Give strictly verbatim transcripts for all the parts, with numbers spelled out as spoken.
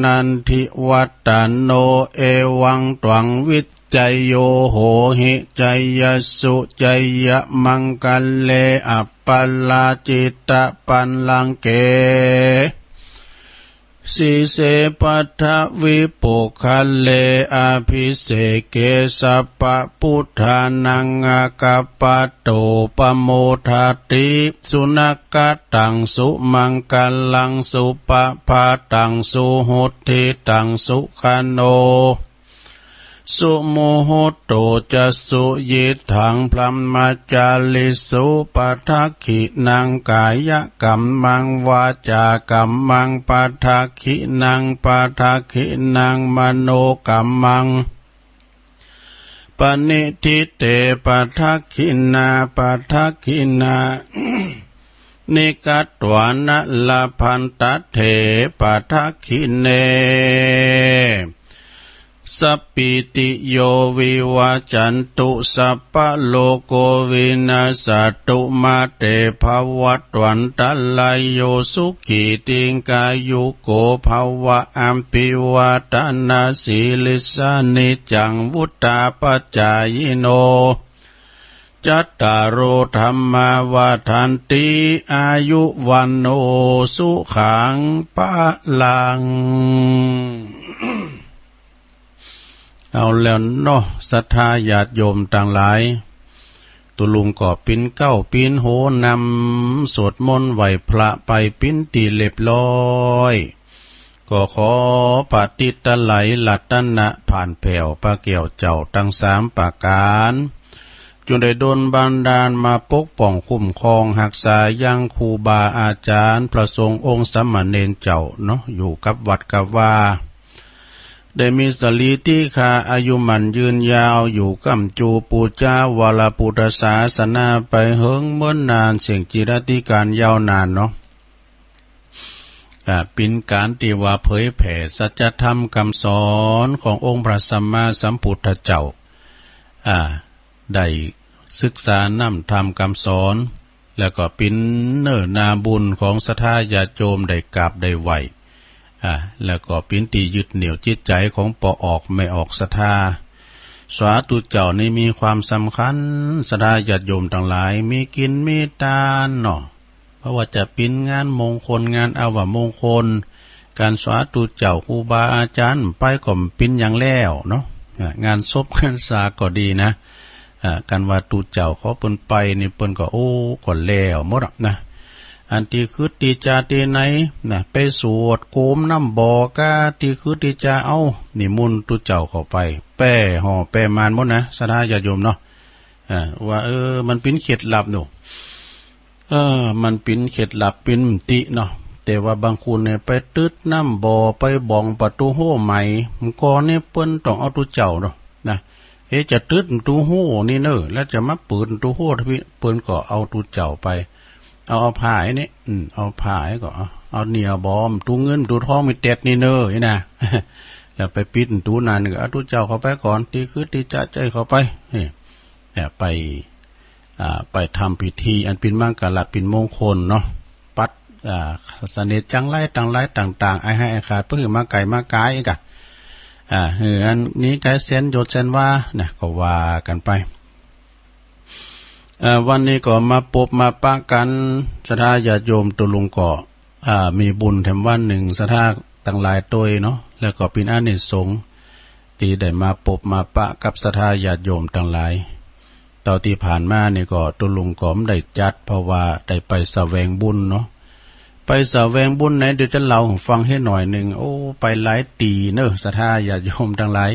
นันทิวัตโต เอวังตวังวิจโย โหหิ จยสสุ จยมังคะเล อัปปราจิตปัลลังเก สีเส ปัทวิปุคคเล อภิเสเก สัพพะพุทธานัง อาคัปปะโต ปะโมทะติ สุนักขะตัง สุมังคะลัง สุปะภาตัง สุหุตถิตัง สุขะโณ สุมุหุตโต จะ สุยิตถัง พรหมจาริสุ ปะทักขิณัง กายกัมมัง วาจากัมมัง ปะทักขิณัง ปะทักขิณัง มโนกัมมัง ปะนิฏฐิเต ปะทักขิณา ปะทักขิณา นิกัตถวานะ ละพันตะเถ ปะทักขิเณ สัปปีติโย วิวัจจันตุ สัพพะโลโก วินัสสะตุ มาเต ภวัตวันตะราโย สุขี ตีฆายุโก ภะวะ อภิวาทะนะสีลิสสะ นิจจัง วุฑฒาปะจายิโน จัตตาโร ธัมมา วัฑฒันติ อายุ วัณโณ สุขัง พะลัง เอาแล้วเนาะ ศรัทธาญาติโยมตังหลาย ตุ๊ลุงก็ปิ๊นเก๊าปิ๊นโหนำ สวดมนต์ไหว้พระไปปิ๊นตี้เรียบร้อย ก็ขอปฏิตไลยรัตนะผ่านแผ้วพระแก้วเจ้าตังสามประก๋าน จุ่งได้โดนบันดาลมาปกป้องคุ้มครองฮักษายังครูบาอาจ๋ารย์ พระสงฆ์องค์สามเณรเจ้าเนาะ อยู่กับวัดกับวา ได้มีสรีติขาอายุหมั้นยืนยาว อยู่ก้ำจูปู๋จาวรปุทธศาสนาไปเหิงเมินนาน เสี้ยงจีรัติกาลยาวนานเนาะ อ่า เป๋นก๋านตี้ว่าเผยแผ่สัจธรรมกำสอนขององค์พระสัมมาสัมพุทธเจ้า อ่า ได้ศึกษาน้ำธรรมกำสอน แล้วก็เป๋นเนื้อนาบุญของศรัทธาญาติโยมได้กราบได้ไหว้ อ่า แล้วก็เป๋นตี้ยึดเหนี่ยวจิตใจ๋ของป้อออกแม่ออกศรัทธา สาธุเจ้านี่มีความสำคัญ ศรัทธาญาติโยมตังหลาย มีกิ๋นมีตานเนาะ บ่ว่าจะเป๋นงานมงคล งานอวมงคล ก๋านสาธุเจ้าครูบาอาจ๋ารย์ไปก็เป๋นอย่างแล้วเนาะ อ่า งานศพงานสาก็ดีนะ อ่า ก๋านว่าตุ๊เจ้าเขาเปิ้นไปนี่เปิ้นก็ โอ้ ก็แล้วหมดอะนะ อันตี้ขึดตี้จะตี้ไหนนะ ไปสวดโกมน้ำบ่อก้า ตี้ขึดตี้จะเอานิมนต์ตุ๊เจ้าเข้าไป แป้ห่อแป้มานหมดนะ ศรัทธาญาติโยมเนาะ อ่า ว่า เออ มันเป๋นเคล็ดลับเนาะ เออ มันเป๋นเคล็ดลับเป๋นมติเนาะ แต่ว่าบางคนเนี่ยไปตึ๊ดน้ำบ่อ ไปบ่องประตู๋โฮ่ใหม่ ก่อนนี่เปิ้นต้องเอาตุ๊เจ้าเนาะ นะ เอ๊ะ จะตึ๊ดประตู๋โฮ่นี่เน่อ แล้วจะมาเปิดประตู๋โฮ่ทำไม เปิ้นก็เอาตุ๊เจ้าไป เอา เอาผ้าไอ้นี่ อืม เอาผ้าไอ้ก็เอา เอาเนี่ยบ่อ ประตู๋เงินประตู๋ทองมีเต็ดนี่เน่อ ไอ้นะ แล้วไปปิดประตู๋นั้นก็เอาตุ๊เจ้าเข้าไปก่อน ตี้ขึดตี้จะใจ้เข้าไป นี่ เนี่ย ไป อ่า ไปทำพิธีอันเป๋นมังคละเป๋นมงคลเนาะ ปัด อ่า เสน่ห์จังไรตังหลายต่างๆ ไอ้ไห้ไอ้ขาด เปื้อหื้อมาไก่มาก๋ายกะ อ่า หื้ออันนี้ไกลแสนโยชน์แสนวานะ ก็ว่ากั๋นไป อ่า วันนี้ก็มาปบมาปะกั๋น ศรัทธาญาติโยมตุ๊ลุงก็ อ่า มีบุญแถมวันนึ่ง ศรัทธาตังหลายตวยเนาะ แล้วก็เป๋นอานิสงส์ตี้ได้มาปบมาปะกับศรัทธาญาติโยมตังหลาย เต้าตี้ผ่านมานี่ก็ตุ๊ลุงก็บ่ได้จัด เพราะว่าได้ไปแสวงบุญเนาะ ไปแสวงบุญไหน เดี๋ยวจะเล่าหื้อฟังหื้อหน่อยนึ่ง โอ้ ไปหลายตี้เน่อ ศรัทธาญาติโยมตังหลาย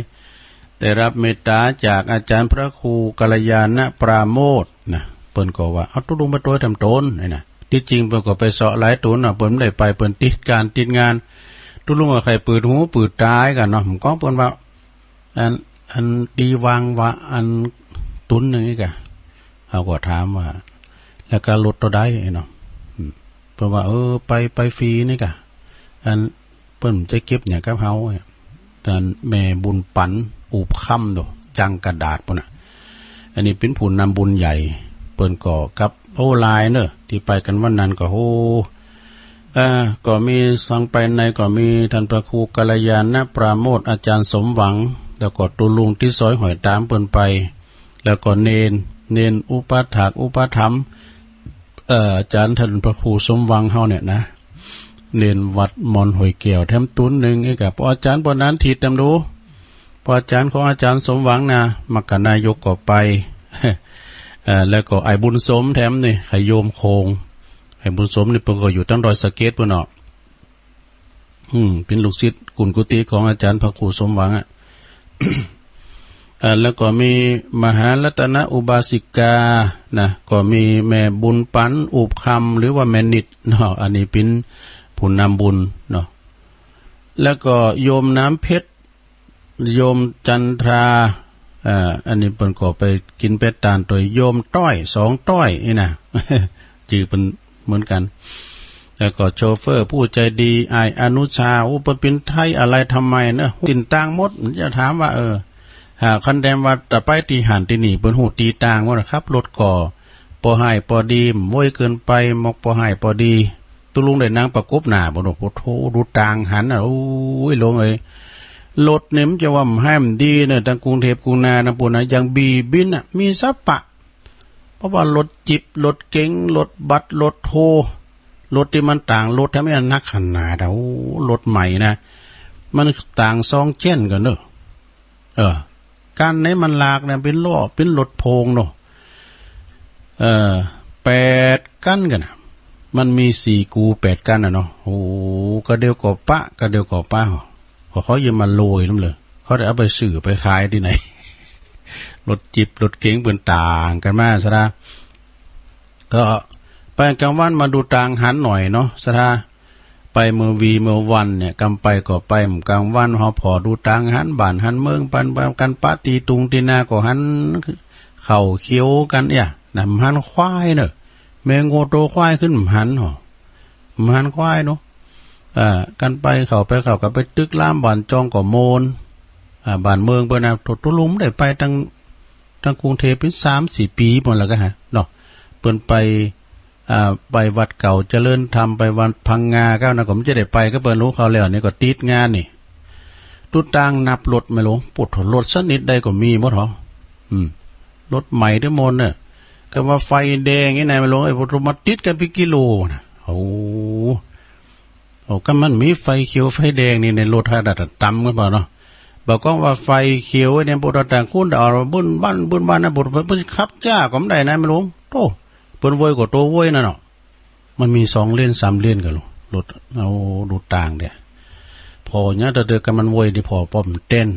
ได้รับเมตต๋าจากอาจ๋ารย์พระครูกัลยาณปราโมทย์นะ เปิ้นก็ว่า เอาตุ๊ลุงไปตวยแถมต๋น ไอ้นะ ตี้จริงเปิ้นก็ไปเซาะหลายต๋นน่ะ เปิ้นบ่ได้ไป เปิ้นติดก๋านติดงาน ตุ๊ลุงก็ใค่เปิดหูเปิดต๋ากั๋นเนาะ มันก็เปิ้นว่า อัน อันตี้วางว่าอันต๋นนึ่งนี่กะ เฮาก็ถามว่า แล้วก็ลดเต้าใดเนาะ อืม เปิ้นว่า เออ ไป ไปฟรีนี่กะ อัน เปิ้นจะเก็บหยังกับเฮา ต้านแม่บุญปั๋น อูบค่ำโด จังกระดาษปู้นน่ะ อันนี้เป๋นผู้นำบุญใหญ่ เปิ้นก็กับ โอ้ หลายเน่อ ตี้ไปกั๋นวันนั้นก็ โอ้ อ่า ก็มี ฟังไปในก็มีต้านพระครูกัลยาณปราโมทย์ อาจ๋ารย์สมหวัง แล้วก็ตุ๊ลุงตี้ซอยหอยต๋ามเปิ้นไป แล้วก็เณร เณรอุปัฏฐากอุปถัมภ์ เอ่อ อาจ๋ารย์ต้านพระครูสมหวังเฮาเนี่ยนะ เณรวัดมอนห้วยแก้วแถมตุ๊นนึ่ง เอ้ย กับอาจ๋ารย์ปอหนานถิตย์นำดู ปออาจ๋ารย์ของอาจ๋ารย์สมหวังนะ มคคนายกก็ไป เอ่อ แล้วก็อ้ายบุญสมแถมนี่ ใค่โยมโขง อ้ายบุญสมนี่เปิ้นก็อยู่ตังดอยสะเก็ดปู้นเนาะ อืม เป๋นลูกศิษย์กุนกุฏิของอาจ๋ารย์พระครูสมหวังอะ อ่า แล้วก็มีมหารัตนอุบาสิกานะ ก็มีแม่บุญปั๋น อุบคำ หรือว่าแม่นิดเนาะ อันนี้เป๋นผู้นำบุญเนาะ แล้วก็โยมน้ำเพชร โยมจันทรา อ่า อันนี้เปิ้นก็ไปกิ๋นไปตานตวยโยมต้อย สองต้อยนี่นะ จื้อเปิ้นเหมือนกั๋น แล้วก็โชเฟอร์ผู้ใจ๋ดี อ้ายอนุชา โอ้ เปิ้นเป๋นไทยอะไรทำไมเนอะ ฮู้ตี้ตางหมด จะถามว่า เออ อ่า คันแดมว่าจะไปตี้หั้นตี้นี่ เปิ้นฮู้ตี้ตางหมดนะ ขับรถก็ปอให้ปอดี บ่โวยเกินไป บ่ปอให้ปอดี ตุ๊ลุงได้นั่งประกบหน้าบ่เนาะ โอ้โธ่ ดูตางหันน่ะ โอ้ย หลวงเอ๋ย รถนี่มันจะว่าบ่ให้บ่ดีเนอะ ตังกรุงเทพฯกรุงนานะปู้นนะ อย่างบีบินน่ะ มีสัปปะ เพราะว่ารถจิ๊ป รถเก๋ง รถบัส รถโท รถตี้มันตางรถแถมมันนักขนาดอะ โอ้ รถใหม่นะ มันตางซองเจ้นกั๋นเนอะ เออ กั๋นไหนมันหลากเนี่ย เป๋นล้อ เป๋นรถโพงเนาะ เออ แปดกั๋นกั๋นน่ะ มันมีสี่กูแปดกั๋นน่ะเนาะ โอ้ กะเดียวก็ปะ กะเดียวก็ปะ ขอ ขอเยียะมาโลยล้ำเลย เขาได้เอาไปซื้อไปขายตี้ไหน รถจิ๊ป รถเก๋งเปิ้นตางกั๋นมาซะนะ ก็ไปก๋างวันมาดูตางหันหน่อยเนาะ ศรัทธา ไปเมื่อวีเมื่อวันเนี่ย กำไปก็ไปก๋างวัน เฮาผ่อดูตางหันบ้านหันเมือง ปัน ปันกั๋นปะตี้ตุงตี้นาก็หันเข้าเขียวกั๋นเนี่ยนะ บ่หันควายเนอะ แม่งัวโตควายขึ้นบ่หันหอ บ่หันควายเนาะ เอ่อ กั๋นไปเข้าไปเข้ากั๋นไปตึกรามบ้านจองก็โมน อ่า บ้านเมืองเปิ้นนะ ตุ๊ลุงได้ไปตัง ตังกรุงเทพฯเป๋นสามสี่ปี๋หมดแล้วกะฮะเนาะ เปิ้นไป อ่า ไปวัดเก่าเจริญธรรม ไปวัดพังงา ก้าวนั้นก็บ่จะได้ไปกับเปิ้น ฮู้ข่าวแล้ว นี่ก็ติดงานนี่ ตุ๊ตางนับรถแม่หลวง โอ้โธ่ รถสนิทใดก็มีหมดหอ อืม รถใหม่ตี้หมดเนี่ย กำว่าไฟแดงนี่นะแม่หลวง ไอ้พวกมาติดกั๋นเป๋นกิโลนะ โอ้ โอ้ กำมันมีไฟเขียวไฟแดงนี่ ในรถหาดาดตำกั๋นเปล่าเนาะ บ่าก้องว่าไฟเขียวเนี่ย พวกตางคุ้นเอาบึ้นบั้น บึ้นบั้นนะ พวกเปิ้นขับจ๊าก็บ่ได้นะแม่หลวง โธ่ เปิ้นโวยก็โตโวยนั่นเนาะ มันมีสองเลนสามเลนกั๋น รถ โอ้ ดูตางเด้อ ผ่อเยียะเต๊อะ กำมันโวยตี้ผ่อป้อมเต้น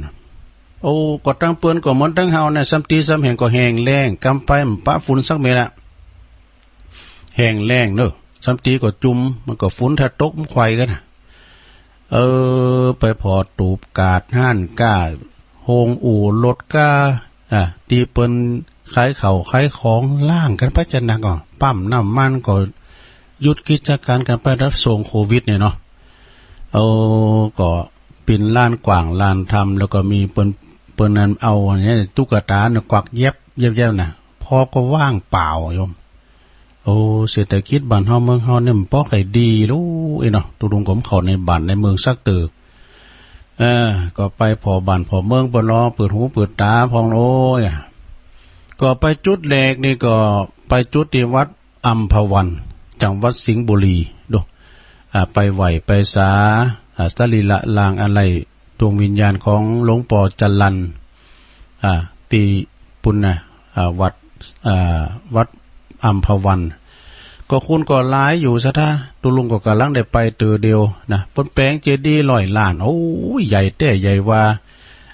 โอ้ ก็ตังเปิ้นก็เหมือนตังเฮาเนี่ย ซ้ำตี้ซ้ำแห่งก็แห้งแล้ง กำไปบ่ปะฝุ่นสักเม็ดอะ แห้งแล้งเนอะ ซ้ำตี้ก็จุ่ม มันก็ฝุ่นถ้าตกมันไขว่กั๋นนะ เออ ไปผ่อตูบกาดฮ้านก้า โฮงอู่รถก้า อ่ะ ตี้เปิ้นขายข้าวขายของล้างกั๋นไปจะหนักอ่ะ ปั๊มน้ำมันก็หยุดกิจก๋านกั๋นไป แล้วซ่วงโควิดเนี่ยเนาะ เออ ก็เป๋นลานกว้างลานธรรม แล้วก็มีเปิ้น เปิ้นนั่นเอาเนี่ยตุ๊กตาเนี่ยกวักแยบ แยบๆ น่ะ ผ่อก็ว่างเปล่าโยม โอ้ เศรษฐกิจบ้านเฮาเมืองเฮาเนี่ยมันบ่ค่อยดีลูกเอ้ยเนาะ ตุ๊ลุงก็บ่เข้าในบ้านในเมืองสักเตื้อ เออ ก็ไปผ่อบ้านผ่อเมืองเปิ้นลอ เปิดหูเปิดต๋าพ่องโอ้ย ก็ไปจุดแรกนี่ก็ไปจุดตี้วัดอัมพวัน จังหวัดสิงห์บุรีดู อ่า ไปไหว้ไปสา อ่า สรีระรางอะไหล่ดวงวิญญาณของหลวงป้อจรัญ อ่า ตี้ปุ้นนะ อ่า วัด อ่า วัดอัมพวัน ก็คนก็หลายอยู่ศรัทธา ตุ๊ลุงก็ก่ำลังได้ไปเตื้อเดียวนะ เปิ้นแป๋งเจดีย์ร้อยล้าน โอ้ย ใหญ่แต๊ใหญ่ว่า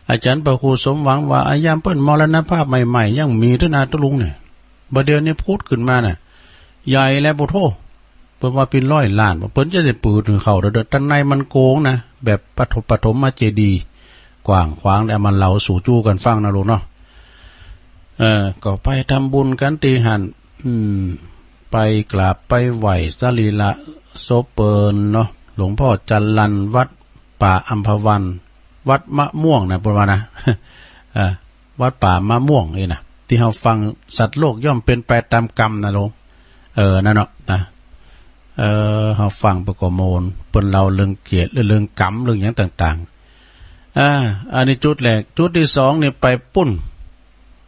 อาจ๋ารย์พระครูสมหวังว่า อะ ยามเปิ้นมรณภาพใหม่ๆ ยังมีเตื้อนาตุ๊ลุงเนี่ย บ่าเดี่ยวนี้ผุดขึ้นมาน่ะ ใหญ่แล้ว โอ้โธ่ เปิ้นว่าเป๋นร้อยล้าน เปิ้นจะได้เปิดหื้อเข้าเด้อ ตังในมันโกงนะ แบบปฐม ปฐมเจดีย์ กว้างขวาง แล้วเอามาเล่าสู่จู้กั๋นฟังนะลูกเนาะ เออ ก็ไปทำบุญกั๋นตี้หั้น อืม ไปกราบไปไหว้สรีระศพเปิ้นเนาะ หลวงป้อจรัญ วัดป่าอัมพวัน วัดมะม่วงนะ เปิ้นว่านะ อ่า วัดป่ามะม่วงนี่นะ ตี้เฮาฟังสัตว์โลกย่อมเป็นไปตามกรรมนะลูก เออ นั่นเนาะนะ เออ เฮาฟังไปก็โมน เปิ้นเล่าเรื่องเกียรติ เรื่องกรรม เรื่องหยังต่างๆ อ่า อันนี้จุดแรก จุดตี้สองนี่ไปปู๊น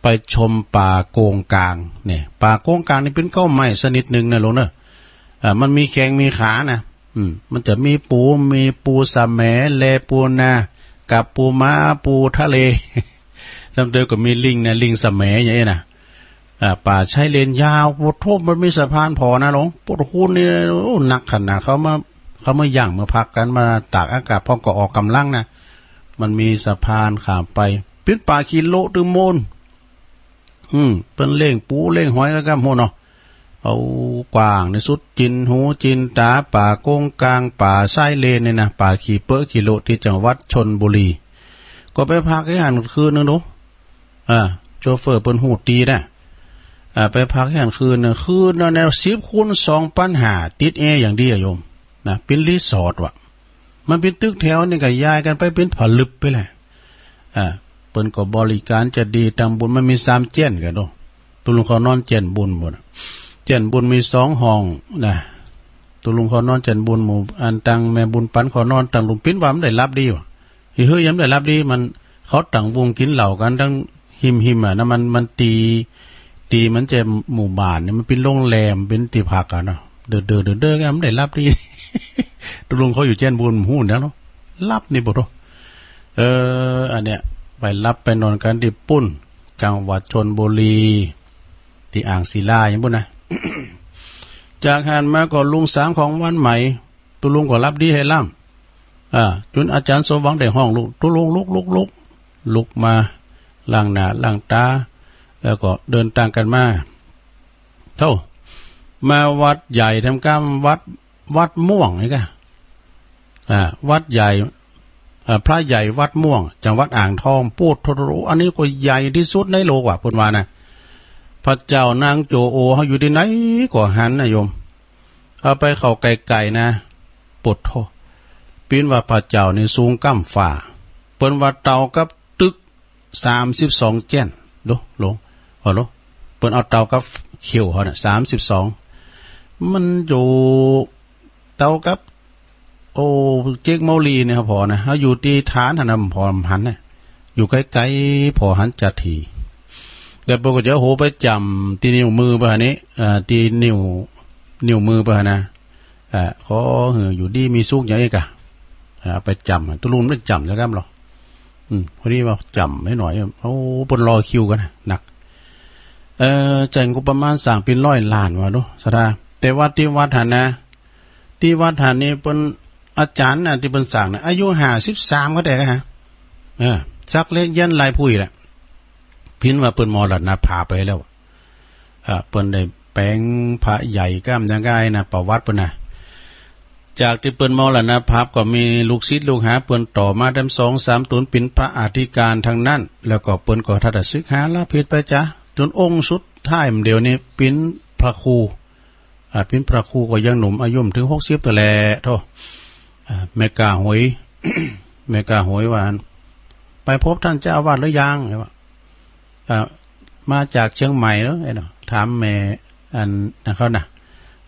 ไปชมป่าโกงก๋าง เนี่ย ป่าโกงก๋างนี่เป๋นเก๊าใหม่สนิทนึ่งนะหลวงเนอะ อ่า มันมีแข้งมีขานะ อืม มันจะมีปู มีปูสะแหม แลปูนา กับปูม้า ปูทะเล ซ้ำเติมก็มีลิงนะ ลิงสะแหมอย่างนี้นะ อ่า ป่าชายเลนยาว โอ้โธ่ มันมีสะพานผ่อนะหลวง โอ้โธ่ นี่ โอ้ นักขนาด เขามา เขามาหยั่งมาพักกั๋น มาตากอากาศ พ่องก็ออกก๋ำลังนะ มันมีสะพานข้ามไป เป๋นป่าขี้โละตึงโมน อืม เปิ้นเลี้ยงปูเลี้ยงหอยก็กำหั้นเนาะ เอากว้างในสุด จินหูจินต๋า ป่าโกงก๋าง ป่าชายเลนนี่นะ ป่าขี้เปอะขี้โละตี้จังหวัดชลบุรี ก็ไปพักตี้หั้นคืนนึ่งดู อ่า โชเฟอร์เปิ้นฮู้ตี้นะ อ่า ไปพักตี้หั้นคืนนึ่ง คืนนึ่งแนวสิบคูณสองปันห้า ติดแอร์อย่างดีอะโยม นะ เป๋นรีสอร์ทว่ะ มันเป๋นตึกแถวนี่ก็ย้ายกั๋นไปเป๋นผลึบไปแหละ อ่า เปิ้นก็บริก๋ารจะดี ตังบุญมันมีสามเจ๊ยนกั๋นโด ตุ๊ลุงเขานอนเจ๊ยนบุญหมดอะ เจ๊ยนบุญมีสองห้องนะ ตุ๊ลุงเขานอนเจ๊ยนบุญหมู่ อันตังแม่บุญปั๋นเขานอนตังลุงปิ๊นว่ามันได้หลับดีว่ะ อีเฮ้ยยังได้หลับดี มัน เขาตั้งวงกิ๋นเหล้ากั๋นตังฮิมๆ อะนะ มัน มันตี้ ตี้มันจะหมู่บ้านนี่มันเป๋นโรงแรม เป๋นตี้พักอะเนาะ เดินๆ เดินๆ มันได้หลับดี ตุ๊ลุงเขาอยู่เจ๊ยนบุญฮู้นักเนาะ หลับนี่บ่โธ่ เออ อันเนี้ย ไปหลับไปนอนกั๋นตี้ปู๊น จังหวัดชลบุรี ตี้อ่างศิลาอย่างปู๊นนะ จากหั้นมาก็รุ่งสางของวันใหม่ ตุ๊ลุงก็หลับดีไฮล่ำ อ่า จ๋นอาจ๋ารย์สมหวังได้ฮ้องลุก ตุ๊ลุงลุก ลุก ลุก ลุกมาล้างหน้าล้างต๋า แล้วก็เดินตางกั๋นมา โธ่ มาวัดใหญ่แถมก้ำ วัด วัดม่วงนี่กะ อ่า วัดใหญ่ อ่า พระใหญ่วัดม่วง จังหวัดอ่างทอง โอ้โธ่ อันนี้ก็ใหญ่ตี้สุดในโลกว่ะ เปิ้นว่านะ พระเจ้านางโจโอเฮาอยู่ตี้ไหนก็หันนะโยม เอาไปเข้าใก้ๆ นะ โอ้โธ่ ปิ๊นว่าพระเจ้านี่สูงก้ำฟ้า เปิ้นว่าเต่ากับตึก สามสิบสองเจ๊ยน ดู หลวง ฮัลโหล เปิ้นเอาเต่ากับเขี้ยวเขาน่ะ สามสิบสอง มันอยู่เต่ากับ โอ้ เจ๊กเมาลีเนี่ย ผ่อนะ เฮาอยู่ตี้ฐานหั้นนะ ผ่อหันนะ อยู่ใก้ๆ ผ่อหันจะถี่ แต่เปิ้นก็จะเอาหัวไปจ๋ำตี้นิ้วมือเปิ้นหั้นนี่ เอ่อ ตี้นิ้ว นิ้วมือเปิ้นหั้นนะ อ่า ขอหื้ออยู่ดีมีสุขอย่างอี้กะ อ่า ไปจ๋ำ ตุ๊ลุงได้จ๋ำสักกำหรอ อืม พอดีว่าจ๋ำไว้หน่อย โอ้ เปิ้นรอคิวกั๋นนะ นัก เอ่อ ใจ๊งบประมาณสร้างเป๋นร้อยล้านว่ะ ดู ศรัทธา แต่วัดตี้วัดหั้นนะ ตี้วัดหั้นนี่เปิ้น อาจ๋ารย์น่ะ ตี้เปิ้นสร้างน่ะ อายุห้าสิบสามก็ได้กะฮะ เออ สักเหล็กยันต์ลายผุ้ยแหละ ปิ๊นว่าเปิ้นมรณภาพไปแล้ว อ่า เปิ้นได้แป๋งพระใหญ่ก้ำยังไงนะ ประวัติเปิ้นนะ จากตี้เปิ้นมรณภาพก็มีลูกศิษย์ลูกหาเปิ้นต่อมาแถมสองสามต๋น เป๋นพระอธิการตังนั้น แล้วก็เปิ้นก็ทัดจะสึกหาลาผิดไปจ๊ะ จ๋นองค์สุดท้ายเดี๋ยวนี้เป๋นพระครู อ่า เป๋นพระครูก็ยังหนุ่ม อายุบ่เถิงหกสิบเตื้อแหละ โธ่ อ่า แม่ก้าหวย แม่ก้าหวยว่า ไปพบต้านเจ้าอาวาสหรือยัง ว่า อ่า มาจากเจียงใหม่เหรอ ไอ้เนาะ ถามแม่ อันนั้นเขานะ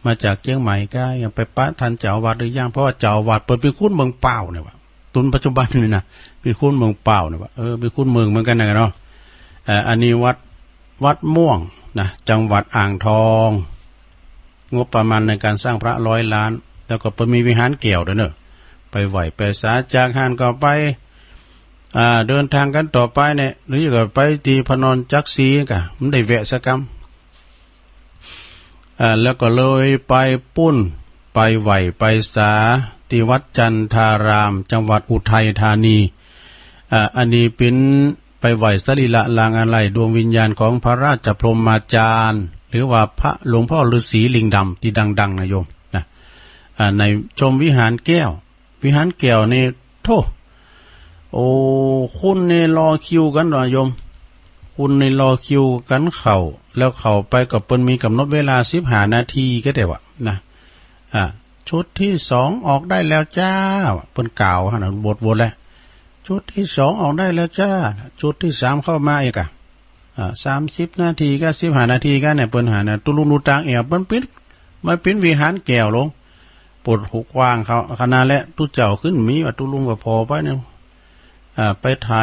มาจากเจียงใหม่กะ ยังไปปะต้านเจ้าอาวาสหรือยัง เพราะว่าเจ้าอาวาสเปิ้นเป๋นคนเมืองป้าวเนี่ยว่ะ ต๋นปัจจุบันนี่นะ เป๋นคนเมืองป้าวเนี่ยว่ะ เออ เป๋นคนเมืองเหมือนกั๋นนะเนาะ เอ่อ อันนี้วัด วัดม่วงนะ จังหวัดอ่างทอง งบประมาณในการสร้างพระร้อยล้าน แล้วก็เปิ้นมีวิหารแก้วตวยเนาะ ไปไหว้ไปสา จากหั้นก็ไป อ่า เดินตางกั๋นต่อไปเนี่ย หรือก็ไปตี้พระนอนจักรีกะ บ่ได้แวะสักกำ อ่า แล้วก็เลยไปปู๊น ไปไหว้ไปสา ตี้วัดจันทาราม จังหวัดอุทัยธานี อ่า อันนี้เป๋นไปไหว้สรีระรางอาลัยดวงวิญญาณของพระราชพรหมาจารย์ หรือว่าพระหลวงพ่อฤๅษีลิงดำตี้ดังๆ นะโยมนะ อ่า ในชมวิหารแก้ว วิหารแก้วนี่ โธ่ โอ้ คนนี่รอคิวกั๋นเนาะโยม คนนี่รอคิวกั๋นเข้า แล้วเข้าไปก็เปิ้นมีก๋ำหนดเวลาสิบห้านาทีก็ได้ว่ะนะ อ่า ชุดตี้สองออกได้แล้วจ้า เปิ้นกล่าวหั้นนะ บทๆ แหละ ชุดตี้สองออกได้แล้วจ้า ชุดตี้สามเข้ามาอีกอะ อ่า สามสิบนาทีกะ สิบห้านาทีกะเนี่ย เปิ้นหันนะ ตุ๊ลุงดูตางแอว มันเป๋น มันเป๋นวิหารแก้วหลวง ปวดหูกว้างเขาขนาดแหละ ตุ๊เจ้าขึ้นมีว่าตุ๊ลุงก็ผ่อไปเนี่ย อ่า ไปไถ่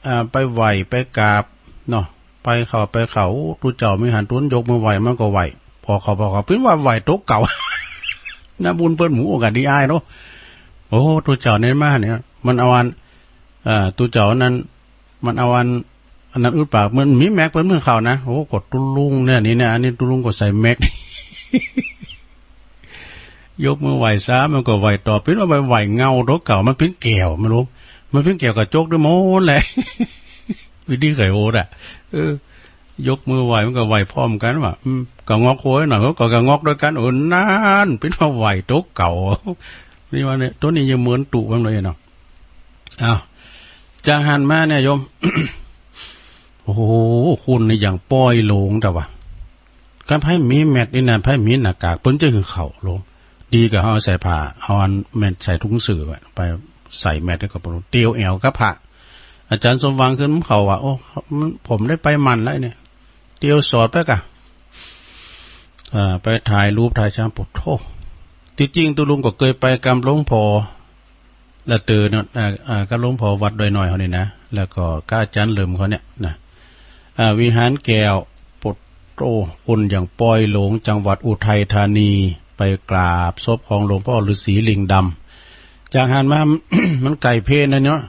อ่า ไปไหว้ไปกราบเนาะ ไปเข้าไปเข้า โอ้ ตุ๊เจ้ามีหัน ตุ๊ลุงยกมือไหว้มันก็ไหว้ ผ่อเข้าผ่อเข้า ปิ้นว่าไหว้โตเก่า นะบุญเปิ้นหมู่โอกาสดีอ้ายเนาะ โอ้ ตุ๊เจ้าเนี่ยมาเนี่ย มันเอาอัน อ่า ตุ๊เจ้านั้น มันเอาอัน อันนั้นอุดปาก มันมีแม็กเปิ้นเมือเข้านะ โอ้ ก็ตุ๊ลุงเนี่ยนี่นะ อันนี้ตุ๊ลุงก็ใส่แม็ก ยกมือไหว้ซ้ำ มันก็ไหว้ตอบ ปิ้นว่าไหว้เงาโตเก่า มันปิ้นแก้ว มันหลง มันปิ้นแก้วกระจกด้วยหมดแหละ วิธีไขโหดอะ เออ ยกมือไหว้มันก็ไหว้พร้อมกั๋นว่า อืม กระงอกโหยหน่อย เขาก็กระงอกด้วยกั๋น เออ นั่น ปิ้นว่าไหว้โตเก่า นี่ว่าเนี่ย โตนี้ยังเหมือนตุ๊มันเลยเนาะ อ้าว จากหันมาเนี่ยโยม โอ้โห คุณนี่อย่างป้อยหลงแต่ว่า คันไผมีแม็กนี่นะ ไผมีหน้ากาก เปิ้นจะหื้อเข้าหลง ดีกว่าเฮาใส่ผ้า เอาอันแม็กใส่ถุงสือไว้ ไปใส่แม็กแล้วก็เตียวแอ่วกับพระ อาจารย์สมหวังขึ้นเข้าว่า โอ้ ผมได้ไปหมั่นแล้วเนี่ย เตียวสอดไปก่ะ อ่า ไปถ่ายรูปถ่ายฉาก โอ้โธ่ ตี้จริงตุ๊ลุงก็เกยไปกำหลวงพ่อ ละเตอเนาะ อ่า อ่า กำหลวงพ่อวัดดอยน้อยเขานี่นะ แล้วก็กับอาจารย์เหลิมเขาเนี่ยนะ อ่า วิหารแก้ว โอ้โธ่ คนอย่างป้อยหลง จังหวัดอุทัยธานี ไปกราบศพของหลวงพ่อฤาษีลิงดำ จากหันมา มันไก่เพลนะเนาะ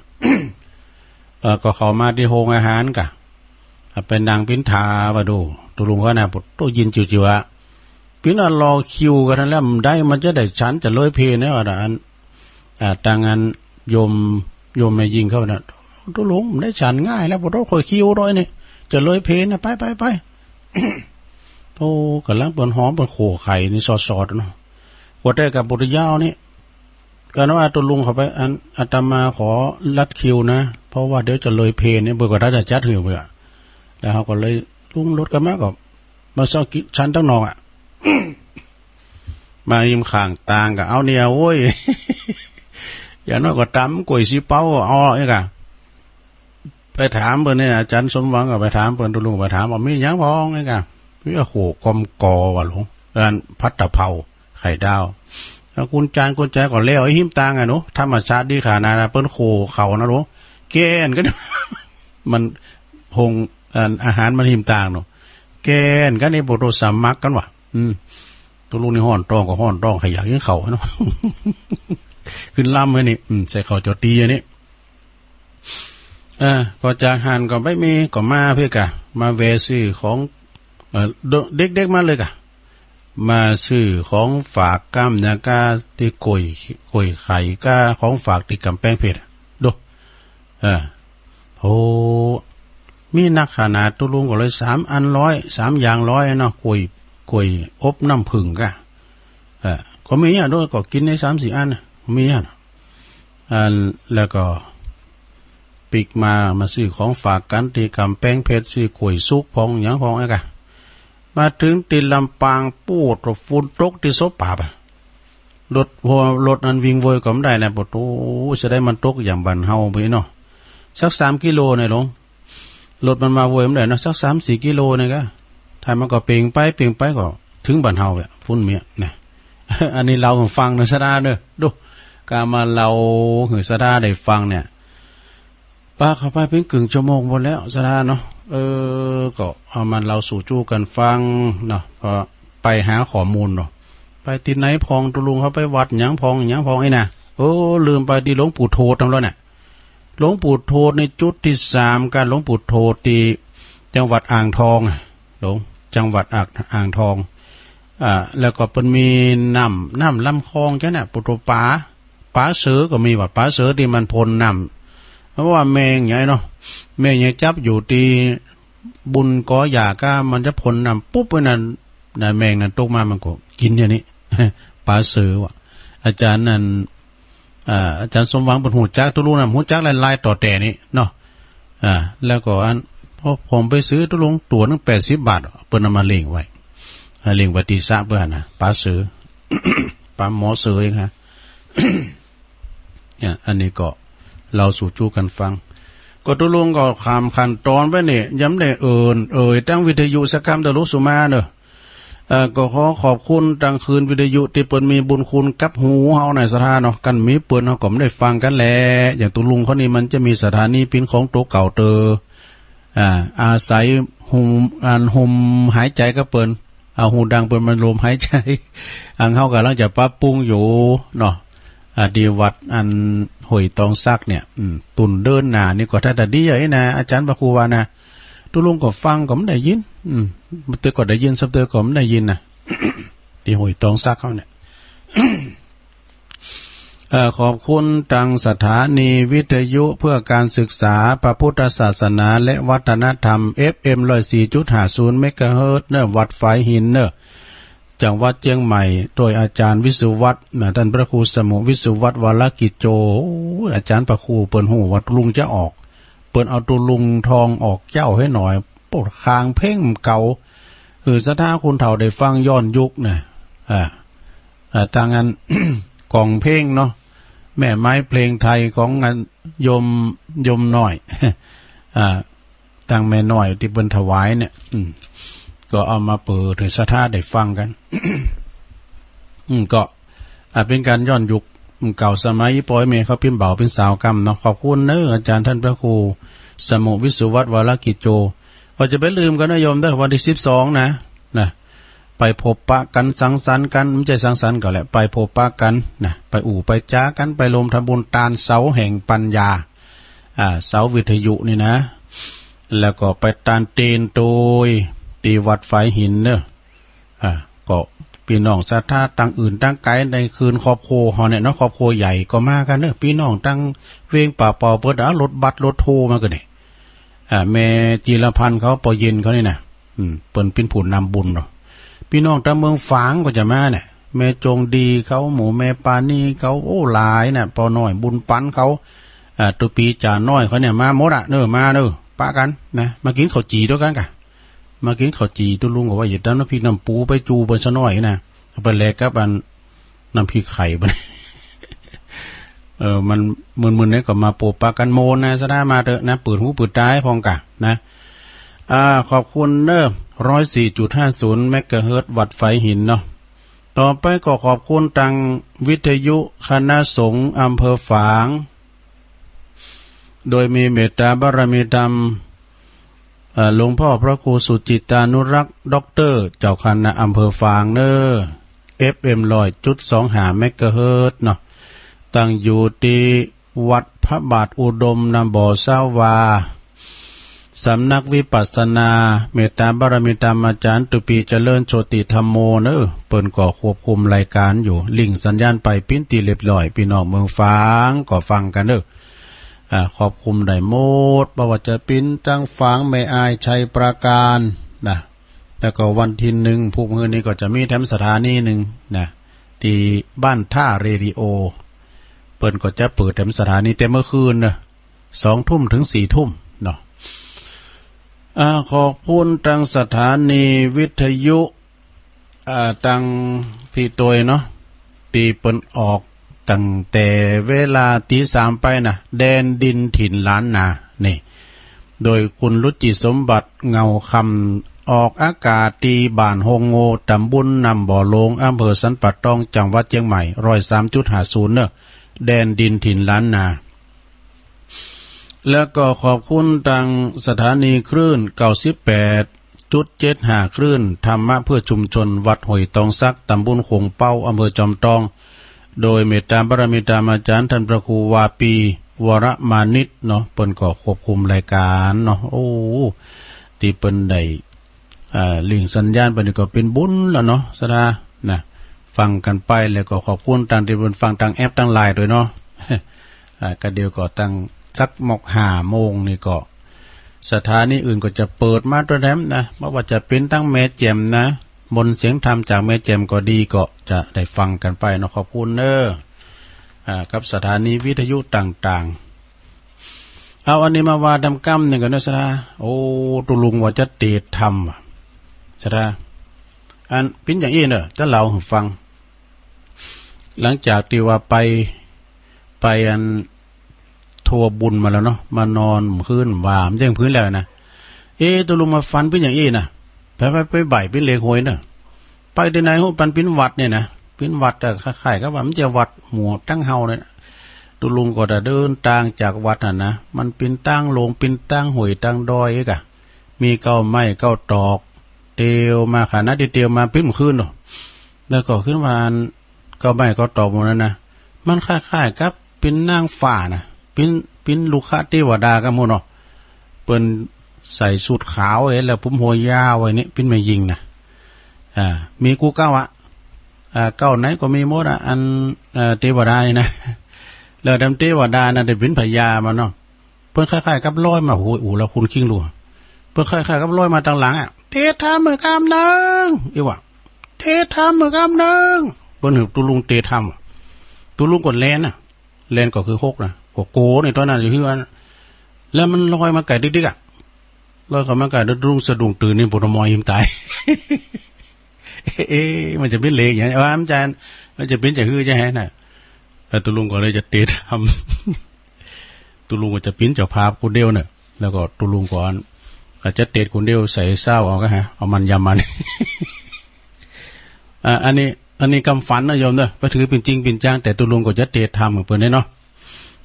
เออ ก็เข้ามาตี้โฮงอาหารก่ะ อ่ะ ไปนั่งปิ้นถาว่าดู ตุ๊ลุงเขานะ โอ้โธ่ ยินจิ๋วๆ อะ ปิ้นว่ารอคิวกั๋นนั่นแหละ มันได้ มันจะได้ฉันจะเลยเพลนะว่าอัน อ่า ตางอันโยม โยมแม่ญิงเขานะ ตุ๊ลุง มันได้ฉันง่ายแล้ว โอ้โธ่ คอยคิวด้วยนี่ จะเลยเพลนะ ไปไปไป โอ้ ก่ำลังเปิ้นหอมเปิ้นโข่ไข่นี่สอดๆ เนาะ กว่าแต่กับปุถุยาวนี่ ก็นะว่าตุ๊ลุงเข้าไป อัน อาตมาขอลัดคิวนะ เพราะว่าเดี๋ยวจะเลยเพลเนี่ย เปิ้นก็ได้จัดหื้อเปิ้นอะ แล้วเขาก็เลยลุงรถกันมาก็ มาซอกกินฉันตังนอกอะ มาริมข้างตางก็เอาเนี่ยโว้ย อย่างน้อยก็ต๋ำก๋วยซี้เป๊าเอาเองอะ ไปถามเปิ้นเนี่ย อาจารย์สมหวังก็ไปถามเปิ้น ตุ๊ลุงไปถามว่ามีหยังพ่องเองอะ มี โอ้โห กอมกอว่าหลวง อันผัดตะเภาไข่ดาว แล้วกุนจานกุนแจก็แล้วไอ้หิมตางอะเนาะ ธรรมชาติดีขนาดนะ เปิ้นโข่เข้านะหลวง แก้นก็ มันโฮง อันอาหารมันหิมตางเนาะ แก้นกั๋นนี่ โอ้โธ่ สมัครกั๋นว่ะ อืม ตุ๊ลุงนี่ฮ้อนต๊องก็ฮ้อนต๊อง ใค่อยากกิ๋นข้าวเนาะ ขึ้นลำไว้นี่ อืม ใส่ข้าวเจ้าตี๋อันนี้ เออ ก็จากหันก็ไปมี ก็มาเปื้อกะ มาแวะซื้อของ เอ่อ เด็กๆ มาเลยกะ มาซื้อของฝากก้ำเนี่ยก้า ตี้ก๋วย ก๋วยไข่ก้า ของฝากตี้ก๋ำแปงเพชรอะ ดู เออ โห มีนักขนาด ตุ๊ลุงก็เลยสามอันร้อย สามอย่างร้อยเนาะ ก๋วย ก๋วยอบน้ำผึ้งก้า เออ ก็มีอะ ดู ก็กิ๋นได้สามสี่อันน่ะ มีอะ อัน แล้วก็ปิ๊กมา มาซื้อของฝากกั๋นตี้ก๋ำแปงเพชร ซื้อก๋วยสุกพ่องหยังพ่องอะก้า มาเถิงตี้ลำปาง ปู๊ด ฝนตกตี้โสภาปะ รถ รถอันวิ่งโวยก็บ่ได้นะ โอ้โธ่ จะได้มันตกอย่างบ้านเฮาไปเนาะ สักสามกิโลเนี่ยหลวง รถมันมาโวยบ่ได้เนาะ สักสามสี่กิโลเนี่ยก้า ถ้ามันก็เป่งไปเป่งไปก็เถิงบ้านเฮาแหละ ฝนเมียนะ อันนี้เล่าหื้อฟังเนาะ สะดาเนาะ ดู กามาเล่าหื้อสะดาได้ฟังเนี่ย ปะเข้าไปเป๋นกึ่งชั่วโมงหมดแล้ว สะดาเนาะ เออ ก็เอามาเล่าสู่จู้กั๋นฟังเนาะ พอไปหาข้อมูลเนาะ ไปตี้ไหนพ่อง ตุ๊ลุงเข้าไปวัดหยังพ่อง หยังพ่องไอ้น่ะ เออ ลืมไปตี้หลวงปู่โทดนำแล้วน่ะ หลวงปู่โทดในจุดตี้สามก้า หลวงปู่โทดตี้จังหวัดอ่างทองอะ หลวง จังหวัดอ่าง อ่างทอง อ่า แล้วก็เปิ้นมีน้ำ น้ำลำคลองจ้ะเนี่ย ปูโตปา ปาเสือก็มีว่า ปาเสือตี้มันพ่นน้ำ เพราะว่าแมงใหญ่เนาะ แมงใหญ่จับอยู่ตี้บุญกอหญ้าก้า มันจะพ่นน้ำปุ๊บไว้นั่น นั่นแมงนั้นตกมามันก็กิ๋นอย่างนี้ ปาเสือว่ะ อาจารย์นั่น อ่า อาจารย์สมหวังเปิ้นฮู้จักตุ๊ลุงนะ ฮู้จักลายๆ ต่อแต่นี้เนาะ อ่า แล้วก็อัน พอผมไปซื้อตุ๊ลุงตั๋วหนึ่งแปดสิบบาท เปิ้นเอามาเล็งไว้ อ่า เล็งไว้ตี้สระเปิ้นนะ ปาเสือ ปาหมอเสือเองฮะ เนี่ย อันนี้ก็เล่าสู่จู้กั๋นฟัง ก็ตุ๊ลุงก็ข้ามขั้นตอนไปนี่ ยังบ่ได้เอ่ย เอ่ยตางวิทยุสักกำเต๊อะ ลูกสุมาเนาะ เอ่อ ก็ขอขอบคุณตางคลื่นวิทยุตี้เปิ้นมีบุญคุณกับหูเฮาในศรัทธาเนาะ กั๋นบ่มีเปิ้นเฮาก็บ่ได้ฟังกั๋นแล อย่างตุ๊ลุงเขานี่มันจะมีสถานีเป๋นของตั๋วเก่าเต๋อ อ่า อาศัยหุม อันหุมหายใจ๋กับเปิ้น เอาหูดังเปิ้นมาลมหายใจ๋ อันเฮาก่ำลังจะปรับปรุงอยู่เนาะ อ่า ตี้วัดอันห้วยตองสักเนี่ย อืม ตุนเดินหน้านี่ก็ถ้าจะดีอะนะ อาจ๋ารย์พระครูว่านะ ตุ๊ลุงก็ฟังก็บ่ได้ยิน อืม บางเตื้อก็ได้ยิน บางเตื้อก็บ่ได้ยินนะ ตี้ห้วยตองสักเขาเนี่ย เอ่อ ขอบคุณตางสถานีวิทยุเพื่อการศึกษาพระพุทธศาสนาและวัฒนธรรม เอฟเอ็ม ร้อยสี่จุดห้าศูนย์ เมกะเฮิรตซ์เนอะ วัดฝายหินเนอะ จังหวัดเจียงใหม่ โดยอาจ๋ารย์วิศวัฒน์นะ ต้านพระครูสมุห์วิศวัฒน์ วรกิจโจ โอ้ย อาจ๋ารย์พระครูเปิ้นฮู้ว่าตุ๊ลุงจะออก เปิ้นเอาตุ๊ลุงทองออกเจ้าหื้อหน่อย โป๊ะ คางเพลงเก่า หื้อศรัทธาคนเฒ่าได้ฟังย้อนยุคนะ อ่า อ่า ตางอัน ก๋องเพลงเนาะ แม่ไม้เพลงไทยของอันโยม โยมน้อย อ่า ตางแม่น้อยตี้เปิ้นถวายเนี่ย อืม ก็เอามาเปิดหื้อศรัทธาได้ฟังกั๋น อืม ก็ อ่า เป๋นก๋านย้อนยุค อืม เก่าสมัย ปอยแม่เขาพิมพ์เบาเป๋นสาวกำเนาะ ขอบคุณเนอะ อาจ๋ารย์ต้านพระครูสมุห์วิศวัฒน์ วรกิจโจ ก็จะบ่าลืมกั๋นนะโยมเด้อ วันตี้สิบสองนะ นะ ไปพบปะกั๋นสังสรรค์กั๋น บ่ใจ้สังสรรค์ก็แหละ ไปพบปะกั๋นนะ ไปอู้ไปจ๋ากั๋น ไปรวมทำบุญตานเสาแห่งปัญญา อ่า เสาวิทยุนี่นะ แล้วก็ไปตานเตียนโตย ตี้วัดฝายหินเนอะ อ่า ก็ปี้น้องศรัทธาตางอื่นตางไก๋ในคลื่นครอบครัวเฮาเนี่ยเนาะ ครอบครัวใหญ่ก็มากั๋นเนอะ ปี้น้องตางเวียงป่าเป่าเปิ้นเอารถบัสรถทัวร์มากั๋นนี่ อ่า แม่จีรพันธ์เขา ป้อเย็นเขานี่นะ อืม เปิ้นเป๋นผู้นำบุญเนาะ ปี้น้องตางเมืองฝางก็จะมาเนี่ย แม่จงดีเขา หมู่แม่ปานีเขา โอ้ หลายนะ ป้อน้อยบุญปันเขา อ่า ตุ๊ปี๋จ๋าน้อยเขาเนี่ยมาหมดอะ เนอะ มาเนอะ ปะกั๋นนะ มากิ๋นข้าวจี่ตวยกั๋นก่ะ มากิ๋นข้าวจี่ ตุ๊ลุงก็ว่าจะตำน้ำพริกน้ำปูไปจู๋เปิ้นสักหน่อยนะ เอาไปแลกกับอัน น้ำพริกไข่บ่ เออ มันมึนๆ เนี่ยก็มาปบปะกั๋นโมนะ ศรัทธามาเถอะนะ เปิดหูเปิดต๋าพ่องก่ะนะ อ่า ขอบคุณเนอะ ร้อยสี่จุดห้าศูนย์ เมกะเฮิรตซ์ วัดฝายหินเนาะ ต่อไปก็ขอบคุณตางวิทยุคณะสงฆ์อำเภอฝาง โดยมีเมตตาบารมีธรรม เอ่อ หลวงพ่อพระครูสุจิตตานุรักษ์ ด็อกเตอร์ เจ้าคณะอำเภอฝางเนอะ เอฟเอ็ม ร้อยจุดสองห้า เมกะเฮิรตซ์เนาะ ตั้งอยู่ตี้วัดพระบาทอุดม นำบ่อซาวา สำนักวิปัสสนา เมตตาบารมีธรรมอาจ๋ารย์ตุ๊ปี๋เจริญโชติธัมโมเนอะ เปิ้นก็ควบคุมรายก๋านอยู่ ลิงก์สัญญาณไปเป๋นตี้เรียบร้อย ปี้น้องเมืองฝางก็ฟังกั๋นเนอะ อ่า ควบคุมได้หมด บ่ว่าจะเป๋นตางฝางแม่อาย ชัยปราการนะ แล้วก็วันตี้หนึ่ง พรุ่งนี้ก็จะมีแถมสถานีนึ่งนะ ตี้บ้านท่าเรดิโอ เปิ้นก็จะเปิดแถมสถานีแต่เมื่อคืนเนอะ สองทุ่มเถิงสี่ทุ่มเนาะ อ่า ขอบคุณตางสถานีวิทยุ อ่า ตางปี้ตวยเนาะ ตี้เปิ้นออกตั้งแต่เวลาตี๋สามไปนะ แดนดินถิ่นล้านนา นี่ โดยคุณรุจิสมบัติ เหง้าคำ ออกอากาศตี้บ้านโฮงโง่ ต๋ำบลนำบ่อหลวง อำเภอสันป่าตอง จังหวัดเจียงใหม่ ร้อยสามจุดห้าศูนย์เนอะ แดนดินถิ่นล้านนา แล้วก็ขอบคุณตางสถานีคลื่น เก้าสิบแปดจุดเจ็ดห้า คลื่นธรรมะเพื่อชุมชน วัดห้วยตองสัก ต๋ำบลโขงเป๊า อำเภอจอมตอง โดยเมตตาบารมีธรรมอาจ๋ารย์ต้านพระครูวาปี วรมานิชเนาะ เปิ้นก็ควบคุมรายก๋านเนาะ โอ้ ตี้เปิ้นได้ อ่า ลิงก์สัญญาณไปนี่ก็เป๋นบุญแล้วเนาะ ศรัทธานะ ฟังกั๋นไป แล้วก็ขอบคุณตางตี้เปิ้นฟังตางแอปตางไลน์ตวยเนาะ อ่า ก็เดี๋ยวก็ตั้งสักหมอกห้าโมงนี่ก็ สถานีอื่นก็จะเปิดมาตวยแถมนะ บ่ว่าจะเป๋นตางแม่แจ่มนะ มนต์เสียงธรรมจากแม่แจ่มก็ดี ก็จะได้ฟังกั๋นไปเนาะ ขอบคุณเนอะ อ่า กับสถานีวิทยุต่างๆ เอาอันนี้มาว่าต๋ามกำนึ่งก่อนเนอะ ศรัทธา โอ้ ตุ๊ลุงว่าจะเตดธรรมว่ะ ศรัทธา อันเป๋นอย่างอี้เนอะ จะเล่าหื้อฟัง หลังจากตี้ว่าไป ไปอันทัวร์บุญมาแล้วเนาะ มานอนคืนว่ามันเตี้ยงคืนแล้วนะ เอ๊ะ ตุ๊ลุงมาฝันเป๋นอย่างอี้นะ ไปไปไปใบ้เป๋นเลขหวยเนอะ ไปตี้ไหนฮู้ ปันเป๋นวัดเนี่ยนะ เป๋นวัด แต่คล้ายๆ กับว่ามันจะวัดหมู่ตังเฮาเนี่ยนะ ตุ๊ลุงก็จะเดินตางจากวัดหั้นนะ มันเป๋นตางหลง เป๋นตางห้วยตางดอยกะ มีเก๊าไม้เก๊าตอก เตียวมา ขณะตี้เตียวมาเป๋นค่ำคืนเนาะ แล้วก็ขึ้นว่าอันเก๊าไม้เก๊าตอกหมู่นั้นนะ มันคล้ายๆ กับเป๋นนางฟ้านะ เป๋น เป๋นลูกขะเตวดากั๋นหมดเนาะ เปิ้นใส่สูทขาวเอ๋ แล้วผมหัวยาวไว้นี่ เป๋นแม่ญิงนะ อ่า มีกู้เก๊าอะ อ่า เก๊าไหนก็มีหมดอะ อัน เอ่อ เตวดานี่นะ แล้วดำเตวดานะ ได้เป๋นพญามาเนาะ เปิ้นคล้ายๆ กับลอยมา โหย โอ้ แล้วคนคิงลัว เปิ้นคล้ายๆ กับลอยมาตางหลังอะ เตะถ้ำหื้อกำนึ่ง อี้วะ เตะถ้ำหื้อกำนึ่ง เปิ้นหื้อตุ๊ลุงเตะถ้ำ ตุ๊ลุงก็แล่นน่ะ แล่นก็คือฮกนะ ก็โก๋นี่ต๋อนนั้นอยู่หื้ออัน แล้วมันลอยมาไก๋ดิ๊กๆ อะ ลอยเข้ามาไก๋ ตุ๊ลุงสะดุ้งตื่นนี่ ปวดหัวหมอหิมต๋าย เอ๊ะ มันจะเป๋นเลขหยัง เออ อาจ๋ารย์ มันจะเป๋นจะหื้อจะแหนน่ะ แล้วตุ๊ลุงก็เลยจะเตะถ้ำ ตุ๊ลุงก็จะเป๋นเจ้าภาพคนเดียวเนี่ย แล้วก็ตุ๊ลุงก็อัน ก็จะเตะคนเดียวใส่เศร้าเอาก็ฮะ เอามันยำมัน อ่า อันนี้ อันนี้กำฝันนะโยมเนาะ บ่ถือเป๋นจริงเป๋นจัง แต่ตุ๊ลุงก็จะเตะถ้ำเหมือนเปิ้นเนี่ยเนาะ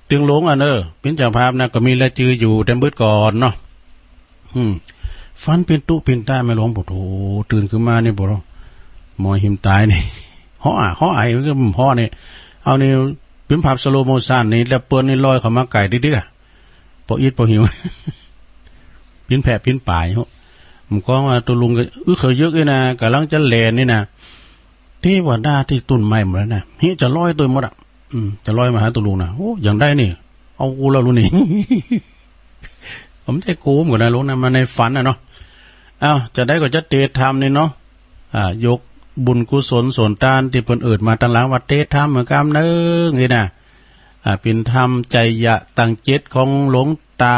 ตึงหลวงอันเออ เป๋นเจ้าภาพนะ ก็มีรายจื้ออยู่แต่เมื่อก่อนเนาะ อืม ฝันเป๋นตุ๊เป๋นตาแม่หลวง โอ้โห ตื่นขึ้นมานี่ บ่ หมอหิมต๋ายนี่ ฮ้ออะ ฮ้ออะ มันก็ฮ้อนี่ เอานี่ เป๋นภาพสโลว์โมชันนี่ แล้วเปิ้นนี่ลอยเข้ามาไก๋ดิ๊กๆ อะ ปออิดปอหิว ปิ้นแผะปิ้นป๋าย มันก็ว่าตุ๊ลุงก็ อึกเขิกเยิกนี่นะ ก่ำลังจะแล่นนี่นะ เตวดาตี้ต้นไม้หมดแล้วนะ เฮจะลอยตวยหมดอะ อืม จะลอยมาหาตุ๊ลุงนะ โอ้ อย่างใดนี่ เอากูแล้วลูกนี่ ผมจะโกมก่อนนะลูกนะ มาในฝันน่ะเนาะ เอ้า จะได้ก็จะเตะถ้ำนี่เนาะ อ่า ยกบุญกุศลสนตานตี้เปิ้นเอิดมาตางหลังว่าเตะถ้ำหื้อกำนึ่งนี่นะ อ่า เป๋นถ้ำไชยะตังเจ็ดของหลวงต๋า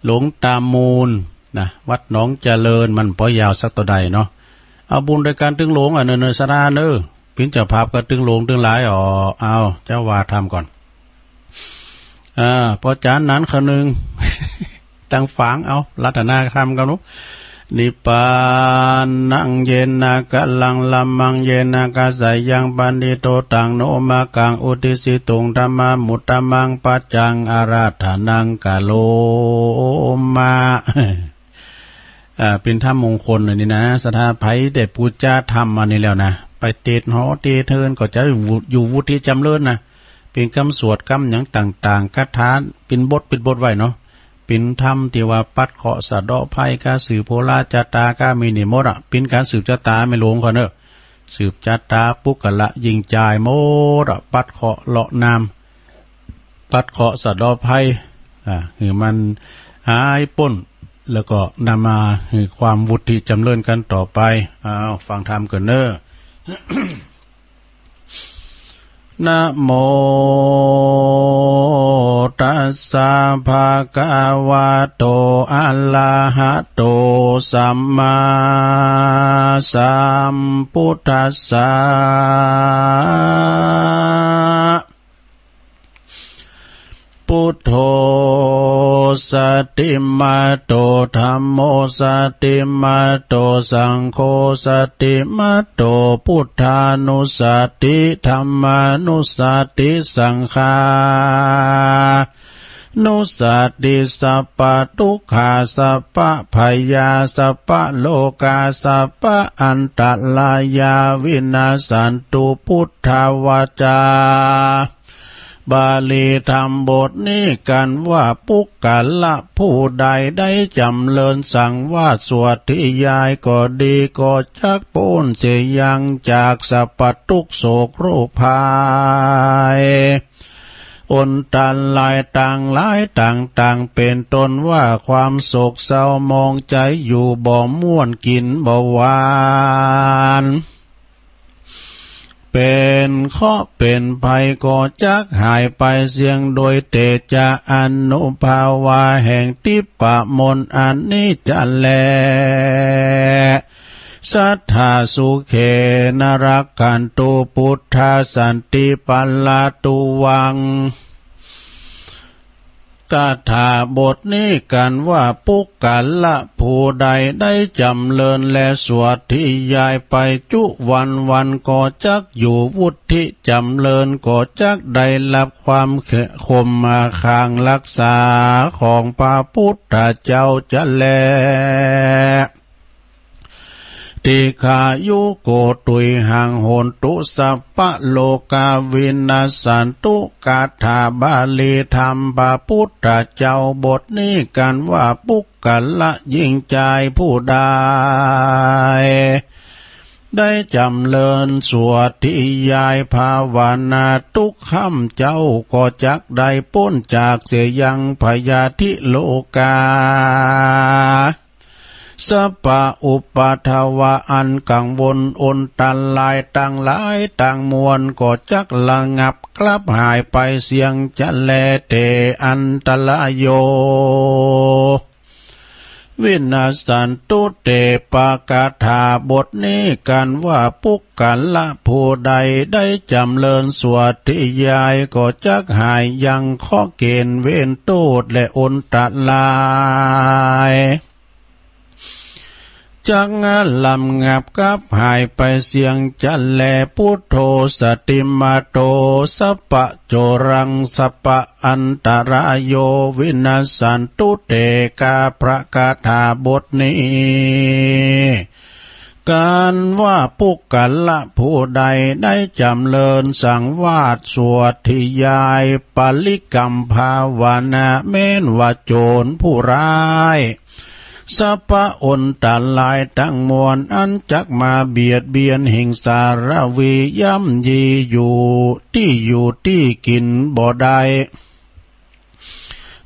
หลวงต๋ามูลนะ วัดหนองเจริญ มันปอยาวสักเต้าใดเนาะ เอาบุญโดยก๋านตึงหลวงอะเนาะ เนาะ ศรัทธาเนาะ เป๋นเจ้าภาพก็ตึงหลวงตึงหลาย อ๋อ เอา เจ้าว่าถ้ำก่อน อ่า ปอจ๋ารย์นั้นคนนึ่ง ตางฝาง เอา อาราธนาถ้ำก่อนเนาะ นิพพานังเยนะกะลัง ละมังเยนะกะสะยัง ปะณิโท ตังโนมะกัง อุทิสสิตุง ธัมมานุตตะมัง ปัจจัง อาราธนัง กะโรมะ อ่า เป๋นถ้ำมงคลอันนี้นะ ศรัทธาใผได้ปู๋จาถ้ำอันนี้แล้วนะ ไปเตะหอเตะเทินก็จะอยู่ อยู่วุฒิจ๋ำเริญนะ เป๋นกำสวดกำหยังต่างๆ คาถาเป๋นบทเป๋นบทไว้เนาะ เป๋นถ้ำตี้ว่าปัดเคราะห์สะเดาะภัย ก๋าสืบโผลาชะตา ก๋ามีนิมิตอะ เป๋นก๋านสืบจะต๋าแม่หลวงเขาเนาะ สืบจะต๋าปุคคละยิ่งจายหมดอะ ปัดเคราะห์เลาะน้ำ ปัดเคราะห์สะเดาะภัย อ่า หื้อมันหายป๊น แล้วก็นำมาหื้อความวุฒิจ๋ำเริญกั๋นต่อไป อ้าว ฟังธรรมกั๋นเนาะ นะโมตัสสะ ภะคะวะโต อะระหะโต สัมมาสัมพุทธัสสะ พุทโธ สะติมาโต ธัมโม สะติมาโต สังโฆ สะติมาโต พุทธานุสสะติ ธัมมานุสสะติ สังฆานุสสะติ สัพพะทุกขา สัพพะพยา สัพพะโรคา สัพพะอันตรายา วินาสสันตุ พุทธวาจา บาลีธรรมบทนี้กั๋นว่า ปุคคละผู้ใดได้จ๋ำเริญสังวาสสวดธยายก็ดี ก็จักป๊นเสียยังจากสัพพะทุกข์โศกโรคภัย อันตรายตังหลายต่างๆ เป๋นต้นว่าความโศกเศร้าหมองใจ๋ อยู่บ่ม่วนกิ๋นบ่หวาน เป๋นเคราะห์เป๋นภัยก็จักหายไปเสี้ยงโดยเตชะอานุภาพแห่งทิพมนต์อันนี้จะแล สัทธาสุเขนะรักขันตุ พุทธาสันติพะละตุวัง คาถาบทนี้กันว่า ปุคคละผู้ใดได้จ๋ำเริญและสวดธยายไปจุวันวันก็จักอยู่ วุฒิจ๋ำเริญก็จักได้รับความขมมาขังรักษาของพระพุทธเจ้าจะแล ทีฆายุโก ตุยหัง โหนตุ สัพพะโลกา วินัสสันตุ คาถาบาลีธรรมพระพุทธเจ้าบทนี้กันว่า ปุคคละหญิงจายผู้ใด ได้จ๋ำเริญสวดธยายภาวนาทุกค่ำเจ๊าก็จักได้ป๊นจากเสียยังพยาธิโรคา สัพพะอุปัทวะอันกังวลอันตรายตังหลายตังมวลก็จักระงับกลับหายไปเสี้ยงจะแล เต อันตราโย วินัสสันตุ เต ปะ คาถาบทนี้กันว่า ปุคคละผู้ใดได้จ๋ำเริญสวดธยายก็จักหายยังเคราะห์เกณฑ์เวรโต้ษและอันตราย จักระงับกลับหายไปเสี้ยงจะแล พุทโธ สติมาโต สัพพะโจรัง สัพพะอันตราโย วินัสสันตุ เต กา พระคาถาบทนี้ กันว่า ปุคคละผู้ใดได้จ๋ำเริญสังวาสสวดธยายปริกรรมภาวนา แม้นว่าโจรผู้ร้าย สัพพะอันตรายตังมวลอันจักมาเบียดเบียนหิงสารวีย่ำยีอยู่ตี้อยู่ตี้กิ๋นบ่ได้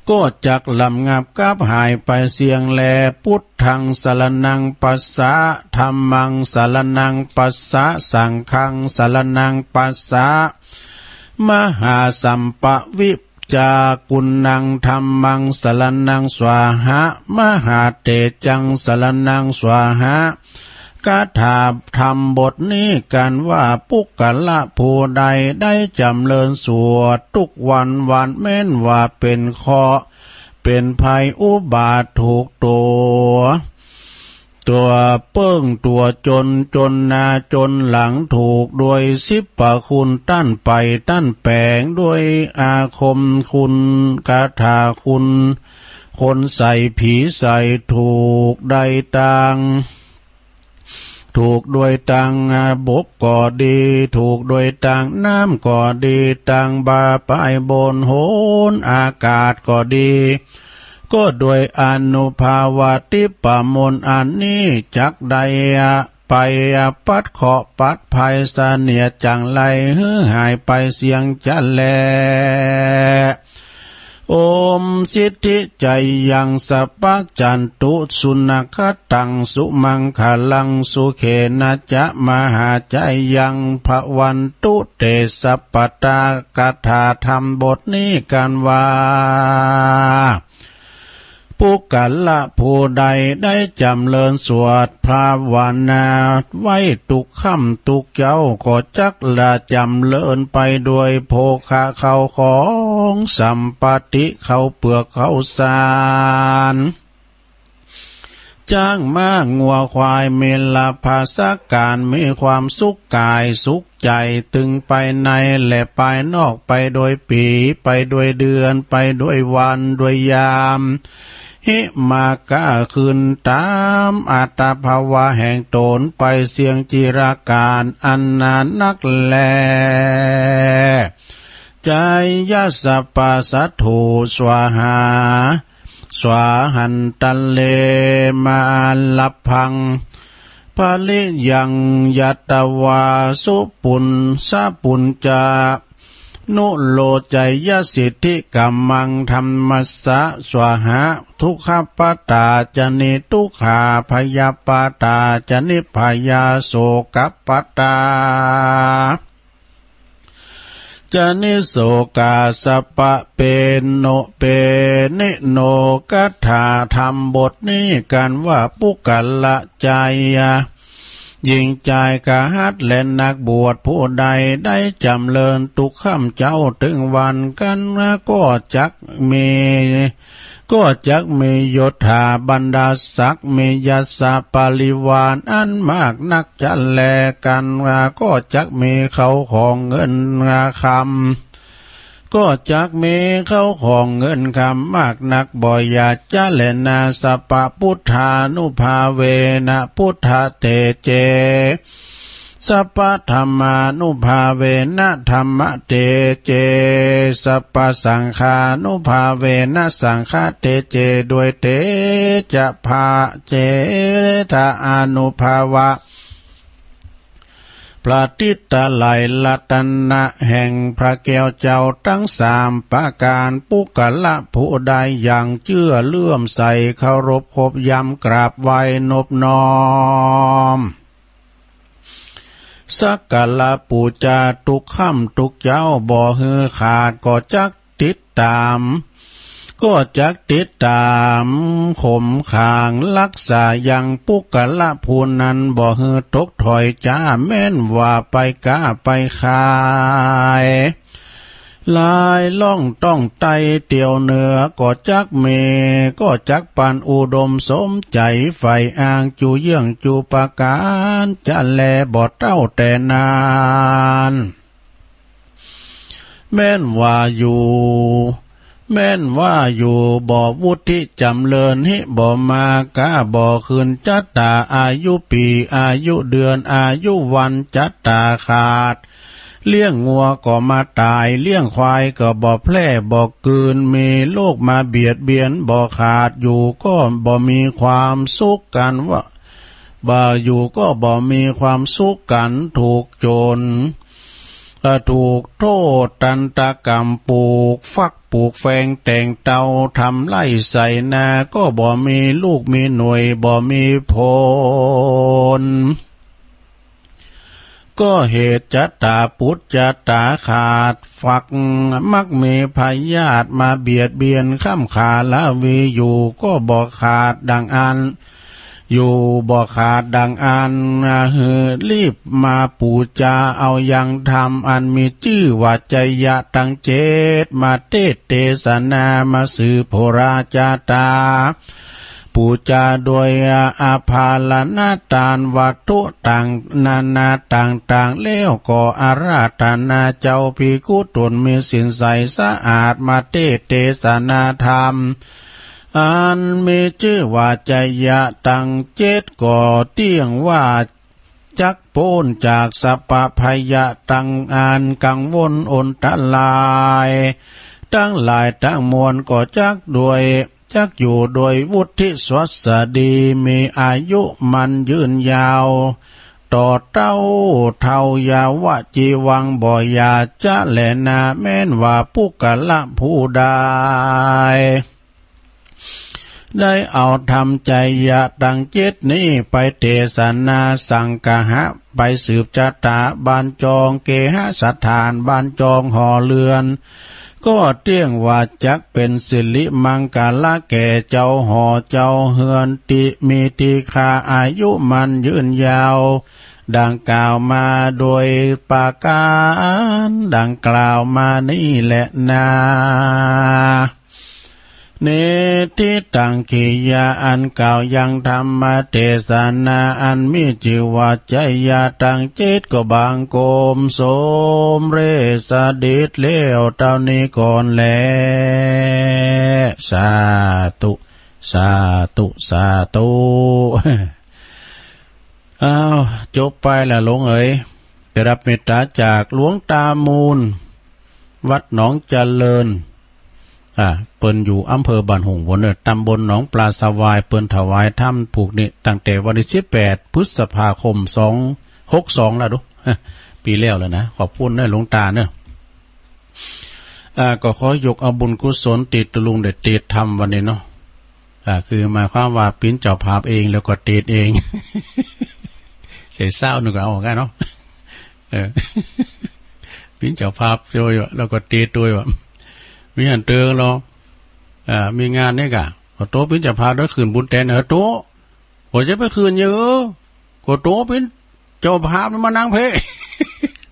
ก็จักระงับกลับหายไปเสี้ยงแล พุทธัง สรณัง คัจฉา ธัมมัง สรณัง คัจฉา สังฆัง สรณัง คัจฉา มหาสัพพะวิชชากุณัง ธัมมัง สรณัง คัจฉา มหาเตจัง สรณัง คัจฉา คาถาธรรมบทนี้กันว่า ปุคคละผู้ใดได้จ๋ำเริญสวดทุกวันวัน แม้นว่าเป๋นเคราะห์เป๋นภัยอุบาทถูกตั๋ว ตั๋วเปิ้งตั๋วจ๋น จ๋นหน้าจ๋นหลัง ถูกด้วยสิบประคุณ ต้านไปต้านแป๋ง ด้วยอาคมคุณ คาถาคุณ คนใส่ผีใส่ ถูกได้ตาง ถูกด้วยตางบกก็ดี ถูกด้วยตางน้ำก็ดี ตางบ่าปายบนโหนอากาศก็ดี ก็ด้วยอานุภาเวททิพย์มนต์อันนี้ จักได้ไปปัดเคราะห์ปัดภัยเสนียดจังไรหื้อหายไปเสี้ยงจะแล โอมสิทธิจายัง สัพพัญจะตุ สุนักขัตตัง สุมังคลัง สุเขนะจะ มหาจายัง ภวันตุ เต สัพพะทา คาถาธรรมบทนี้กันว่า ปุคคละผู้ใดได้จ๋ำเริญสวดภาวนาไว้ทุกค่ำทุกเจ๊า ก็จักละจ๋ำเริญไปด้วยโภคะ ข้าวของสัมปติ ข้าวเปลือกข้าวสาร จ๊างม้างัวควาย มีลาภาสการ มีความสุขก๋ายสุขใจ๋ ตึงภายในและภายนอก ไปด้วยปี๋ ไปด้วยเดือน ไปด้วยวันด้วยยาม หิมะก็คืนต๋ามอัตภาวะแห่งต๋นไปเสี้ยงจิรกาลอันนานนักแล จายะสัพพะสัตถุ สวาหา สวาหันตะเล มาลพัง ภริยังยัตวา สุปุญ สะปุญจะ นุโลจายะสิทธิกัมมัง ธัมมัสสะ สวาหา ทุกขปตาจะ นิทุกขา ภยปตาจะ นิภยา โสกปตา จะ นิโสกา สัพพะเปโน เปนิโน คาถาธรรมบทนี้กันว่า ปุคคละจายะ หญิงจายกหัตถ์และนักบวชผู้ใดได้จ๋ำเริญตุ๊กค่ำเจ๊าเถิงวันกั๋น ก็จักมี ก็จักมียศถาบรรดาศักดิ์ มีญาติบริวารอันมากนักจะแลกั๋น ก็จักมีเข้าของเงินคำ ก็จักมีเข้าของเงินคำมากนักบ่อย่าจะแลนา สัพพะพุทธานุภาเวนะ พุทธะเตเจ สัพพะธัมมานุภาเวนะ ธัมมะเตเจ สัพพะสังฆานุภาเวนะ สังฆะเตเจ ด้วยเตจะพะเจทะอานุภาวะ พระติดตะไลรัตนะแห่งพระแก้วเจ้าตึงสามประก๋าน ปุคคละผู้ใดยังเจื้อเลื่อมใส เคารพคบยำ กราบไหว้นบน้อม สักการะปู๋จาตุ๊กค่ำตุ๊กเจ๊าบ่หื้อขาด ก็จักติดต๋าม ก็จักติดต๋าม ขมขัง ฮักษายังปุคคละผู้นั้น บ่หื้อตกถอยจ๊า แม้นว่าไปก๊าไปขาย ลายล่องต้องไต่เตียวเหนือ ก็จักมี ก็จักปานอุดมสมใจ๋ ใฝ่อ้างจุเยื่องจุประก๋านจะแล บ่เต้าแต่นาน แม้นว่าอยู่ แม้นว่าอยู่บ่วุฒิจ๋ำเริญ หิบ่มาก๊าบ่คืน จะต๋าอายุปี๋ อายุเดือน อายุวัน จะต๋าขาด เลี้ยงงัวก็บ่ต๋าย เลี้ยงควายก็บ่แพร่บ่กืน มีโรคมาเบียดเบียนบ่ขาด อยู่ก็บ่มีความสุขกั๋นว่า บ่อยู่ก็บ่มีความสุขกั๋น ถูกโจ๋ร เอ่อ ถูกโต้ตันตกรรม ปลูกฟักปลูกแฟงแต่งเตา ทำไร่ไถนา ก็บ่มีลูกมีหน่วย บ่มีผล ก็เหตุจะต๋าปุดจะต๋าขาด ฟัก มักมีพยาธิมาเบียดเบียน ค่ำขาละวี อยู่ก็บ่ขาดดังอั้น อยู่บ่ขาดดังอั้น หื้อรีบมาปู๋จาเอายังธรรม อันมีจื้อว่าไจยะตังเจ็ด มาเตศน์เตสนา มาสืบโหราจาต๋า ปู๋จาโดยอาภรณะตานวัตถุต่างนานาต่างๆ แล้วก็อาราธนาเจ้าภิกขุต๋นมีศีลใสสะอาด มาเตศน์เตสนาธรรม อันมีจื้อว่าไจยะตังเจ็ด ก็เตี้ยงว่า จักป๊นจากสัพพะภัยตังอันกังวลอนตราย ตังหลายตังมวล ก็จักโดย จักอยู่โดยวุฒิสวัสดี มีอายุมั่นยืนยาว ต่อเต๊าเทาเยาว์วะจีวัง บ่อย่าจะแลนา แม้นว่าปุคคละผู้ใด ได้เอาธรรมไจยะตังเจ็ดนี้ไปเตสนาสังคหะ ไปสืบจาต๋าบ้านจอง เกหสถานบ้านจองหอเฮือน ก็เตี้ยงว่าจักเป๋นสิริมังคละแก่เจ้าหอเจ้าเฮือน ตี้มีตี้คาอายุมั่นยืนยาว ดังกล่าวมาโดยประก๋านดังกล่าวมานี้แหละนา เนติตัง กิริยาอันกล่าวยังธรรมเตสนา อันมีจื้อว่าไจยะตังเจ็ด ก็บังคมสมเร็จสำเร็จแล้วเต้านี้ก่อนแล สาธุ สาธุ สาธุ อ้าว จบไปละโยมเอ๋ย ได้ฮับเมตต๋าจากหลวงตามูล วัดหนองเจริญ อ่า เปิ้นอยู่อำเภอบ้านโฮ่งโหวเน่อ ตำบลหนองปลาสวาย เปิ้นถวายธรรมผูกนี้ตั้งแต่วันตี้สิบแปดพฤษภาคม สองหกสอง แล้วดู ปี๋แล้วแล้วนะ ขอบคุณเน่อหลวงตาเน่อ อ่า ก็ขอยกเอาบุญกุศลตี้ตุ๊ลุงได้เตสน์ธรรมวันนี้เนาะ อ่า คือหมายความว่าเป๋นเจ้าภาพเองแล้วก็เตสน์เอง ใส่ซาวหนึ่งก็เอาออกได้เนาะ เออ เป๋นเจ้าภาพด้วยวะ แล้วก็เตสน์ด้วยวะ มีหันเติงเนาะ อ่า มีงานนี่ก่ะ ก็โตเป๋นเจ้าภาพด้วยคืนบุญแตน เออ โต ก็จะไปคืนเยอะ ก็โตเป๋น เจ้าภาพมันมานั่งเพ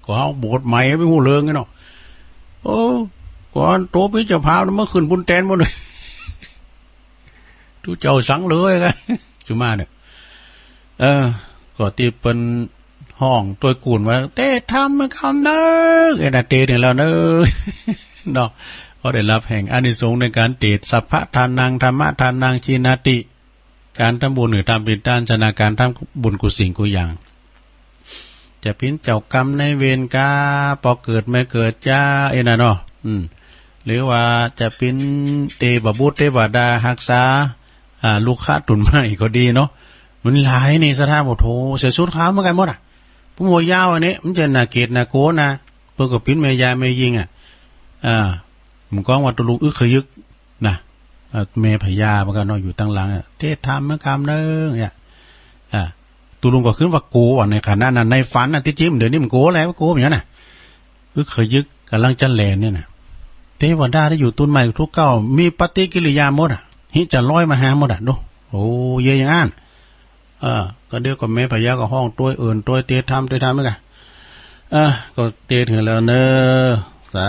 ก็เอาโบสถ์ใหม่ไปฮู้เรื่องไงเนาะ โอ้ ก่อนโตเป๋นเจ้าภาพมันมาขึ้นบุญแตนหมดเลย ตุ๊เจ้าสังเลยกะ สุมาเนี่ย เออ ก็ตี้เปิ้นฮ้องตวยกู๋นว่า เตสน์ธรรมกำเนิด เอ็นอาเตสน์เนี่ยแล้วเนอะ เนาะ ก็ได้ฮับแห่งอานิสงส์ในก๋านเตสน์ สัพพะทานัง ธัมมะทานัง จีนาติ ก๋านทำบุญหื้อต๋ามเป๋นต้าน ชนะก๋านทำบุญกู้สิ่งกู้อย่าง จะเป๋นเจ้ากรรมนายเวรกา ปอเกิดแม่เกิดจ้า เอ็นน่ะเนาะ อืม หรือว่าจะเป๋นเตวบุตรเตวดาฮักษา อ่า ลูกค้าตุ่นไม้ก็ดีเนาะ มันหลายนี่ศรัทธา โอ้โธ่ เสียสุดขาวเหมือนกั๋นหมดอะ ผู้หมวดยาวอันนี้ มันจะน่าเกลียดน่ากั๋วนะ เปิ้นก็เป๋นแม่ยายแม่ญิงอะ อ่า หมู่ก้องว่าตุ๊ลุงอึกขยึก นะ เอ่อ แม่พญาเหมือนกั๋นเนาะ อยู่ตังหลังอะ เตสน์ธรรมกำเนิดเนี่ย อ่า ตุ๊ลุงก็ขึ้นว่ากั๋วอะ ในขณะนั้น ในฝันน่ะ ตี้จริงเดี๋ยวนี้มันกั๋วแล้ว กั๋วอย่างนั้นน่ะ อึกขยึกก่ำลังจะแล่นเนี่ยน่ะ เตวดาตี้อยู่ตุ่นไม้กู้เก้า มีปฏิกิริยาหมดอะ ฮิจะลอยมาหาหมดอะ ดู โอ้ เยอะอย่างอั้น เออ ก็เดี๋ยวก็แม่พญาก็ฮ้องตวยเอิ้นตวย เตสน์ธรรม เตสน์ธรรมเหมือนกั๋น เออ ก็เตสน์หื้อแล้วเนอะ สา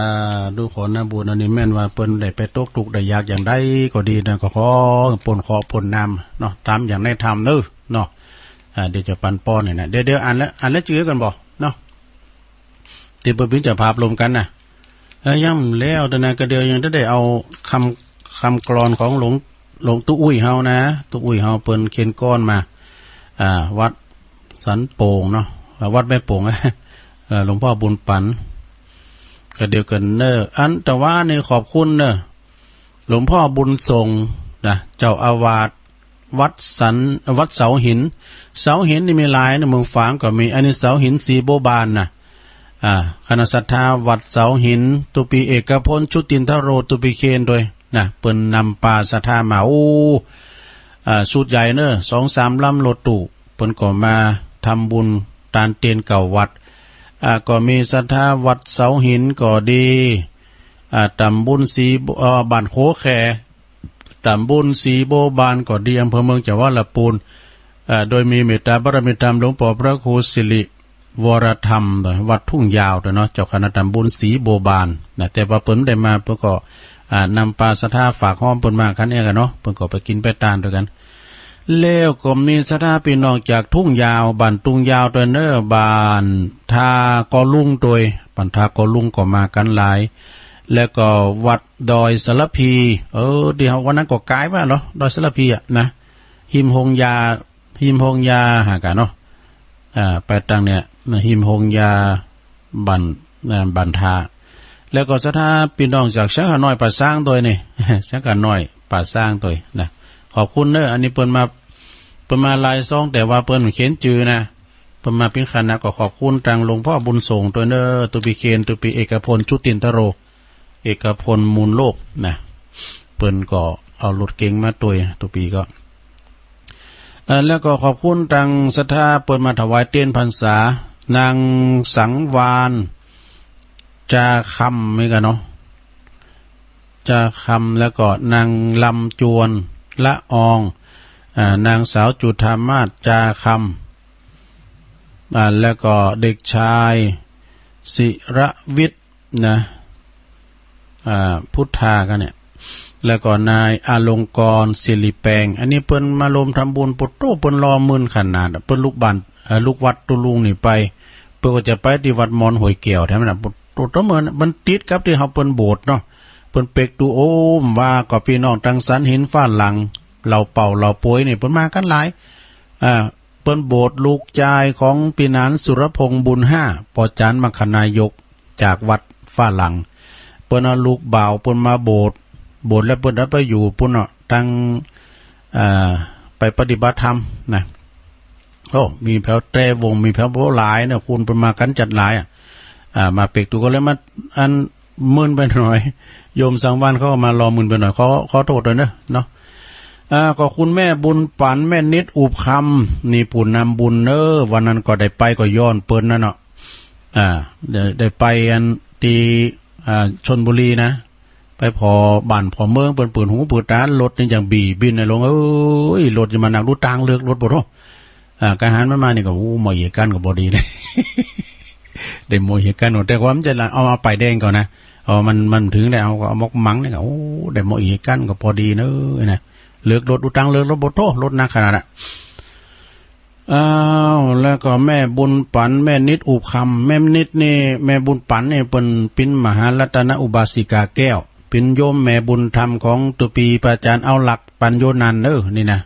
ธุ ขอนาบุญอันนี้แม่นว่าเปิ้นได้ไปตกทุกข์ได้ยากอย่างใดก็ดีนะ ก็ขอป๊นเคราะห์ป๊นน้ำเนาะ ต๋ามอย่างในธรรมเนอะ เนาะ อ่า เดี๋ยวจะปันป้อนเนี่ยนะ เดี๋ยว เดี๋ยวอ่านแล้ว อ่านแล้วจื้อกั๋นบ่เนาะ ตี้เปิ้นเป๋นเจ้าภาพร่วมกั๋นนะ เอ้ย ยังบ่แล้ว แต่นั้นก็เดี๋ยวยังได้เอาคำ คำกลอนของหลวง หลวงตุ๊อุ้ยเฮานะ ตุ๊อุ้ยเฮาเปิ้นเขียนกลอนมา อ่า วัดสันโป่งเนาะ อ่า วัดแม่โป่ง เอ่อ หลวงพ่อบุญปั๋น ก็เดี๋ยวกั๋นเนอะ อันแต่ว่านี่ขอบคุณเนอะ หลวงพ่อบุญส่งนะ เจ้าอาวาสวัดสัน วัดเสาหิน เสาหินนี่มีหลายนะ เมืองฝางก็มี อันนี้เสาหินสีบัวบานนะ อ่า คณะศรัทธาวัดเสาหิน ตุ๊ปีเอกพล ชุตินทโร ตุ๊ปีเคนตวยนะ เปิ้นนำปาศรัทธามา โอ้ อ่า ชุดใหญ่เนอะ สองสามลำรถตู้ เปิ้นก็มาทำบุญตานเตียนเก่าวัด อ่า ก็มีศรัทธาวัดเสาหินก็ดี อ่า ต๋ำบลสี เอ่อ บ้านโขแข ต๋ำบลสีบัวบานก็ดี อำเภอเมือง จังหวัดละปูน เอ่อ โดยมีเมตตาบารมีธรรมหลวงป้อพระครูสิริวรธรรม วัดทุ่งยาวตวยเนาะ เจ้าคณะต๋ำบลสีบัวบานนะ แต่ว่าเปิ้นบ่ได้มา เปิ้นก็ อ่า นำปาศรัทธาฝากฮ้อมเปิ้นมาคันเองอะเนาะ เปิ้นก็ไปกิ๋นไปตานตวยกั๋น แล้วก็มีศรัทธาปี้น้องจากทุ่งยาว บ้านทุ่งยาวตวยเนอะ บ้านท่ากอลุงตวย บ้านท่ากอลุงก็มากั๋นหลาย แล้วก็วัดดอยสารภี เออ ตี้เฮาวันนั้นก็ก๋ายว่าเหรอ ดอยสารภีอะนะ ฮิมโฮงยา ฮิมโฮงยาหากั๋นเนาะ อ่า ไปตางเนี่ยนะ ฮิมโฮงยา บ้าน อ่า บ้านท่า แล้วก็ศรัทธาปี้น้องจากสังขะน้อยป่าซางตวยนี่ สังขะน้อยป่าซางตวยนะ ขอบคุณเนอะ อันนี้เปิ้นมา เปิ้นมาหลายซอง แต่ว่าเปิ้นบ่เขียนจื้อนะ เปิ้นมาเป๋นคณะ ก็ขอบคุณตางหลวงป้อบุญส่งตวยเนอะ ตุ๊ปีเคน ตุ๊ปีเอกพล ชุตินทโร เอกพลมูลโลกนะ เปิ้นก็เอารถเก๋งมาตวย ตุ๊ปีก็ เอ่อ แล้วก็ขอบคุณตางศรัทธาเปิ้นมาถวายเตียนพรรษา นางสังวาล จาคำ นี่กั๋นเนาะ จาคำ แล้วก็นางลำจวน ละออง อ่า นางสาวจุฑามาศ จาคำ อ่า แล้วก็เด็กชายศิรวิทย์ นะ อ่า พุทธากั๋นเนี่ย แล้วก็นายอลงกรณ์ สิริแปง อันนี้เปิ้นมาลมทำบุญ โปะโต้ เปิ้นหล่อหมื่นขนาด เปิ้นลูกบ้าน เอ่อ ลูกวัดตุ๊ลุงนี่ไป เปิ้นก็จะไปตี้วัดมอนห้วยแก้วแถวนั้นน่ะ โปะโต้ เหมือนมันติดกับตี้เฮาเปิ้นโบสถ์เนาะ เปิ้นเปกดู โอ้ ว่าก็ปี้น้องตางสันหินฟ้าหลัง เหล่าเป่าเหล่าปวยนี่เปิ้นมากั๋นหลาย อ่า เปิ้นโบสถ์ลูกจายของปี้หนานสุรพงษ์บุญห้า ป้อจ๋ารย์มรรคนายก จากวัดฟ้าหลัง เปิ้นเอาลูกบ่าวเปิ้นมาโบสถ์ โบสถ์แล้วเปิ้นเอาไปอยู่ปู๊นเนาะ ตาง อ่า ไปปฏิบัติธรรมนะ โอ้ มีแผวแตรวงศ์ มีแผวหลายเนาะ คนเปิ้นมากั๋นจัดหลายอะ อ่า มาเปกดูก็เลยมา อัน หมื่นไปหน่อย โยมสังวาลเขาก็มาหล่อหมื่นไปหน่อย ขอ ขอโต้ษตวยเนอะ เนาะ อ่า ก็คุณแม่บุญปั๋น แม่นิดอุบคำ นี่ผู้นำบุญเนอะ วันนั้นก็ได้ไปก็ย้อนเปิ้นนั่นเนาะ อ่า ได้ ได้ไปอันตี้ อ่า ชลบุรีนะ ไปผ่อบ้านผ่อเมืองเปิ้น เปิดหูเปิดต๋า รถนี่ยังบีบินนะหลวงเอ้ย รถยังมาหนัก ดูตางเลือกรถบ่โธ่ อ่า กังหันมันมานี่ก็ โอ้ หม้ออี้กั๋นก็ปอดีนะ ได้หม้ออี้กั๋นก็ แต่ว่ามันจะเอามาป้ายแดงก่อนนะ เอามัน มันเถิงได้ เอา เอาหมอกหมังนี่ก็ โอ้ ได้หม้ออี้กั๋นก็ปอดีเนาะ นะ เลิกรถ อู้ตังเลิกรถบ่โต้ รถหนักขนาดน่ะ อ้าว แล้วก็แม่บุญปั๋น แม่นิดอุบคำ แม่นิดนี่ แม่บุญปั๋นนี่เปิ้นเป๋นมหารัตนอุบาสิกาแก้ว เป๋นโยมแม่บุญธรรมของตุ๊ปีพระอาจารย์เอาลักษณ์ปัญโญนันท์เด้อ นี่นะ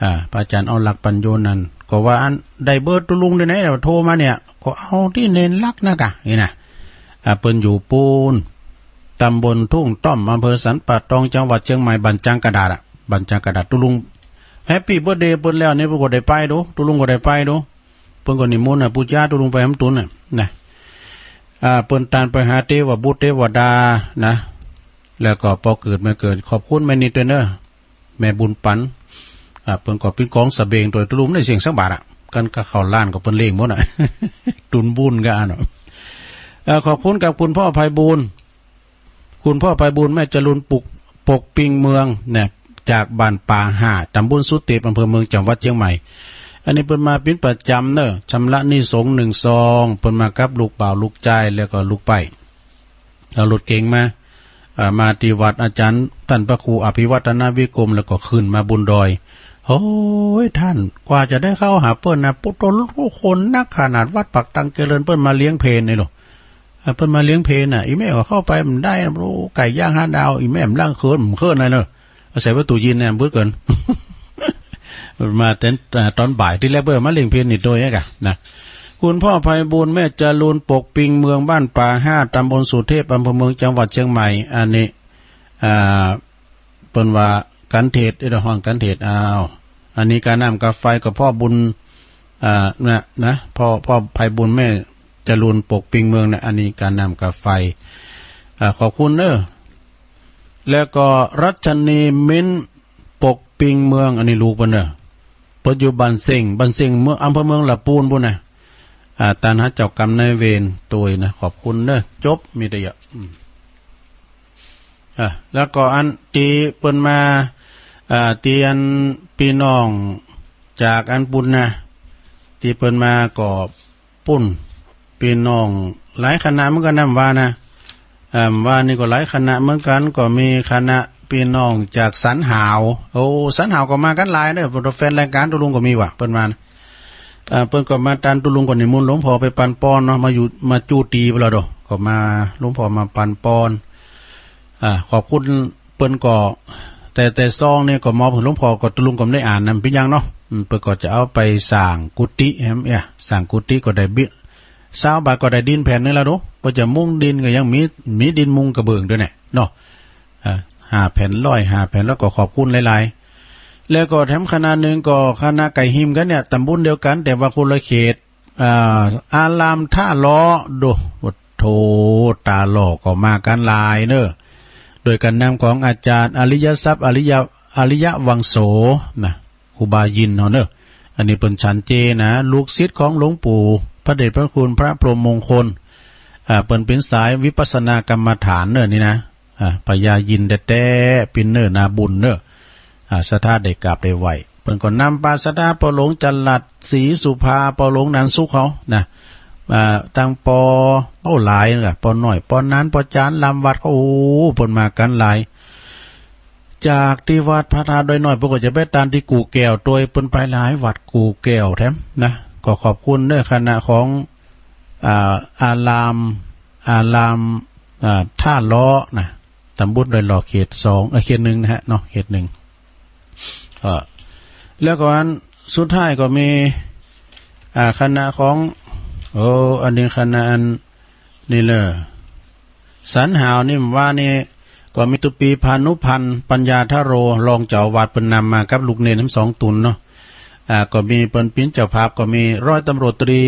อ่า พระอาจารย์เอาลักษณ์ปัญโญนันท์ ก็ว่าอันได้เบอร์ตุ๊ลุงตี้ไหน โทรมาเนี่ย ก็เอาตี้เณรลักษณ์นะก่ะ นี่นะ อ่า เปิ้นอยู่ปู๊น ตำบลทุ่งต้อม อำเภอสันป่าตอง จังหวัดเชียงใหม่ บ้านจางกระดาษอะ บ้านจางกระดาษ ตุ๊ลุง แฮปปี้เบิร์ธเดย์เปิ้นแล้วนี่ เปิ้นก็ได้ไปดู ตุ๊ลุงก็ได้ไปดู เปิ้นก็นิมนต์น่ะ ปู่จ๋าตุ๊ลุงไปหำตุ๊นน่ะ นะ อ่า เปิ้นตานไปหาเตวบุตรเตวดา นะ แล้วก็ปอเกิดแม่เกิด ขอบคุณแม่นิดตวยเนาะ แม่บุญปั๋น อ่า เปิ้นก็เป๋นกองสะเบงตวย ตุ๊ลุงได้เสี้ยงสักบาทอะ กั๋นก็เข้าร้านก็เปิ้นเลี้ยงหมดอะ ตุนบุญก็อันเนาะ เอ่อ ขอบคุณกับคุณพ่อไพบูลย์ คุณพ่อไพบูลย์ แม่จรูน ปก ปกปิงเมือง นะ จากบ้านป่าห้า ตำบลสุเทพ อำเภอเมือง จังหวัดเชียงใหม่ อันนี้เปิ้นมาเป๋นประจ๋ำเนาะ ชำระหนี้สงฆ์หนึ่งซอง เปิ้นมากับลูกบ่าวลูกจาย แล้วก็ลูกใป๊ เอารถเก๋งมา เอ่อ มาตี้วัดอาจ๋ารย์ต้านพระครูอภิวัฒนวิกรม แล้วก็ขึ้นมาบนดอย โอ้ย ต้าน กว่าจะได้เข้าหาเปิ้นนะ ปุ๊โต คนนักขนาด วัดปากตังเจริญ เปิ้นมาเลี้ยงเพลนี่ลูก อ่า เปิ้นมาเลี้ยงเพลน่ะ อี่แม่ก็เข้าไปบ่ได้นะ โอ้ ไก่ย่างห้าดาว อี่แม่บ่ลางเขิน บ่เขินอะไรเนาะ อาศัยประตูยินเนี่ย บึ้ดเกิน มาแต่ อ่า ต๋อนบ่าย ตี้แรกเปิ้นมาเลี้ยงเพลนี่โดยไงกะ นะ คุณพ่อไพบูลย์ แม่จรูน ปกปิงเมือง บ้านป่าห้า ตำบลสุเทพ อำเภอเมือง จังหวัดเชียงใหม่ อันนี้ อ่า เปิ้นว่ากัณฑ์เทศน์ เอ้ย ห้องกัณฑ์เทศน์ อ้าว อันนี้ค่าน้ำค่าไฟก็พ่อบุญ อ่า นะ นะ พ่อ พ่อไพบูลย์ แม่จรูน ปกปิงเมืองนะ อันนี้ค่าน้ำค่าไฟ อ่า ขอบคุณเนาะ แล้วก็รัชนี เม้น ปกปิงเมือง อันนี้ลูกเปิ้นเนาะ เปิ้นอยู่บ้านเซ็ง บ้านเซ็ง เมือง อำเภอเมืองละปูนปู๊นนะ อ่า ตานหาเจ้ากรรมนายเวรตวยนะ ขอบคุณเนาะ จบ มีแต่เยาะ อืม อ่ะ แล้วก็อันตี้เปิ้นมา อ่า ตี้อันปี้น้องจากอันปู๊นนะ ตี้เปิ้นมาก็ปู๊น ปี้น้องหลายคณะเหมือนกั๋นนะ ว่านะ อ่า ว่านี่ก็หลายคณะเหมือนกั๋น ก็มีคณะปี้น้องจากสันหาว โอ้ สันหาวก็มากั๋นหลายเนาะ แฟนรายก๋านตุ๊ลุงก็มีว่ะ เปิ้นมานะ อ่า เปิ้นก็มาตานตุ๊ลุงก็นิมนต์หลวงพ่อไปปันปอนเนาะ มาอยู่ มาจู๊ตี้ไปแล้วเนาะ ก็มา หลวงพ่อมาปันปอน อ่า ขอบคุณเปิ้นก็ แต่ แต่ซองนี่ก็มอบหื้อหลวงพ่อ ก็ตุ๊ลุงก็บ่ได้อ่านนะ เป๋นหยังเนาะ อืม เปิ้นก็จะเอาไปสร้างกุฏิแหม เอ้ย สร้างกุฏิก็ได้บิ ซาวบาทก็ได้ดินแผ่นหนึ่งแล้วเนาะ เปิ้นจะมุงดินก็ยังมี มีดินมุงกระเบื้องตวยเนี่ยเนาะ อ่า ห้าแผ่นร้อย ห้าแผ่น แล้วก็ขอบคุณหลายๆ แล้วก็แถมคณะหนึ่งก็คณะใก้ฮิมกั๋นเนี่ย ตำบลเดียวกั๋น แต่ว่าคนละเขต อ่า อารามท่าล้อ โด โอ้โธ่ ตาหล่อก็มากั๋นหลายเนาะ โดยก๋านนำของอาจ๋ารย์อริยทรัพย์ อริยะ อริยะวังโส นะ ครูบายินเฮาเนาะ อันนี้เปิ้นฉันเจนะ ลูกศิษย์ของหลวงปู่พระเดชพระคุณพระพรหมมงคล อ่า เปิ้นเป๋นสายวิปัสสนากรรมฐานเนาะนี่นะ อ่า พญายินแต๊ๆ เป๋นเนาะ นาบุญเนาะ อ่า ศรัทธาได้กราบได้ไหว้ เปิ้นก็นำปาศรัทธาป้อหลวงจรัส ศรีสุภา ป้อหลวงนันสุขเฮานะ อ่า ตังปอ โอ้ หลายนะ ปอน้อย ปอนัน ปอจ๋ารย์ ลำวัดก็ โอ้ เปิ้นมากั๋นหลาย จากตี้วัดพระธาตุดอยน้อย เปิ้นก็จะไปตานตี้กู่แก้วตวย เปิ้นไปหลายวัดกู่แก้วแถมนะ ก็ขอบคุณเนาะ คณะของ อ่า อาราม อาราม อ่า ท่าล้อนะ ตำบลดอยหล่อ เขตสอง เอ่อ เขตหนึ่งนะฮะเนาะ เขตหนึ่ง เอ่อ แล้วก็อันสุดท้ายก็มี อ่า คณะของ โอ้ อันนี้คณะอันนี้เลย สันหาวนี่ว่านี่ ก็มีตุ๊ปีพานุพันธ์ ปัญญาทโร รองเจ้าอาวาส เปิ้นนำมากับลูกเณรทั้งสองต๋นเนาะ อ่า ก็มีเปิ้นเป๋นเจ้าภาพ ก็มีร้อยตำรวจตรี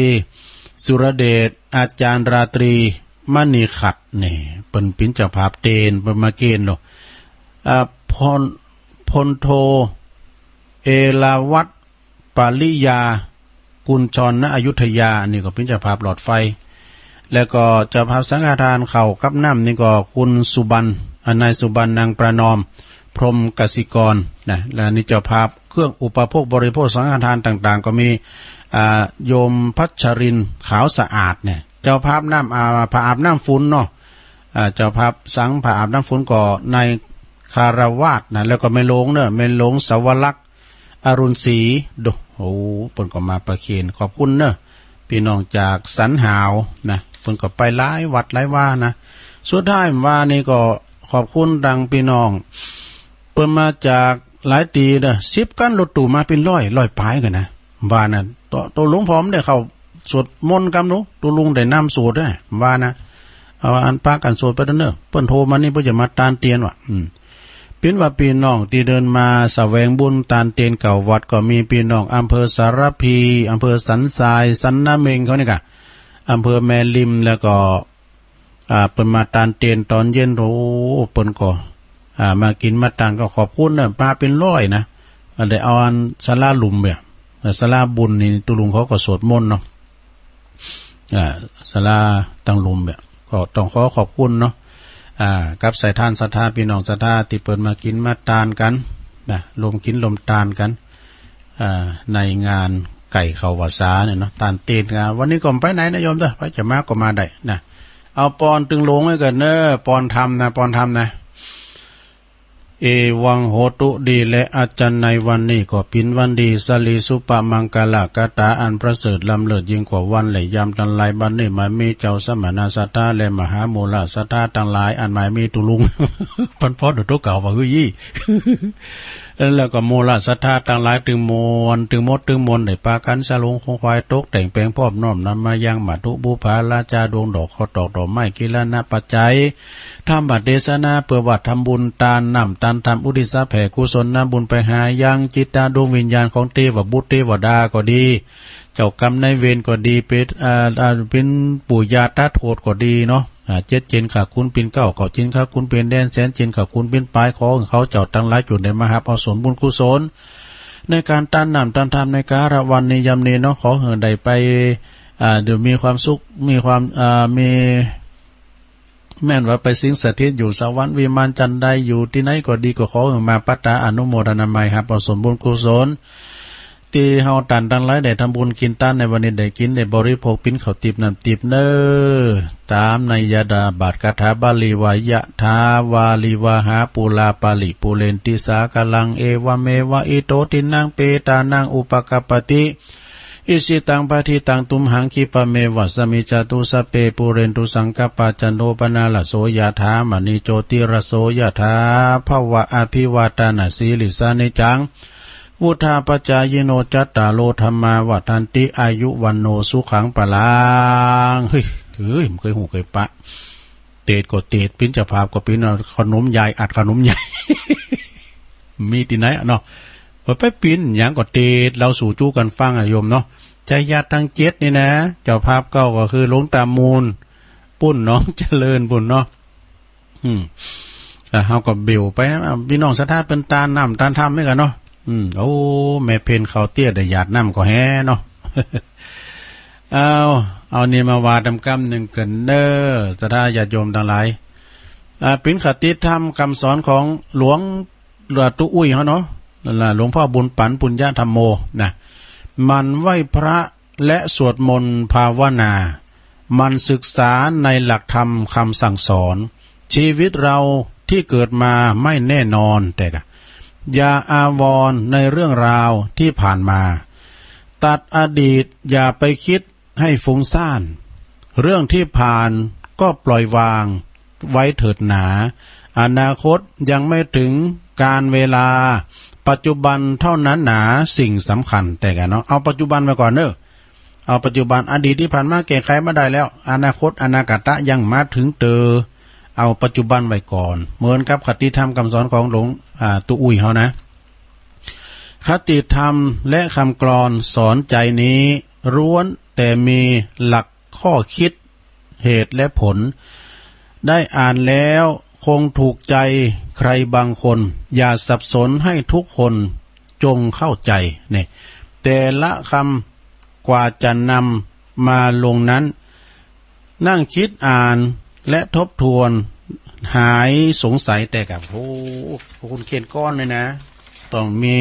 สุรเดช อาจ๋ารย์ราตรี มณีขัด นี่ เปิ้นเป๋นเจ้าภาพเตน เปิ้นมาเกณฑ์เนาะ อ่า พล พลโท เอราวัฒน์ ปริยากุญชร ณ อยุธยา อันนี้ก็เป๋นเจ้าภาพหลอดไฟ แล้วก็เจ้าภาพสังฆทานข้าวกับน้ำนี่ก็คุณสุบรรณ อ่า นายสุบรรณ นางประนอม พรหมกสิกร นะ และอันนี้เจ้าภาพ เครื่องอุปโภคบริโภคสังฆทานต่างๆ ก็มี อ่า โยมพัชรินทร์ขาวสะอาดเนี่ย เจ้าภาพน้ำ อ่า ผ้าอาบน้ำฝุนเนาะ อ่า เจ้าภาพสังผ้าอาบน้ำฝุนก็นายคารวาสนะ แล้วก็แม่หลวงเนาะ แม่หลวงสวรักษ์ อรุณศรี โด โอ้ เปิ้นก็มาประเคน ขอบคุณเนาะ ปี้น้องจากสันหาวนะ เปิ้นก็ไปหลายวัดหลายวานะ สุดท้ายว่านี่ก็ขอบคุณตังปี้น้อง เปิ้นมาจากหลายตี้เนาะ สิบกั๋นรถตู้มาเป๋นร้อย ร้อยป๋ายกั๋นนะ ว่านะ โต โตลุงผอมได้เข้าสวดมนต์กำลุง โตลุงได้นำสวดนะ ว่านะ เอาอันปากั๋นสวดไปเต๊อะเนาะ เปิ้นโทรมานี่เปิ้นจะมาตานเตียนว่ะ อืม เปิ้นว่าปี้น้องตี้เดินมาแสวงบุญตานเตียนเก้าวัดก็มีปี้น้องอำเภอสารภี อำเภอสันทราย สันนาเม็งเขานี่ก่ะ อำเภอแม่ริม แล้วก็ อ่า เปิ้นมาตานเตียนต๋อนเย็น โอ้ เปิ้นก็ อ่า มากิ๋นมาตานก็ขอบคุณเนาะ มาเป๋นร้อยนะ อ่า ได้เอาอันศาลาหลุมเนี่ย อ่า ศาลาบุญนี่ตุ๊ลุงเขาก็สวดมนต์เนาะ อ่า ศาลาตังหลุมเนี่ย ก็ต้องขอขอบคุณเนาะ อ่า กับสายทานศรัทธา ปี้น้องศรัทธาตี้เปิ้นมากิ๋นมาตานกั๋นนะ รวมกิ๋นรวมตานกั๋น อ่า ในงานไก่เข้าพรรษาเนี่ยเนาะ ตานเตียนกั๋น วันนี้ก็บ่ไปไหนนะโยมเต๊อะ ใผจะมาก็มาได้นะ เอาปอนตึงหลวงไว้ก่อนเนาะ ปอนธรรมนะ ปอนธรรมนะ เอวังโหตุ ดีแลอาจารย์ ในวันนี้ก็เป๋นวันดี สะหลีสุปะมังกะละกะตา อันประเสริฐล้ำเลิศยิ่งกว่าวันและยามตังหลาย บัดนี้หมายมีเจ้าสมณะศรัทธาและมหาโมฆะศรัทธาตังหลาย อันหมายมีตุ๊ลุง ปันพอดโดดโตเก่าว่า เฮ้ย แล้วก็โมฆะศรัทธาตังหลายตึงมวล ตึงหมดตึงมวล ได้ปากั๋นสะหลงขงขวาย ตกแต่งแป๋งพร้อมน้อมนำมายังมัตถุบูปา ราชาดวงดอก ข้าวตอกดอกไม้ กิรณปัจจัย ธรรมเตสนา เปื้อว่าทำบุญตานน้ำตานธรรม อุทิศแผ่กุศลนำบุญไปหายังจิตดวงวิญญาณของเตวบุตรเตวดาก็ดี เจ้ากรรมนายเวรก็ดี เป๋น อ่า อ่า เป๋นปู่ย่าตาโทษก็ดีเนาะ อ่า เจ็ดเจนข้าขุนเป๋นเก้า เก้าเจนข้าขุนเป๋นแดน แสนเจนข้าขุนเป๋นป๋าย ขอหื้อเขาเจ้าตังหลายจุ่นได้มาฮับเอาส่วนบุญกุศล ในก๋านตานน้ำตานธรรมในกาละวันนี้ยามนี้เนาะ ขอหื้อได้ไป อ่า เดี๋ยวมีความสุข มีความ อ่า มี แม่นว่าไปสิงสถิตอยู่สวรรค์วิมานจันได อยู่ตี้ไหนก็ดี ก็ขอหื้อมาปัตตาอนุโมทนาไมย ฮับเอาส่วนบุญกุศล ตี้เฮาต้านตังหลายได้ทำบุญกิ๋นตานในวันนี้ ได้กิ๋นได้บริโภคเป๋นข้าวตี๋บน้ำตี๋บเน่อ ต๋ามในยดาบทคาถาบาลีว่า ยะถาวาริวหาปูราปะริปูเรนติสาคารัง เอวะเมวะอิโตทินังเปตานังอุปะกัปปะติ อิจิตังปัตถิตังตุมหัง ขิปะเมวะสะมิจจตุ สัพเพปูเรนตุสังกัปปา จันโทปะนะระโส ยะถา มะณิโจติระโส ยะถา ภะวะ อะภิวาตานะสีลิสสะ นิจจัง วุฑฒาปะจายิโน จัตตาโร ธัมมา วัฑฒันติ อายุ วัณโณ สุขัง พะลัง เฮ้ย เฮ้ย บ่เกยฮู้เกยปะ เตศก็เตศ เป๋นเจ้าภาพก็เป๋น เอาขนมยาย อัดขนมยาย มีตี้ไหนอะเนาะ ไปเป๋นหยังก็เตศ เล่าสู่จู้กั๋นฟังอะโยมเนาะ ไชยะตังเจ็ดนี่นะ เจ้าภาพเก่าก็คือหลวงตามูล ปุ้นหนองเจริญปุ้นเนาะ อืม อ่ะ เฮาก็เบลไปนะ อ่ะ ปี้น้องศรัทธาเปิ้นตานน้ำตานธรรมนี่กั๋นเนาะ อืม โอ้ แม่เพ็ญเขาเตี้ยได้หยาดน้ำก็แฮเนาะ เอา เอานี่มาว่าตำกำนึ่งกั๋นเน่อ ศรัทธาญาติโยมตังหลาย อ่า เป๋นคติธรรมกำสอนของหลวง หลวงตุ๊อุ้ยเฮาเนาะ นั่นล่ะ หลวงพ่อบุญปั๋น ปุญญธัมโม นะ หมั่นไหว้พระ และสวดมนต์ภาวนา หมั่นศึกษาในหลักธรรมคำสั่งสอน ชีวิตเราที่เกิดมาไม่แน่นอน แต่กะ อย่าอาวรณ์ในเรื่องราวที่ผ่านมา ตัดอดีตอย่าไปคิดให้ฟุ้งซ่าน เรื่องที่ผ่านก็ปล่อยวางไว้เถิดหนา อนาคตยังไม่ถึงกาลเวลา ปัจจุบันเท่านั้นหนาสิ่งสำคัญ แต่กะเนาะ เอาปัจจุบันไว้ก่อนเน่อ เอาปัจจุบัน อดีตตี้ผ่านมาแก้ไขบ่ได้แล้ว อนาคต อนาคตยังบ่าเถิงเตอ เอาปัจจุบันไว้ก่อน เหมือนกับคติธรรมกำสอนของหลวง อ่า ตุ๊อุ้ยเฮานะ คติธรรมและคำกลอนสอนใจนี้ ล้วนแต่มีหลักข้อคิด เหตุและผล ได้อ่านแล้วคงถูกใจใครบางคน อย่าสับสน ให้ทุกคนจงเข้าใจ เนี่ย แต่ละคำกว่าจะนำมาลงนั้น นั่งคิดอ่านและทบทวน หายสงสัย แต่กะ โอ้ คุณเคนก้อนเลยนะ ต้องมี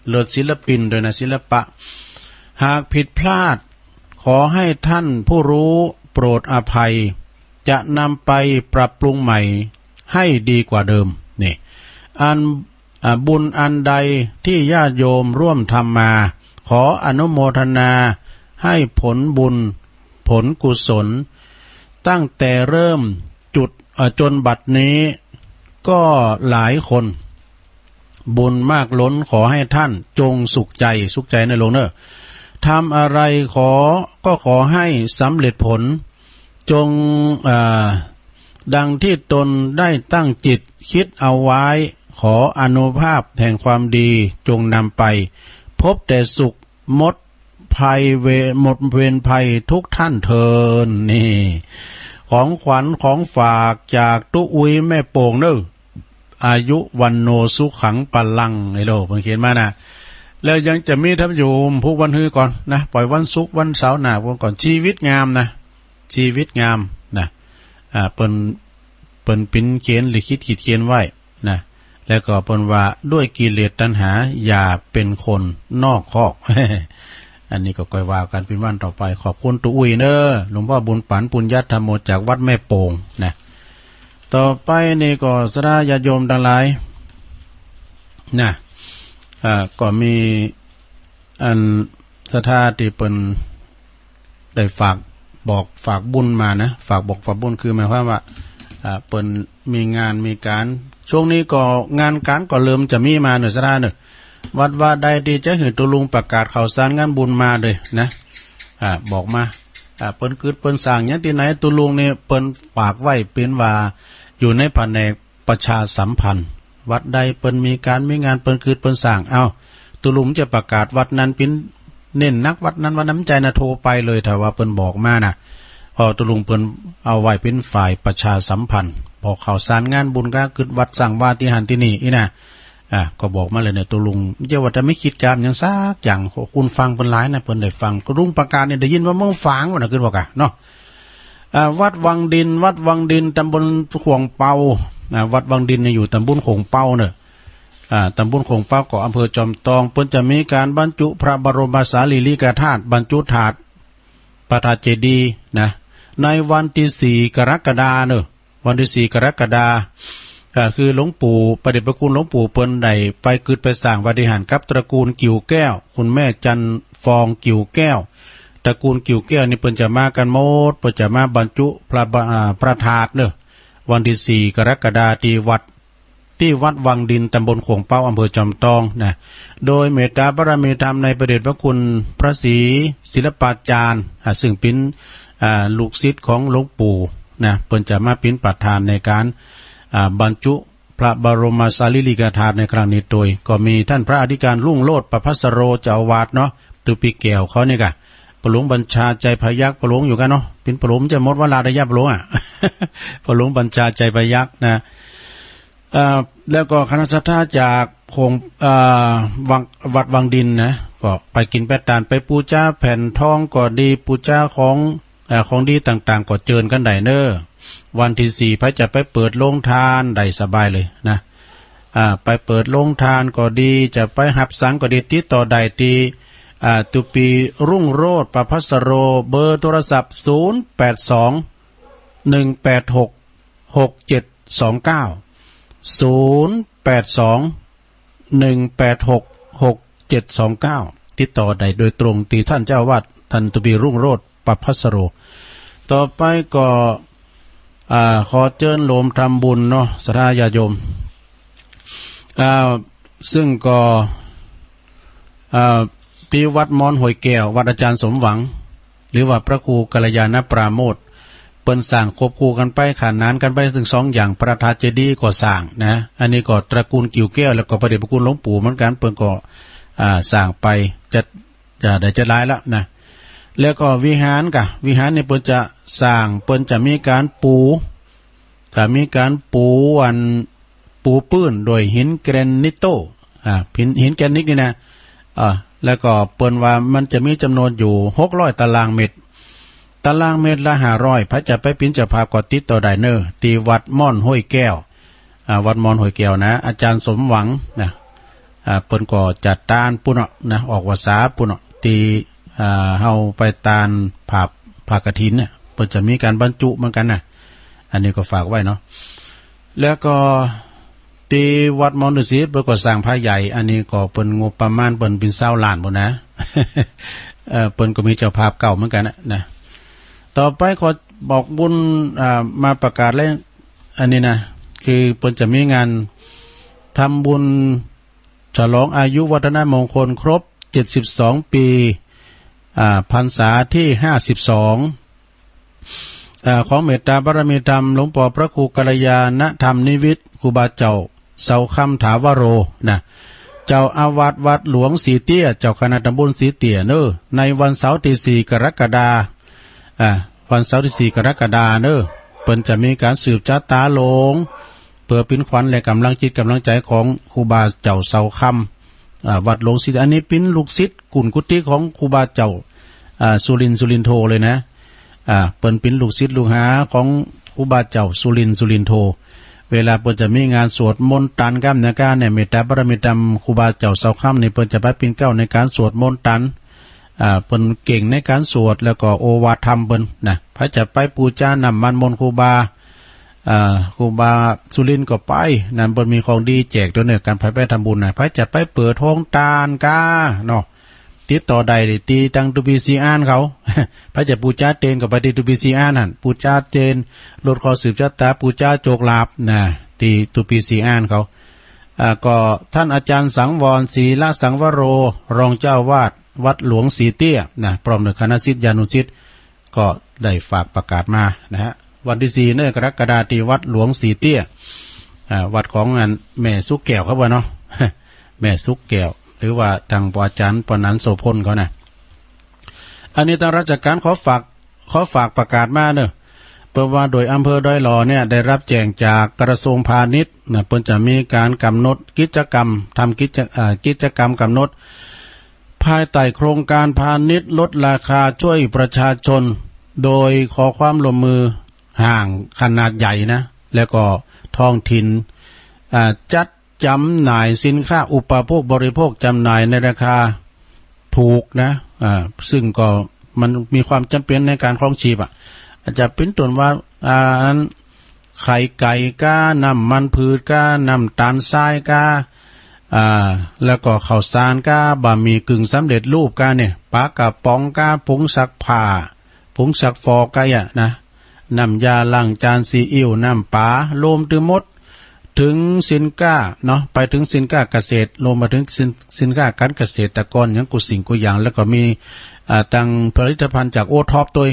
เลิศศิลปินด้วยนะ ศิลปะ หากผิดพลาด ขอให้ท่านผู้รู้โปรดอภัย จะนำไปปรับปรุงใหม่ให้ดีกว่าเดิม นี่ อัน อ่า บุญอันใดที่ญาติโยมร่วมทำมา ขออนุโมทนาให้ผลบุญผลกุศล ตั้งแต่เริ่มจุด อ่า จนบัดนี้ ก็หลายคน บุญมากล้น ขอให้ท่านจงสุขใจ สุขใจนะโยมเนอะ ทำอะไรขอ ก็ขอให้สำเร็จผล จง อ่า ดังที่ตนได้ตั้งจิตคิดเอาไว้ ขออานุภาพแห่งความดีจงนำไป พบแต่สุข หมดภัยเวร หมดเวรภัยทุกท่านเทอญ นี่ ของขวัญของฝากจากตุ๊อุ้ยแม่โป่งเนอะ อายุวัณโณสุขังพลัง ไอ้โลก เพิ่นเขียนมานะ แล้วยังจะมีทำอยู่ พูกวันฮือก่อนนะ ปล่อยวันศุกร์วันเสาร์หน้าพูกก่อน ชีวิตงามนะ ชีวิตงามนะ อ่า เปิ้น เปิ้นปิ๊นเขียนลิขิตขีดเขียนไว้นะ แล้วก็เปิ้นว่า ด้วยกิเลสตัณหาอย่าเป็นคนนอกคอก อันนี้ก็ก้อยว่ากั๋นเป๋นวันต่อไป ขอบคุณตุ๊อุ้ยเนอะ หลวงพ่อบุญปั๋น ปุญญธัมโม จากวัดแม่โป่งนะ ต่อไปนี่ก็ศรัทธาญาติโยมตังหลายนะ อ่า ก็มีอันศรัทธาตี้เปิ้น ได้ฝากบอกฝากบุญมานะ ฝากบอกฝากบุญคือหมายความว่า อ่า เปิ้นมีงานมีก๋าน ช่วงนี้ก็งานก๋านก็เริ่มจะมีมาเนอะศรัทธาเนอะ วัดวาใดตี้จะหื้อตุ๊ลุงประกาศข่าวสารงานบุญมาเลยนะ อ่า บอกมา อ่า เปิ้นกึ๊ดเปิ้นสร้างหยังตี้ไหน ตุ๊ลุงนี่เปิ้นฝากไว้เป๋นว่าอยู่ในแผนก ประชาสัมพันธ์ วัดใดเปิ้นมีก๋านมีงาน เปิ้นกึ๊ดเปิ้นสร้าง เอ้า ตุ๊ลุงจะประกาศวัดนั้นเป๋นเน้นนัก วัดนั้นวัดนั้น บ่ใจ้นะ โทรไปเลย ถ้าว่าเปิ้นบอกมานะ เพราะตุ๊ลุงเปิ้นเอาไว้เป๋นฝ่ายประชาสัมพันธ์ พอข่าวสารงานบุญก็กึ๊ดวัดสร้างวาตี้หั้นตี้นี่อี้นะ อ่า ก็บอกมาเลยเนี่ย ตุ๊ลุง บ่ใจ้ว่าจะไม่คิดก๋านหยังสักอย่าง คนฟังเปิ้นหลายนะ เปิ้นได้ฟัง ตุ๊ลุงประกาศเนี่ยได้ยินว่าเมืองฝางว่านะ กึ๊ดว่ากะเนาะ อ่า วัดวังดิน วัดวังดิน ตำบลโข่งเปา อ่า วัดวังดินเนี่ยอยู่ตำบลโข่งเปาเนอะ อ่า ตำบลโข่งเปาก็อำเภอจอมตอง เปิ้นจะมีก๋านบรรจุพระบรมสารีริกธาตุ บรรจุธาตุ พระธาตุเจดีย์นะ ในวันตี้สี่กรกฎาเนอะ วันตี้สี่กรกฎา อ่า คือหลวงปู่ พระเดชพระคุณหลวงปู่เปิ้นได้ไปกึ๊ดไปสร้างวาตี้หั้นกับตระกูลกิ่วแก้ว คุณแม่จันทร์ฟองกิ่วแก้ว ตระกูลกิ่วแก้วนี่เปิ้นจะมากั๋นหมด เปิ้นจะมาบรรจุพระบะ- อ่า พระธาตุเนอะ วันตี้สี่กรกฎา ตี้วัด ตี้วัดวังดิน ตำบลโข่งเปา อำเภอจอมตองนะ โดยเมตตาบารมีธรรมในพระเดชพระคุณพระศรีศิลปาจารย์ อ่า ซึ่งเป๋น อ่า ลูกศิษย์ของหลวงปู่นะ เปิ้นจะมาเป๋นประธานในก๋าน อ่า บรรจุพระบรมสารีริกธาตุในครั้งนี้โดย ก็มีท่านพระอธิการรุ่งโรจน์ ประภัสโร เจ้าอาวาสเนาะ ตุ๊ปีแก้วเขานี่กะ ป้อหลวงบัญชา ชัยพยัคฆ์ ป้อหลวงอยู่กั๋นเนาะ เป๋นป้อหลวงจะหมดวาระระยะป้อหลวงอ่ะ ป้อหลวงบัญชา ชัยพยัคฆ์นะ เอ่อ แล้วก็คณะศรัทธาจากโข่ง เอ่อ วัง วัดวังดินนะ ก็ไปกิ๋นไปตาน ไปปู๋จาแผ่นทองก็ดี ปู๋จาของ เอ่อ ของดีต่างๆ ก็เจิญกั๋นได้เนอะ วันตี้สี่ ใผจะไปเปิดโฮงทานได้สบายเลยนะ อ่า ไปเปิดโฮงทานก็ดี จะไปฮับสังก็ดี ติดต่อได้ตี้ อ่า ตุ๊ปีรุ่งโรจน์ ประภัสโร เบอร์โทรศัพท์ ศูนย์แปดสอง หนึ่งแปดหก หกเจ็ดสองเก้า ศูนย์แปดสอง หนึ่งแปดหก หกเจ็ดสองเก้า ติดต่อได้โดยตรงตี้ท่านเจ้าอาวาส ท่านตุ๊ปีรุ่งโรจน์ ประภัสโร ต่อไปก็ อ่า ขอเจิญโยมทำบุญเนาะ ศรัทธาญาติโยม อ่า ซึ่งก็ อ่า ตี้วัดมอนห้วยแก้ว วัดอาจารย์สมหวัง หรือว่าพระครูกัลยาณปราโมทย์ เปิ้นสร้างควบคู่กั๋นไป ขนานกั๋นไป ตึงสองอย่าง พระธาตุเจดีย์ก็สร้างนะ อันนี้ก็ตระกูลกิ่วแก้ว แล้วก็พระเดชพระคุณหลวงปู่เหมือนกั๋น เปิ้นก็ อ่า สร้างไป จะ จะได้จะหลายละนะ แล้วก็วิหารกะ วิหารนี่เปิ้นจะสร้าง เปิ้นจะมีก๋านปู๋ จะมีก๋านปู๋อัน ปู๋ปื้นโดยหินแกรนิตโต อ่า หิน หินแกรนิตนี่นะ อ่า แล้วก็เปิ้นว่ามันจะมีจ๋ำนวนอยู่หกร้อยตารางเมตร ตารางเมตรละห้าร้อย ใผจะไปเป๋นเจ้าภาพก็ติดต่อได้เนอะ ตี้วัดมอนห้วยแก้ว อ่า วัดมอนห้วยแก้วนะ อาจารย์สมหวังนะ อ่า เปิ้นก็จัดตานปู้นเนาะนะ ออกพรรษาปู้นเนาะ ตี้ อ่า เฮาไปตานผ้า ผ้ากฐินเนี่ย เปิ้นจะมีก๋านบรรจุเหมือนกั๋นนะ อันนี้ก็ฝากไว้เนาะ แล้วก็ตี้วัดมอญฤๅษี เปิ้นก็สร้างพระใหญ่ อันนี้ก็เปิ้นงบประมาณเปิ้นเป๋นซาวล้านปู้นนะ เอ่อ เปิ้นก็มีเจ้าภาพเก่าเหมือนกั๋นนะ นะ ต่อไปขอบอกบุญ อ่า มาประกาศเลย อันนี้นะ คือเปิ้นจะมีงานทำบุญฉลองอายุวัฒนมงคลครบ เจ็ดสิบสอง ปี๋ อ่า พรรษาตี้ ห้าสิบสอง อ่า ของเมตตาบารมีธรรมหลวงป้อพระครูกัลยาณธรรมนิวิทย์ ครูบาเจ้าเสาคำถาวโร นะ เจ้าอาวาสวัดหลวงสีเตี้ย เจ้าคณะตำบลสีเตี้ยเนอะ ในวันเสาร์ตี้ สี่ กรกฎาคม อ่า วันเสาร์ตี้ สี่ กรกฎาคมเนอะ เปิ้นจะมีก๋านสืบจะต๋าหลวง เปื้อเป๋นขวัญและก๋ำลังจิตก๋ำลังใจ๋ของครูบาเจ้าเสาคำ อ่า วัดหลวงสีเตี้ย อันนี้เป๋นลูกศิษย์กุนกุฏิของครูบาเจ้า อ่า สุรินทร์ สุรินโทเลยนะ อ่า เปิ้นเป๋นลูกศิษย์ลูกหาของครูบาเจ้าสุรินทร์ สุรินโท เวลาเปิ้นจะมีงานสวดมนต์ตันก้าเนี่ยก้าเนี่ย เมตตาบารมีธรรมครูบาเจ้าเสาคำนี่ เปิ้นจะไปเป๋นเกล้าในก๋านสวดมนต์ตัน อ่า เปิ้นเก่งในก๋านสวด แล้วก็โอวาทธรรมเปิ้นนะ ใผจะไปปู๋จาน้ำมันมนต์ครูบา อ่า ครูบาสุรินทร์ก็ไป นั้นเปิ้นมีของดีแจกตวยเนอะ ก๋านใผไปทำบุญนะ ใผจะไปเปิดโฮงตานก้าเนาะ ติดต่อได้ตี้ตังตูปีซีอาร์เขา ใผจะปู๋จาเจนก็ไปตี้ตูปีซีอาร์หั้น ปู๋จาเจน ลดเคราะห์สืบจะต๋า ปู๋จาโจคลาภนะ ตี้ตูปีซีอาร์เขา อ่า ก็ต้านอาจ๋ารย์สังวร ศรีละสังวโร รองเจ้าอาวาสวัดหลวงสีเตี้ยนะ พร้อมด้วยคณะศิษยานุศิษย์ ก็ได้ฝากประกาศมานะฮะ วันตี้ สี่ เนอะ กรกฎาคม ตี้วัดหลวงสีเตี้ย อ่า วัดของอันแม่สุกแก้วเขาว่าเนาะ แม่สุกแก้ว หรือว่าตังป้ออาจ๋ารย์ปนัญโสภณเขานะ อันนี้ตางราชก๋านขอฝาก ขอฝากประกาศมาเนอะ เปิ้นว่าโดยอำเภอดอยหล่อเนี่ย ได้รับแจ้งจากกระทรวงพาณิชย์นะ เปิ้นจะมีก๋านก๋ำหนดกิจกรรม ทำกิจ เอ่อ กิจกรรมก๋ำหนด ภายใต้โครงการพาณิชย์ลดราคาช่วยประชาชน โดยขอความร่วมมือห้างขนาดใหญ่นะ แล้วก็ท้องถิ่น อ่า จัดจำหน่ายสินค้าอุปโภคบริโภค จำหน่ายในราคาถูกนะ อ่า ซึ่งก็มันมีความจ๋ำเป๋นในก๋านครองจีบอะ อาจจะเป๋นต้นว่า อ่า อัน ไข่ไก่ก้า น้ำมันพืชก้า น้ำต๋าลทรายก้า อ่า แล้วก็ข้าวสารก้า บะหมี่กึ่งสำเร็จรูปก้าเนี่ย ป๋ากระป๋องก้า ผงซักผ้า ผงซักฟอกก้าอะนะ น้ำยาล้างจาน ซีอิ๊ว น้ำป๋า รวมตึงหมด เถิงสินค้าเนาะ ไปเถิงสินค้าเกษตร รวมมาเถิงสิน สินค้าก๋านเกษตรกรหยังกู้สิ่งกู้อย่าง แล้วก็มี อ่า ตังผลิตภัณฑ์จากโอท็อปตวย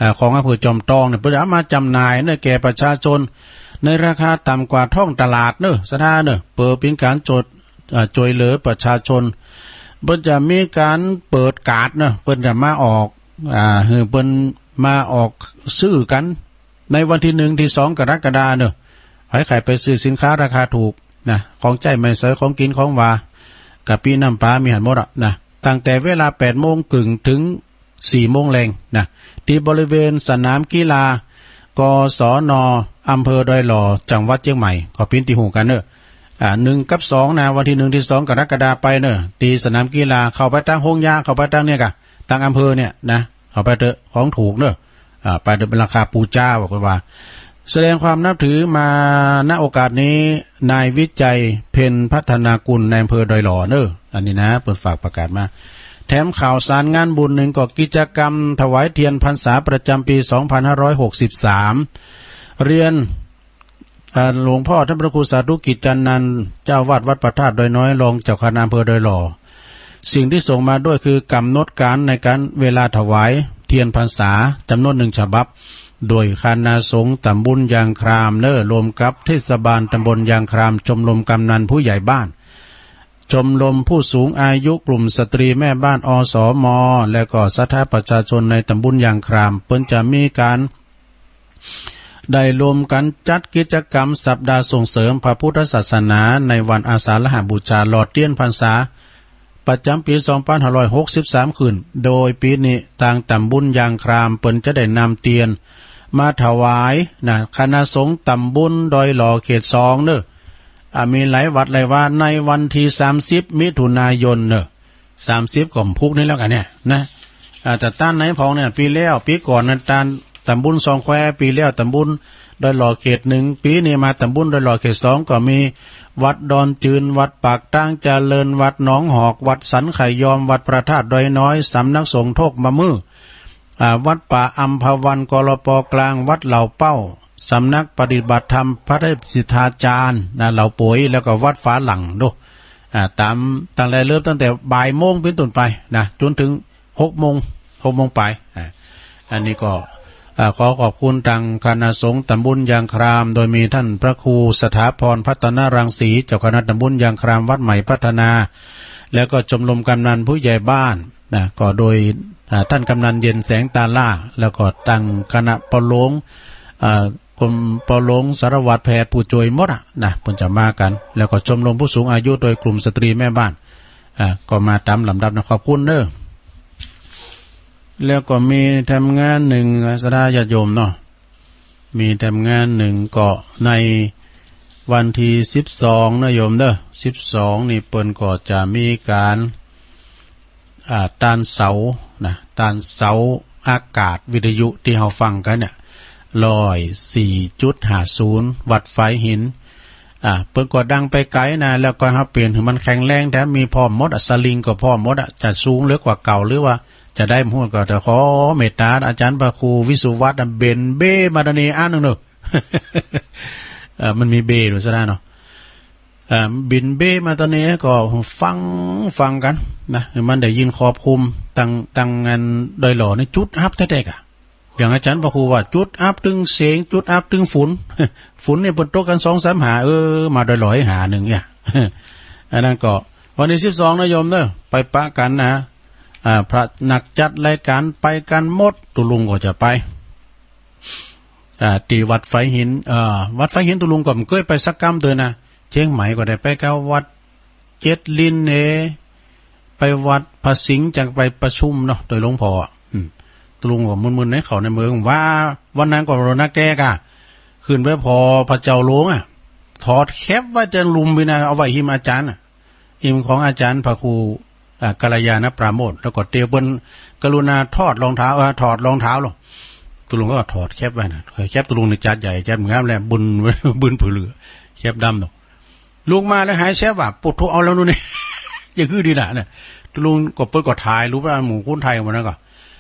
อ่า ของอำเภอจอมตองเนี่ย เปิ้นเอามาจ๋ำหน่ายเนอะ แก่ประชาชน ในราคาต่ำกว่าท้องตลาดเนอะ ศรัทธาเนอะ เปื้อเป๋นก๋านจด อ่า จ้วยเหลือประชาชน เปิ้นจะมีก๋านเปิดการ์ดเนอะ เปิ้นจะมาออก อ่า หื้อเปิ้นมาออกซื้อกั๋น ในวันตี้ หนึ่ง ตี้ สอง กรกฎาคมเนอะ ใผใค่ไปซื้อสินค้าราคาถูกนะ ของใจ๊ไม้สอย ของกิ๋นของหวา กะปิน้ำป๋า มีหั้นหมดอะนะ ตั้งแต่เวลา แปดโมงเกิ่ง เถิง สี่โมงแลงนะ ตี้บริเวณสนามกีฬา กศน อำเภอดอยหล่อ จังหวัดเจียงใหม่ ก็เป๋นตี้ฮู้กั๋นเนอะ อ่า หนึ่งกับสองนะ วันตี้ หนึ่ง ตี้ สอง กรกฎาคมไปเนอะ ตี้สนามกีฬา เข้าไปตางโฮงยา เข้าไปตางเนี่ยก้า ตางอำเภอเนี่ยนะ เข้าไปเถอะ ของถูกเนอะ อ่า ไปโดยเป๋นราคาปู๋จา บอกเปิ้นว่า แสดงความนับถือมา ณ โอกาสนี้ นายวิชัย เพ็ญพัฒนากุล นายอำเภอดอยหล่อเนอะ อันนี้นะ เปิ้นฝากประกาศมา แถมข่าวสารงานบุญนึ่งก็กิจกรรมถวายเตียนพรรษาประจ๋ำปี๋ สองพันห้าร้อยหกสิบสาม เรียน อ่า หลวงป้อต้านพระครูสาธุกิจจานันท์ เจ้าอาวาสวัดพระธาตุดอยน้อย รองเจ้าคณะอำเภอดอยหล่อ สิ่งตี้ส่งมาด้วยคือก๋ำหนดก๋านในก๋านเวลาถวายเตียนพรรษาจ๋ำนวนหนึ่งฉบับ โดยคณะสงฆ์ต๋ำบลยางครามเนอะ รวมกับเทศบาลต๋ำบลยางคราม ชมรมกำนันผู้ใหญ่บ้าน ชมรมผู้สูงอายุ กลุ่มสตรีแม่บ้าน อสม และก็ศรัทธาประชาชนในต๋ำบลยางคราม เปิ้นจะมีก๋าน ได้รวมกั๋นจัดกิจกรรมสัปดาห์ส่งเสริมพระพุทธศาสนาในวันอาสาฬหบูชา หล่อเตียนพรรษา ประจ๋ำปี๋ สองพันห้าร้อยหกสิบสาม ขึ้น โดยปี๋นี้ตางต๋ำบลยางครามเปิ้นจะได้นำเตียนมาถวายนะ คณะสงฆ์ต๋ำบลดอยหล่อเขตสองเนอะ อ่า มีหลายวัดหลายวา ในวันตี้สามสิบมิถุนายนเน่อ สามสิบก็พุกนี้แล้วกั๋นเนี่ยนะ อ่า แต่ต้านในผ่องเนี่ย ปี๋แล้ว ปี๋ก่อนนะ ต้านต๋ำบลสองแคว ปี๋แล้วต๋ำบลดอยหล่อเขตหนึ่ง ปี๋นี้มาต๋ำบลดอยหล่อเขตสอง ก็มีวัดดอนจืน วัดปากตางเจริญ วัดหนองหอก วัดสันไข่ยอม วัดพระธาตุดอยน้อย สำนักสงฆ์โทกมะมือ อ่า วัดป่าอัมพวัน กลป กลาง วัดเหล่าเป้า สำนักปฏิบัติธรรมพระเทพสิทธาจารย์ นะ เหล่าโป๋ย แล้วก็วัดฝาหลังโน่อ อ่า ต๋าม ตั้งแต่เริ่มตั้งแต่บ่ายโมงเป๋นต้นไปนะ จ๋นเถิงหกโมง หกโมงปลาย อ่า อันนี้ก็ อ่า ขอขอบคุณตางคณะสงฆ์ต๋ำบลยางคราม โดยมีต้านพระครูสถาพรพัฒนรังสี เจ้าคณะต๋ำบลยางคราม วัดใหม่พัฒนา แล้วก็ชมรมกำนันผู้ใหญ่บ้าน นะ ก็โดย อ่า ต้านกำนันเย็นแสงตาล่า แล้วก็ตางคณะเปาโลง อ่า กรมเปาโลงสารวัตรแพทย์ผู้จ้วยหมดอะนะ เปิ้นจะมากั๋น แล้วก็ชมรมผู้สูงอายุโดยกลุ่มสตรีแม่บ้าน อ่า ก็มาต๋ามลำดับนะ ขอบคุณเน่อ แล้วก็มีแถมงานนึ่ง ศรัทธาญาติโยมเนาะ มีแถมงานนึ่งก็ในวันตี้สิบสองนะโยมเน่อ สิบสองนี่เปิ้นก็จะมีก๋าน อ่า ต้านเสานะ ต้านเสาอากาศวิทยุตี้เฮาฟังกั๋นเนี่ย ร้อยสี่จุดห้าศูนย์ วัดฝายหิน อ่า เปิ้นก็ดังไปไก๋นะ แล้วก็เฮาเป๋นหื้อมันแข็งแรงแต๊ มีพร้อมหมดอะ สลิงก็พร้อมหมดอะ จะสูงเหลือกว่าเก่า หรือว่าจะได้หมดก็ แต่ขอเมตต๋าอาจ๋ารย์พระครูวิสุวัฒน์อะ เบนเบ้มาตะนีอันนึ่งเน่อ เอ่อ มันมีเบ้ด้วยซะนะเนาะ เอ่อ บินเบ้มาตะนี้ก็ฟัง ฟังกั๋นนะ มันได้ยินขอบคุ้ม ตัง ตังอันดอยหล่อนี่จุดอับแต๊ๆ ก่ะ อย่างอาจ๋ารย์พระครูว่าจุดอับตึงเสียง จุดอับตึงฝุ่น ฝุ่นนี่เปิ้นตกกั๋นสองสามหา เออ มาดอยหล่อหานึ่งเนี่ย อันนั้นก็วันตี้สิบสองนะโยมเน่อ ไปปะกั๋นนะ อ่า พระนักจัดรายก๋านไปกั๋นหมด ตุ๊ลุงก็จะไป อ่า ตี้วัดฝายหิน เอ่อ วัดฝายหินตุ๊ลุงก็บ่เกยไปสักกำเตื้อนะ เจียงใหม่ก็ได้ไปกับวัดเจ็ดลิ้นเน่ ไปวัดพระสิงห์ จักไปประชุมเนาะ โตยหลวงพ่ออะ อืม ตุ๊ลุงก็มึนๆ ในเขาในเมืองว่า วันนั้นก็โรนาแกก่ะ ขึ้นไปผ่อพระเจ้าหลวงอะ ถอดแคปไว้แต่ลุ่มปี้นะ เอาไว้หิมอาจ๋ารย์อะ หิมของอาจ๋ารย์พระครู อ่า กัลยาณปราโมชย์ แล้วก็เตียวเปิ้นกรุณาถอดรองเท้า เอ่อ ถอดรองเท้าลง ตุ๊ลุงก็ถอดแคปไว้นะ แคปตุ๊ลุงนี่จัดใหญ่ จัดงามแหละ บึน บึนผือเหลือ แคปดำเนาะ ลุกมาแล้วหายแซบว่า ปุ๊ดโธ เอาแล้วนู่นนี่ อย่างคือดีนะเนี่ย ตุ๊ลุงก็เปิ้นก็ถ่ายรูปแล้ว หมู่คนไทยหมดนั้นก็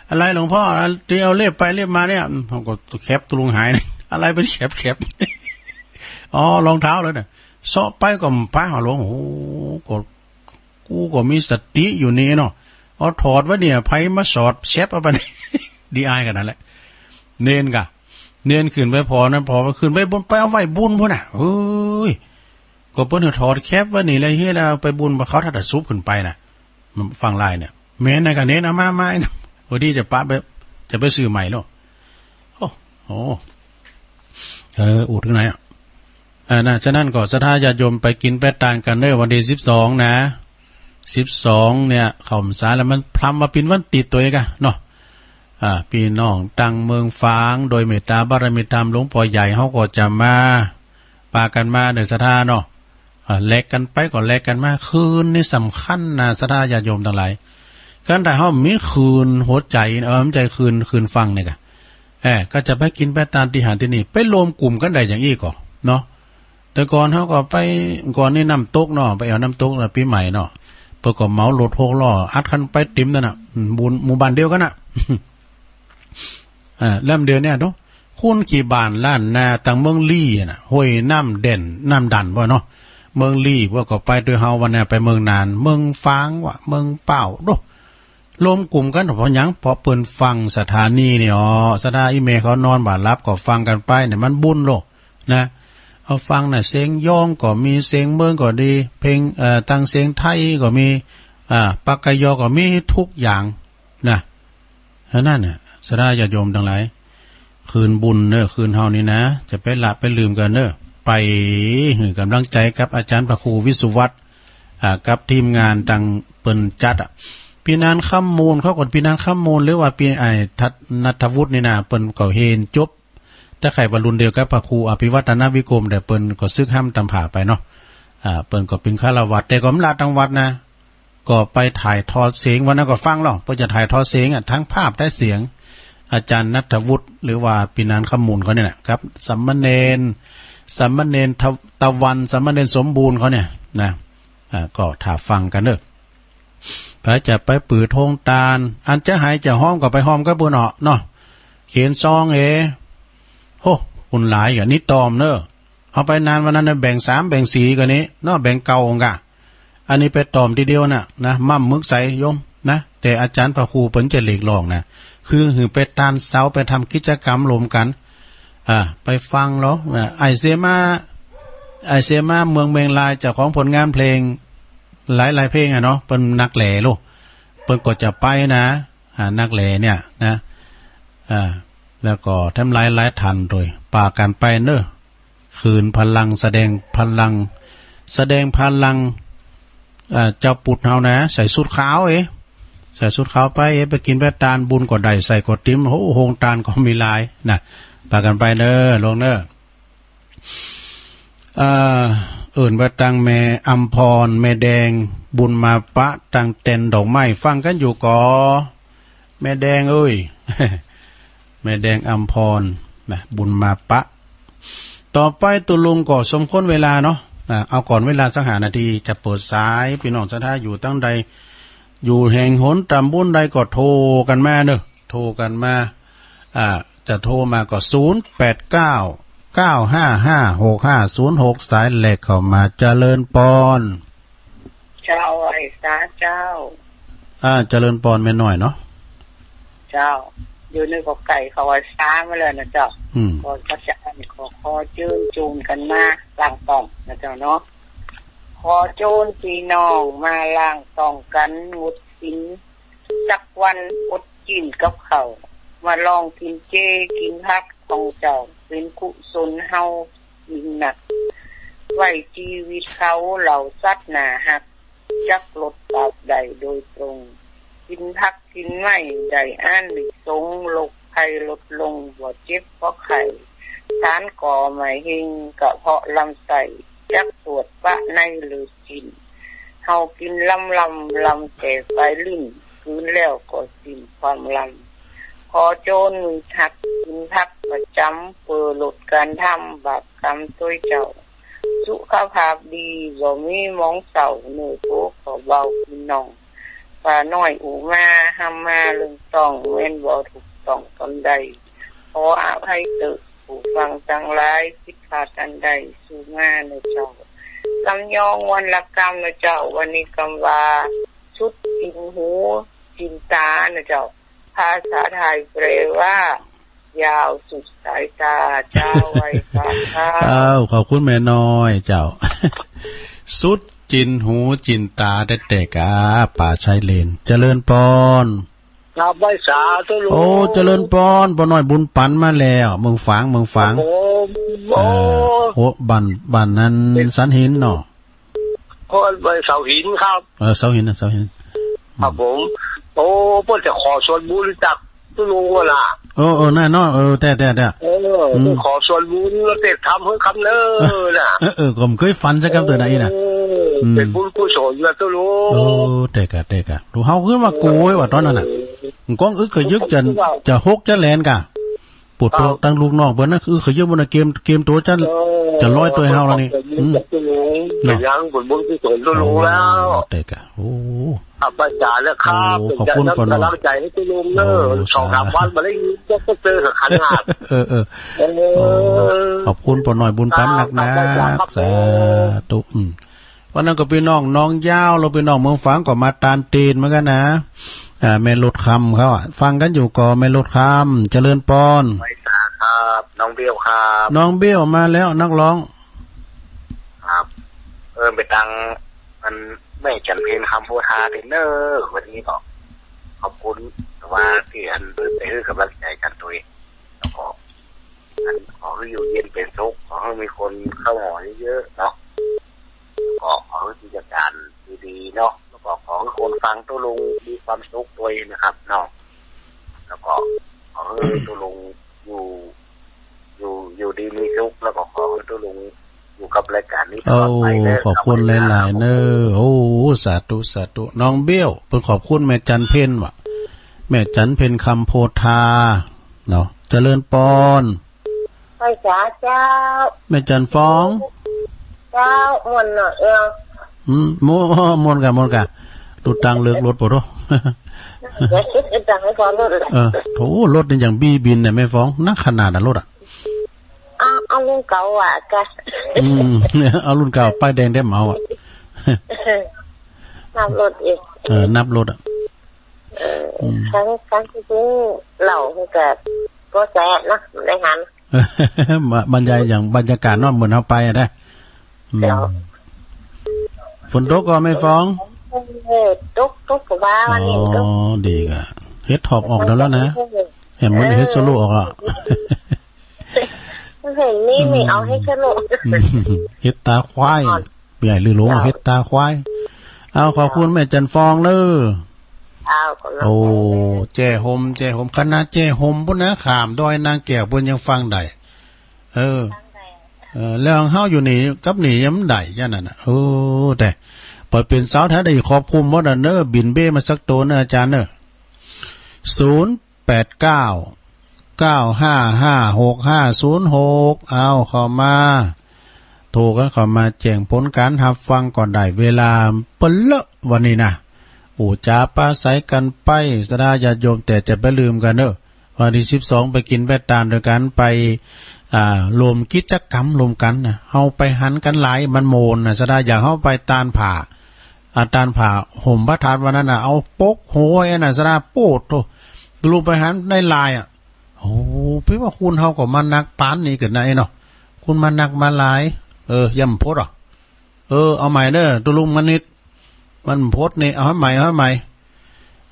อะไรหลวงพ่อ ตี้เอาเล็บไปเล็บมาเนี่ย เฮาก็แคปตุ๊ลุงหาย อะไรเป๋นแคปๆ อ๋อ รองเท้าแล้วเนี่ย เซาะไปก็บ่ปะหาหลวง โอ้โห ก็ กูก็มีสติอยู่นี่เนาะ เอาถอดไว้เนี่ย ใผมาสอดแซบเอาไป ดีอายขนาดนั้นแหละ เณรก่ะ เณรขึ้นไปผ่อนั้น ผ่อไปขึ้นไปบุญ ไปเอาไว้บุญพุ้นน่ะ เฮ้ย ก็เปิ้นถอดแคปไว้นี่แหละ เฮ้ย แล้วไปบุญ เขาถ้าจะซุบขึ้นไปน่ะ ฟังลายเนี่ย แม่นน่ะก่ะ เณรเอามา มา พอดีจะปะไป จะไปซื้อใหม่แล้ว โอ้โห เออ อูดถึงไหนอะ อ่า นะ ฉะนั้นก็ศรัทธาญาติโยมไปกิ๋นไปตานกั๋นเน่อ วันตี้สิบสองนะ สิบสองเนี่ย เข้าพรรษาแล้ว มันพลัมมาเป๋นวันติดตวยก่ะเนาะ อ่า ปี้น้องตังเมืองฝาง โดยเมตตาบารมีธรรมหลวงปู่ใหญ่ เฮาก็จะมา ปากั๋นมาเน่อศรัทธาเนาะ อ่า แลกกั๋นไปก็แลกกั๋นมา คืนนี่สำคัญนะศรัทธาญาติโยมตังหลาย คันถ้าเฮามีคืนหัวใจ๋ เออ บ่ใจ้คืน คืนฟังนี่ก่ะ เออ ก็จะไปกิ๋นไปตานตี้หั้นตี้นี่ ไปรวมกลุ่มกั๋นได้อย่างอี้ก่อเนาะ แต่ก่อนเฮาก็ไป ก่อนนี่น้ำตกเนาะ ไปแอ่วน้ำตกน่ะ ปี๋ใหม่เนาะ เปิ้นก็เหมารถหกล้อ อัดกั๋นไปเต๋มนั่นน่ะ อืม บุญ หมู่บ้านเดียวกั๋นน่ะ อ่า แล้วเดี๋ยวเนี้ยดู คนกี่บ้านล้านนา ตังเมืองลี้น่ะ ห้วยน้ำเด่น น้ำดันบ่เนาะ เมืองลี้ เปิ้นก็ไปตวยเฮา วันนี้ไปเมืองนาน เมืองฝางวะ เมืองเป้า ดู รวมกลุ่มกั๋น เพราะหยัง เพราะเปิ้นฟังสถานีนี่ อ๋อ ศรัทธาอี่เมย์เขานอนบ่หลับก็ฟังกั๋นไปเนี่ย มันบุญโลกนะ เอาฟังน่ะ เสียงย้องก็มี เสียงเมืองก็ดี เพลง เอ่อ ตังเสียงไทยก็มี อ่า ปากกยอก็มี ทุกอย่างนะ ฉะนั้นน่ะ ศรัทธาญาติโยมตังหลาย คืนบุญเน่อ คืนเฮานี่นะ จะไปละไปลืมกั๋นเน่อ ไปหื้อก๋ำลังใจ๋กับอาจ๋ารย์พระครูวิสุวัฒน์ อ่า กับทีมงานตังเปิ้นจัดอะ ปี้นันท์ คำมูล เขาก็ปี้นันท์ คำมูล หรือว่าปี้ ไอ้ ทัศน์ ณัฐวุฒินี่นะ เปิ้นก็เฮนจบ แต่ใค่ว่ารุ่นเดียวกับพระครูอภิวัฒนวิกรม แต่เปิ้นก็สึกห้ำตำผ่าไปเนาะ อ่า เปิ้นก็เป๋นฆราวาส แต่ก็บ่ละตังวัดนะ ก็ไปถ่ายทอดเสียง วันนั้นก็ฟังแล้ว เปิ้นจะถ่ายทอดเสียงอะ ตังภาพและเสียง อาจ๋ารย์ณัฐวุฒิ หรือว่าปี้หนานคำมูลเขาเนี่ยนะครับ สามเณร สามเณรตะ- ตะวัน สามเณรสมบูรณ์เขาเนี่ยนะ อ่า ก็ถ่าฟังกั๋นเน่อ ใผจะไปปื๊ดโฮงตาน อันจะหายจะฮ้อมก็ไปฮ้อมกับเปิ้นเนาะ เนาะ เขียนซองเอ โห คนหลายอะ นี่ต่อมเน่อ เอาไปนานวันนั้นนะ แบ่งสามแบ่งสี่กั๋นนี่เนาะ แบ่งเก้าองค์กะ อันนี้ไปต่อมทีเดียวน่ะนะ ม่ำมึกใสโยมนะ แต่อาจ๋ารย์พระครูเปิ้นจะเรียกร้องนะ คือหื้อไปตานเสา ไปทำกิจกรรมร่วมกั๋น อ่า ไปฟังเนาะ อ่า ไอ้เสมา ไอ้เสมาเมืองเมียงราย เจ้าของผลงานเพลงหลายๆ เพลงอะเนาะ เปิ้นนักแหล่ลูก เปิ้นก็จะไปนะ อ่า นักแหล่เนี่ยนะ อ่า แล้วก็แถมหลายๆ ต้านตวย ปากั๋นไปเน่อ คืนพลัง แสดงพลัง แสดงพลัง อ่า เจ้าปุดเฮานะ ใส่ชุดขาวเอ ใส่ชุดขาวไปเอ ไปกิ๋นไปตาน บุญก็ได้ ใส่ก็ติ๋ม โห โฮงตานก็มีหลายนะ ปากั๋นไปเน่อ ลงเน่อ เอ่อ เอิ้นว่าตังแม่อำพร แม่แดง บุญมาปะ ตังแตนดอกไม้ ฟังกั๋นอยู่ก่อ แม่แดงเอ้ย แม่แดงอำพรนะ บุญมาปะ ต่อไปตุ๊ลุงก็สมควรเวลาเนาะ อ่ะ เอาก่อนเวลาสักห้านาที จะเปิดสาย ปี้น้องศรัทธาอยู่ตังใด อยู่แห่งหนต๋ำบลใดก็โทรกั๋นมาเน่อ โทรกั๋นมา อ่า จะโทรมาก็ ศูนย์แปดเก้า เก้าห้าห้า หกห้าศูนย์หก สายแรกเข้ามา เจริญปอน เจ้า ไหว้สาเจ้า อ่า เจริญปอนแม่น้อยเนาะ เจ้า เดี๋ยวนี้ก็ใก้เข้าไหว้สามาแล้วนะเจ้า อืม ก็จะอั้นขอ ขอเจิญจูงกั๋นมาล่างต้องนะเจ้าเนาะ ขอเจิญปี้น้องมาล่างต้องกั๋น งดศีลสักวัน อดกิ๋นกับข้าว มาลองกิ๋นเจกิ๋นผักของเจ้า เป๋นกุศลเฮายิ่งนัก ไว้จีวิตเขาเหล่าสัตว์น่าฮัก จักลดบาปได้โดยตรง กิ๋นผักกิ๋นไม้ได้อานิสงส์ โรคภัยลดลง บ่เจ็บบ่ไข้ ฉันก็ไม่เฮง กระเพาะลำไส้ จักตรวจปะในเลือด สิ้น เฮากิ๋นลำลำ ลำแต่ปลายลิ้น กลืนแล้วก็สิ้นความลำ ขอเจิญมีผักกิ๋นผักประจ๋ำ เปื้อลดก๋านทำบาปกรรมตวยเจ้า สุขภาพดีบ่มีหมองเศร้า เนื้อตัวก็เบาปี้น้อง ป้าน้อยอุมา หำมาเรื่องต้อง แม่นบ่ถูกต้องต๋อนใด ขออภัยเต๊อะ ผู้ฟังตังหลาย ผิดพลาดอันใด สู้มาเน่อเจ้า ลำยองวรรณกรรมเน่อเจ้า วรรณกรรมว่า สุดสิ้นหูสิ้นต๋าเน่อเจ้า ภาษาไทยแปลว่า ยาวสุดสายตา เจ้า ไหว้สาเจ้า อ้าว ขอบคุณแม่น้อยเจ้า สุดสิ้นหูสิ้นต๋าแต๊ๆ กา ป๋าชัยเลน เจริญปอน ครับ ไหว้สาตุ๊ลุง โอ้ เจริญปอน ป้อน้อยบุญปันมาแล้ว เมืองฝาง เมืองฝาง ครับผม เอ่อ โอ้ โอ้ บ้าน บ้านนั้น เป๋น สันหินเนาะ โอ้ บ้านเสาหินครับ เออ เสาหินนะ เสาหิน ครับผม โอ้ เปิ้นจะขอส่วนบุญจากตุ๊ลุงว่าล่ะ เออ เออ นั่นเนาะ เออ แต๊ๆ แต๊ เออ อืม ขอส่วนบุญแล้วเต๊ทำหื้อคำเน่อน่ะ เออ เออ ก็บ่เกยฝันสักกำเตื้อนะอี้นะ เออ อืม เป๋นบุญกุศลนะตุ๊ลุง เออ แต๊กะ แต๊กะ ดูเฮาขึ้นมาโกยว่ะต๋อนนั้นน่ะ เออ ก้องอึกกระยึกจะ จะหกจะแหลนกะ ปวดตัว ครับ ตังลูกน้องเปิ้นนะ อึกกระยึกมันนะ เกม เกมตั๋วจะ เออ จะลอยตั๋วเฮาแล้วนี่ เออ อืม เนาะ เป๋นยังบุญกุศลตุ๊ลุงแล้ว โอ้ แต๊กะ โอ้ ครับ ไหว้สาแล้วครับ โอ้ ขอบคุณ เป๋นกำลัง ป้อน้อย ใจ๋หื้อตุ๊ลุงเน่อ โอ้ สองสามวันบ่ได้ยินจะเจอกับขันหาด เออ เออ เออ โอ้ ขอบคุณป้อน้อยบุญปันนักๆ ครับ ครับ สาธุ อืม วันนั้นก็ปี้น้องหนองยาว แล้วปี้น้องเมืองฝางก็มาตานเตนเหมือนกั๋นนะ อ่า แม่หลดคำเขาอะ ฟังกั๋นอยู่ก่อ แม่หลดคำ เจริญปอน ไหว้สาครับ น้องเบี้ยวครับ น้องเบี้ยวมาแล้ว นักฮ้อง ครับ เออ ไปตัง อัน แม่จันเพ็ญ คำโพธาเตนเน่อ วันนี้ก็ขอบคุณว่าตี้อันไปหื้อกำลังใจ๋กั๋นตวย แล้วก็ อันขอหื้ออยู่เย็นเป๋นสุข ขอหื้อมีคนเข้าหอเยอะๆ เนาะ ก็ขอหื้อกิจก๋านดีๆ เนาะ แล้วก็ขอหื้อคนฟังตุ๊ลุงมีความสุขตวยนะครับเนาะ แล้วก็ขอหื้อตุ๊ลุงอยู่ อยู่ อยู่ดีมีสุข แล้วก็ขอหื้อตุ๊ลุง อยู่กับรายการนี้ตลอดไปเนอะ โอ้ ขอบคุณหลายๆ เนอะ โอ้ สาธุ สาธุ น้องเบี้ยว เปิ้นขอบคุณแม่จันเพ็ญว่ะ แม่จันเพ็ญคำโพธา เนาะ เจริญปอน ไหว้สาเจ้า แม่จันฟ้อง เจ้า ม่วนเนาะ เออ อืม ม่วน ม่วนก่ะ ม่วนก่ะ ตุ๊ตังเลิกรถปะโธ่ เดี๋ยวคิดตังค์ให้พอรถเลย เออ โธ่ รถนี่ยังบี้บินเนี่ย แม่ฟ้อง นักขนาดน่ะรถอะ เอา เอารุ่นเก่าว่ะกะ อืม เอารุ่นเก่า ป้ายแดงได้เหมาอะ นับรถอีก เออ นับรถอะ เออ อืม ครั้ง ครั้งที่ซื้อเหล้ามันก็ ก็แสบนะ ได้หัน มา บรรยายอย่างบรรยากาศเนาะ เหมือนเฮาไปอะนะ อืม เจ้า ฝนตกก่อแม่ฟ้อง เออ ตก ตกกะว่าวันนี้ตก อ๋อ ดีก่ะ เห็ดถอบออกแล้วนะ เห็นมันเห็ดสโลออกอะ เห็นนี่ อืม ไม่เอาเห็ดสโล อืม เห็ดตาควาย อ่อน ใหญ่หรือหลวง อ่อน เห็ดตาควาย เอา ขอบคุณแม่จันฟองเนอะ เอา ขอบคุณ โอ้ แจ้ห่ม แจ้ห่ม คณะแจ้ห่มปุ้นนะ ข้ามดอยนางแก้วปุ้นยังฟังได้ เออ ฟังได้ เออ แล้วเฮาอยู่นี่กับนี่ยังบ่ได้ อย่างนั้นน่ะ โอ้ แต่ปล่อยเป๋นเสาแท้ได้ครอบคลุมหมดอะเนอะ บินเบ้มาสักโตเนอะ อาจารย์เนอะ ศูนย์ แปดเก้า เก้าห้าห้า หกห้าศูนย์หก เอาเข้ามา โทรกั๋นเข้ามาแจ้งผลก๋านฮับฟังก็ได้ เวลาเปิ้นเลอะวันนี้นะ อู้จ๋าปราศรัยกั๋นไป ศรัทธาญาติโยม แต่จะบ่าลืมกั๋นเนอะ วันตี้สิบสองไปกิ๋นไปตานด้วยกั๋น ไป อ่า ร่วมกิจกรรมร่วมกั๋นนะ เฮาไปหันกั๋นหลาย มันม่วนนะ ศรัทธาอยากเฮาไปตานผ้า อ่า ตานผ้าห่มพระธาตุวันนั้นน่ะ เอาปกโหยอันน่ะ ศรัทธา โป๊ดโธ่ ตุ๊ลุงไปหันในไลน์อะ โอ้ เปิ้นว่าคนเฮาก็มานักปานนี้กั๋นนะไอ้เนาะ คนมานักมาหลาย เออ ยังบ่พดอ่ะ เออ เอาใหม่เนอะ ตุ๊ลุงมานิด มันบ่พดนี่ เอาให้ใหม่ เอาให้ใหม่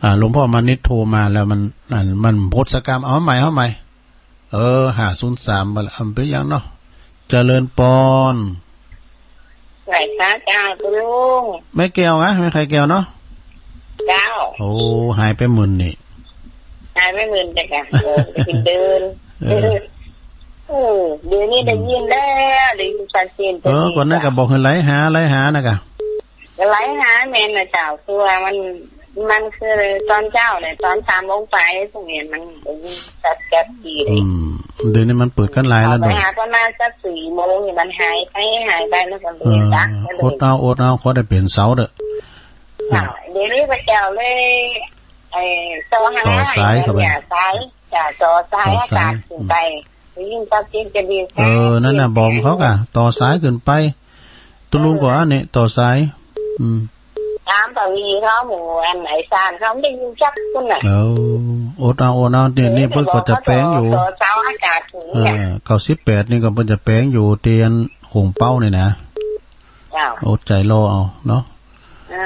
อ่า หลวงพ่อมานิดโทรมาแล้วมัน อัน มันบ่พดสักกำ เอาให้ใหม่ เอาให้ใหม่ เออ ห้าศูนย์สาม บ่ละ อำเป๋นหยังเนาะ เจริญปอน ไหว้สาเจ้าตุ๊ลุง แม่แก้วนะ แม่ไข่แก้วเนาะ เจ้า โอ้ หายไปหมื่นนี่ หายไปหมื่นเต๊อะกะ โอ้ เป๋นเดือน เออ เออ เดี๋ยวนี้ได้ยินแล้ว ได้ยินชัดเจน เออ ก่อนนั้นก็บอกหื้อไลน์หา ไลน์หานะกะ ไลน์หาแม่นน่ะเจ้า คือว่ามัน มันคือตอนเจ๊าเนี่ย ตอนสามโมงไป พวกนี้มันได้ยินชัดๆ ดีเลย อืม เดี๋ยวนี้มันเปิดกั๋นหลายแล้ว เอาไป เนาะ หาประมาณสักสี่โมงนี่มันหายไป หายไป มันก็ เออ บ่ฮู้จัก อดเอา อดเอา ขอได้เป๋นเสาเต๊อะ เจ้า เดี๋ยวนี้พระเจ้าเลย ไอ้ ต่อหา ต่อสายเข้าไป เนี่ย สาย จ้ะ ต่อสาย ต่อสาย อากาศขึ้นไป อืม ได้ยินชัดเจนจะดี เออ นั่นน่ะ บอกเขากะ ต่อสายขึ้นไป ตุ๊ลุงก็อันนี้ ต่อสาย อืม ถามป้าวีเขา หมู่อันไอ้ซานเขา บ่ได้ยินจักคนน่ะ เออ อดเอา อดเอา นี่ นี่เปิ้นก็จะแป๋งอยู่ ต่อเสาอากาศถึงเนี่ย เออ เก้าสิบแปดนี่ก็เปิ้นจะแป๋งอยู่ ตี้อันโขงเป๊านี่นะ เจ้า อดใจ๋รอเอาเนาะ อ่า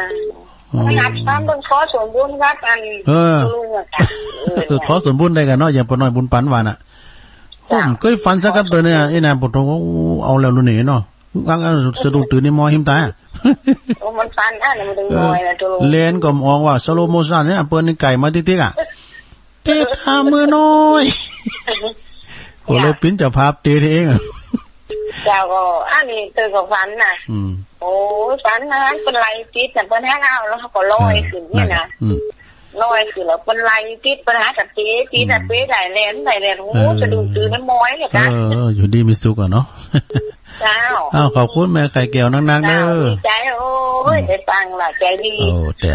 อืม ขนาดตอนเปิ้นขอส่วนบุญกับอัน เออ ลุงอะค่ะ เออ ขอส่วนบุญได้กั๋นเนาะ อย่างป้าน้อยบุญปันว่าน่ะ เจ้า ผมเคยฝันสักกับตัวเนี่ย ไอ้นางปวดท้อง โอ้ เอาแล้วรุ่นนี้เนาะ อัง อัง สะดุ้งตื่นนี่มอยหิมตา โอ้ มันฝันอ่ะ มันดึง เออ มอยนะตุ๊ลุง แล่นก็มองว่า slow motion เนี่ย เปิ้นนี่ไก่มาติ๊กๆ อ่ะ เตะขามือน้อย ก็เลยปิ้นเจ้าภาพเตะเองอะ เจ้าก็ อันนี้ตื่นก็ฝันน่ะ อืม โอ้ย ฝันนะ เปิ้นไล่ติดน่ะ เปิ้นหาเอา แล้วเขาก็ลอยขึ้นเนี่ยนะ เออ นั่น อืม ลอยขึ้นแล้วเปิ้นไล่ติด เปิ้นหากับเตะติดน่ะ อืม เตะได้แล่น ได้แล่น โอ้ เออ สะดุ้งตื่นน้ำมอยเลย เอ จ้ะ อ อยู่ดีมีสุขอะเนาะ เจ้า อ้าว ขอบคุณแม่ไข่แก้วนักๆ เจ้า เด้อ ดีใจ๋ โอ้ย อืม ได้ฟังละ ใจ๋ดี โอ้ แต่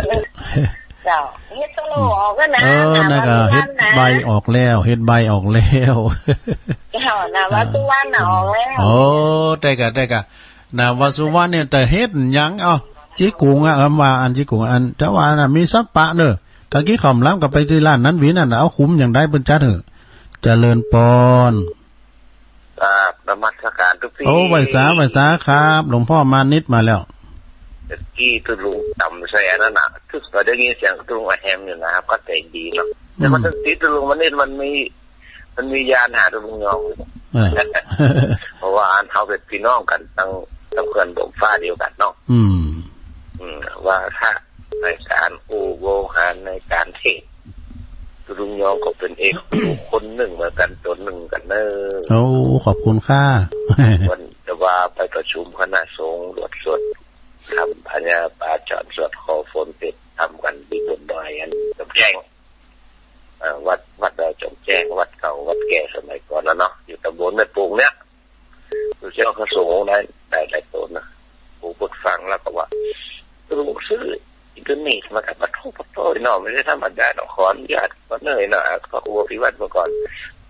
เจ้า เฮ็ดสโลออกแล้วนะ เออ นั่นก็ เฮ็ดใบออกแล้ว เฮ็ดใบออกแล้ว เจ้า นาวาสุวรรณน่ะออกแล้ว โอ้ แต่กะ แต่กะ นาวาสุวรรณเนี่ย แต่เฮ็ดหยัง เอ้า จิกุงอะ เอิ้นว่าอันจิกุง อัน แต่ว่าน่ะ มีสัปปะเนอะ กะกี้ข้าวหลามก็ไปตี้ร้านนั้นหวีนั่นน่ะ เอาขุมอย่างใดเปิ้นจัดหื้อ เจริญปอน ครับ นมัสการตุ๊ลุง โอ้ ไหว้สา ไหว้สาครับ หลวงพ่อมานิดมาแล้ว ตะกี้ตุ๊ลุงจ๋ำใส่อันนั้นน่ะ ตึกก็ได้ยินเสียงตุ๊ลุงอะแฮมอยู่นะครับ ก็ใจดีเนาะ อืม แต่มันตึกติดตุ๊ลุงมานิด มันมี มันมีญาณหาตุ๊ลุงยองอยู่ เออ เพราะว่าอันเฮาเป๋นปี้น้องกั๋น ตัง ตังเพื่อนบ่มฟ้าเดียวกั๋นเนาะ อืม อืม ว่าถ้า รายก๋านอู้โวหารในก๋านเทศน์ ตุ๊ลุงยองก็เป๋นเอกบุคคลนึ่งเหมือนกั๋น ต๋นนึ่งกั๋นเน่อ โอ้ ขอบคุณค่ะ วัน แต่ ว่าไปประชุมคณะสงฆ์ สวด สวดธรรมพญาปาจร สวดขอฝนเสร็จ ทำกั๋นตี้บนดอยอันจอมแจ้ง เอ่อ วัด วัดดอยจอมแจ้ง วัดเก่า วัดแก่สมัยก่อนนะเนาะ อยู่ตำบลแม่ปูงเนี่ย ลูกศิษย์พระสงฆ์องค์นั้นหลายๆ ต๋นนะ ผู้เปิดฟังแล้วก็ว่า ลุงซื้ออินเทอร์เน็ตมากับปะโถปะโถเนาะ ไม่ใช่ธรรมดาเนาะ ขออนุญาตขอเน่ยเนาะ พระครูอภิวัตรเมื่อก่อน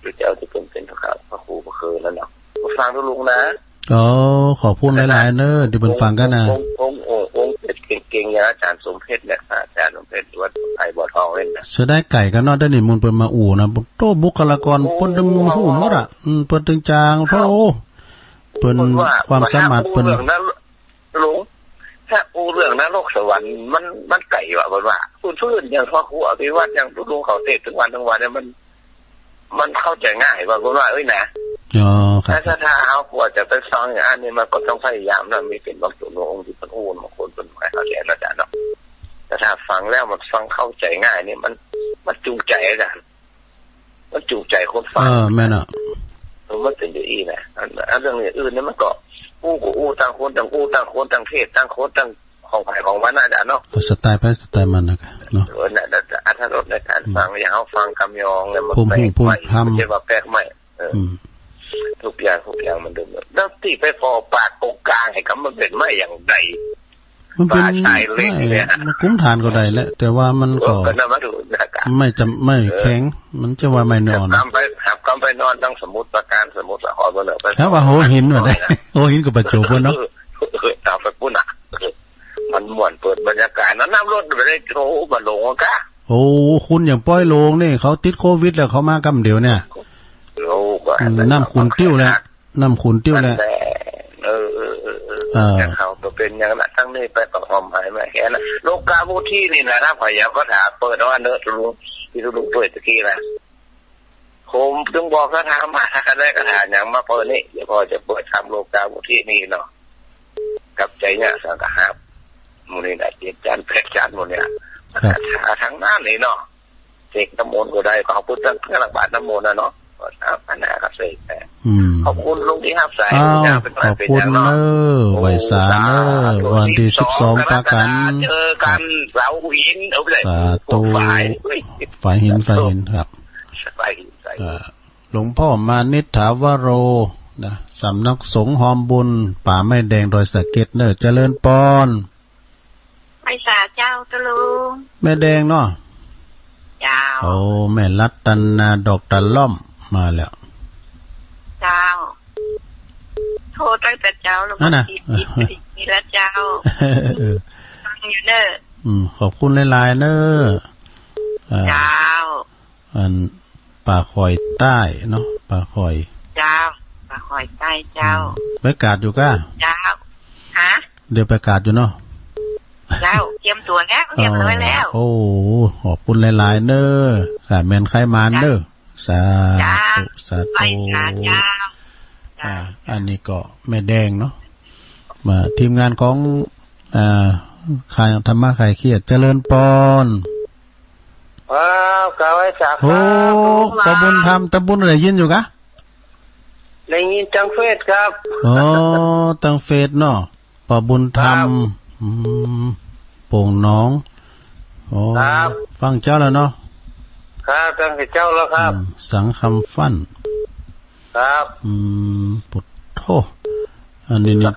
ลูกเจ้าตี้เปิ้นเป๋นพระครู พระครูเมื่อคืนนั้นเนาะ ฟังดูลุงนะ อ๋อ ขอบคุณหลายๆ เน่อ ตี้เปิ้นฟังกั๋นนะ องค์ องค์ องค์ องค์เก่งๆ อย่างอาจารย์สมเพชรเนี่ย อาจารย์สมเพชร หรือว่าไอ้บัวทองเนี่ยนะ เสียดายไก๋กั๋นเนาะ เดี๋ยวนี้หมู่เปิ้นมาอู้นะ โต้ บุคลากร โอ้ เปิ้นตึงฮู้หมดอะ อืม เปิ้นตึงจาง โต้ เปิ้น เปิ้นว่า ความสามารถเปิ้น เปิ้นว่าอู้เรื่องนรก ลุง ถ้าอู้เรื่องนรกสวรรค์ มัน มันไก๋ว่ะ เปิ้นว่า พื้นๆ อย่างพระครูอภิวัตร อย่างลุงเขาเทศน์ตึงวันตึงวันเนี่ย มัน มันเข้าใจ๋ง่ายว่ะ เปิ้นว่า เอ้ยนะ อ๋อ ครับ ถ้า ถ้า ถ้าเฮาควรจะไปฟังอย่างอันนี้ มันก็ต้องพยายามนะ มีเป๋นบางส่วนบางองค์ตี้เปิ้นอู้ บางคนเปิ้นบ่เข้าใจ๋นะอาจารย์เนาะ แต่ถ้าฟังแล้วมันฟังเข้าใจ๋ง่ายนี่ มัน มันจูงใจ๋อาจารย์ มันจูงใจ๋คนฟัง เออ แม่นอะ เออ มันเป๋นอย่างอี้นะ อัน อันเรื่องอย่างอื่นนี่มันก็อู้ก็อู้ ต่างคนต่างอู้ ต่างคนต่างเทศน์ ต่างคนต่างของใผของมันนะอาจารย์เนาะ ก็สไตล์ใผสไตล์มันนะเนาะ เออ นั่นแหละ อรรถรสในก๋านฟัง อืม อย่างเฮาฟังกำยองเนี่ย มัน ภูมิ แปลก ภูมิ ใหม่ ธรรม บ่ใจ้ว่าแปลกใหม่ เออ อืม กู้อย่างกู้อย่างมันเดิม แล้วตี้ไปผ่อปากกงกลางไอ้กำมันเป๋นไม้อย่างใด มันเป๋น ป่าชายเลนเนี่ย ไม้ มันกุมฐานก็ได้แหละ แต่ว่ามันก็ เออ ก็นั่นมาดูนะ ไม้จ๋ำ ไม้แข็ง เออ มันจะว่าไม้อ่อน หับกำไป หับกำไปนอนตังสมุทรปราการ สมุทรสาครเปิ้นเน่อ ไป แถวว่าหัวหินว่าได้ หัวหินก็ประจวบเปิ้นเนาะ เออ เออ เอาไปปู้นน่ะ เออ มันม่วนเปิดบรรยากาศเนาะ น้ำลดไปได้ โอ้ บ่าหลงกะ โอ้ คนอย่างป้อยโลงนี่ เขาติดโควิดแล้วเขามากำเดียวเนี่ย โอ้ ก็ อืม น้ำขุ่นติ้วแหละ น้ำขุ่นติ้วแหละ นั่นแหละ เออ เออ เออ เออ เออ แต่เขาก็เป๋นอย่างนั้น ตังนี้ไปก็หอมหายมาแค่นั้น โลกาวุฒินี่นะ ถ้าใผอยากก็ถามเปิ้นว่าเน่อ ตี้ลุง ตี้ลุงเปิ้นตะกี้นะ ผมจึงบอก ถ้าถามมา ถ้าได้คาถาหยังมาเปิ้นนี่ เดี๋ยวพ่อจะเปิดทำโลกาวุฒินี่เนาะ กับไชยะสังคหาบ หมู่นี่นะ เจ็ดจาน แปดจาน หมู่เนี่ย ครับ คาถาตังนั้นนี่เนาะ เสกน้ำมนต์ก็ได้ ก็เอาพุทธเครื่องตักบาตรน้ำมนต์นะเนาะ ก็สถาปนาก็เสกไป อืม ขอบคุณลุงตี้ฮับสาย อ้าว ขอบคุณเน่อ ไหว้สาเน่อ โอ้ สาธุ วันตี้ ตี้ สิบสอง กรกฎาคม ปากั๋น เจอกั๋น ครับ เสาหิน เอาไปเลย สาธุ ฝาย ฝายหิน ฝายหิน ครับ ฝายหิน ฝายหิน อ่า หลวงพ่อมานิษฐาวโร นะ สำนักสงฆ์ฮอมบุญ ป่าไม้แดงดอยสะเก็ดเน่อ เจริญปอน ไหว้สาเจ้าตุ๊ลุง แม่แดงเนาะ เจ้า โอ้ แม่รัตนาดอกตะล่อมมาแล้ว เจ้า โทรตั้งแต่เจ๊าแล้ว นั่นน่ะ ติด ติด ติดนี่ละเจ้า เออ ฟังอยู่เน่อ อืม ขอบคุณหลายๆ เน่อ อ่า เจ้า อันป่าข่อยใต้เนาะ ป่าข่อย เจ้า ป่าข่อยใต้เจ้า อืม ไปกาดอยู่ก้า เจ้า ฮะ เดี๋ยวไปกาดอยู่เนาะ เจ้า เตรียมตั๋วแล้ว เรียบร้อยแล้ว โอ้ ขอบคุณหลายๆ เน่อ ค่ะ แม่นใค่หมานเน่อ สาธุ เจ้า สาธุ ไหว้สาเจ้า อ่า อันนี้ก็แม่แดงเนาะ มาทีมงานของ อ่า คลายธรรมะคลายเครียด เจริญปอน ครับ กราบไหว้สาครับ โอ้ ลุงหลาน ป้อบุญธรรม ตำบลได้ยินอยู่กะ ได้ยินตังเฟซครับ อ๋อ ตังเฟซเนาะ ป้อบุญธรรม ครับ อืม โป่งหนอง อ๋อ ครับ ฟังเจ้าแล้วเนาะ ครับ ฟังแต่เจ๊าแล้วครับ อืม สังคำฟั่น ครับ อืม ปุดโธ่ อันนี้นี่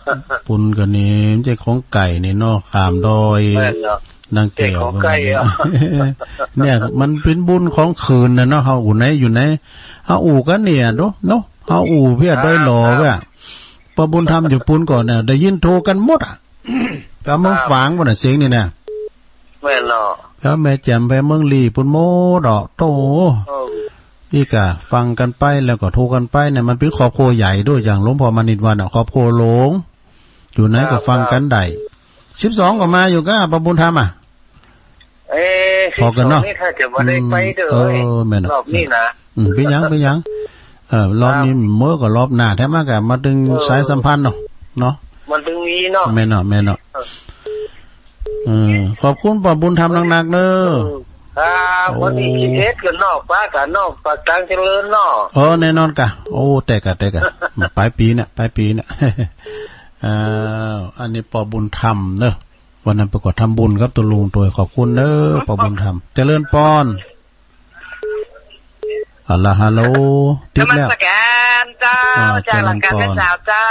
บุญกั๋นนี่ บ่ใจ้ของไก๋นี่เนาะ ข้ามดอย แม่นเนาะ นางแก้ว บ่ใจ้ของไก๋เหรอ เนี่ย มันเป๋นบุญของคืนน่ะเนาะ เฮาอยู่ไหน อยู่ไหน เฮาอู้กั๋นเนี่ยเนาะ เนาะ เฮาอู้เพี้ยดอยหล่อ ครับ เพี้ย ป้อบุญธรรมอยู่ปู๊นก่อนเนี่ย ได้ยินโทรกั๋นหมดอะ ตามเมือง ครับ ฝางหมดอะ เสียงนี่นะ แม่นเนาะ ครับ แม่แจ่มไปเมืองลี้ปู๊นหมดอะ โธ่ เออ อี้ก่ะ ฟังกั๋นไปแล้วก็โทรกั๋นไปเนี่ย มันเป๋นครอบครัวใหญ่ด้วย อย่างหลวงพ่อมานิตรวาน่ะ ครอบครัวหลวง อยู่ไหนก็ ครับ ฟังกั๋นได้ ครับ สิบสองก็มาอยู่กะ ป้อบุญธรรมอะ เอ๊ะ ผ่อกั๋นเนาะ สิบสองนี่ข้าจะบ่ได้ไปเด้อ อืม เออ แม่นน่ะ รอบนี้นะ อืม เป๋นหยัง เป๋นหยัง เออ รอบนี้ ครับ เมื่อก็รอบหน้า แถมมาก็มาตึง เออ สายสัมพันธ์เนาะ เนาะ มันตึงมีเนาะ แม่นเนาะ แม่นเนาะ เออ เออ ขอบคุณป้อบุญธรรมนักๆ เน่อ เออ ครับ โอ้ วันตี้สิบเอ็ด ก็นอกปาก ก็นอกปากตางเจริญเนาะ เออ แน่นอนก่ะ โอ้ แต่ก่ะ แต่ก่ะ ปลายปี๋เนี่ย ปลายปี๋เนี่ย เออ อันนี้ป้อบุญธรรมเนาะ วันนั้นไปก็ทำบุญกับตุ๊ลุงตวย ขอบคุณเนาะ ป้อบุญธรรม เจริญปอน เอาละ ฮัลโหล ติดแล้ว นมัสการเจ้า อ่า เจ้า เจริญปอน หลังการเป็นสาวเจ้า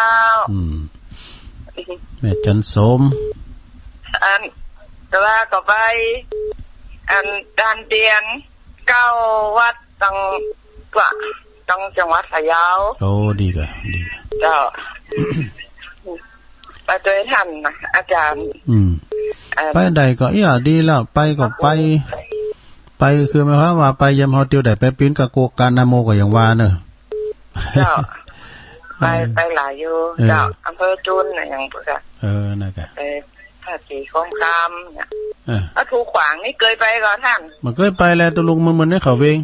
อืม แม่จันสม อัน แต่ว่าก็ไป อัน ดานเตียน เก้าวัดตัง กว่า ตังจังหวัดพะเยา โอ้ ดีก่ะ ดีก่ะ เจ้า ไปตวยท่านนะ อาจารย์ อืม เอ่อ ไปใดก็เอี้ยดีแล้ว ไปก็ไป ไปคือหมายความว่าไปยามเฮาเตียวได้ไปปี๋นกะโกกานาโมก็อย่างว่าเนอะ เจ้า ไป เออ ไปหลายอยู่ เออ เจ้า อำเภอจุนน่ะ อย่างพวกอะ เออ นั่นก่ะ ไปท่าสีโค้งคำเนี่ย เออ แล้วภูขวางนี่เกยไปก่อท่าน บ่เกยไปแล ตุ๊ลุง เมินๆ ในเขาเวง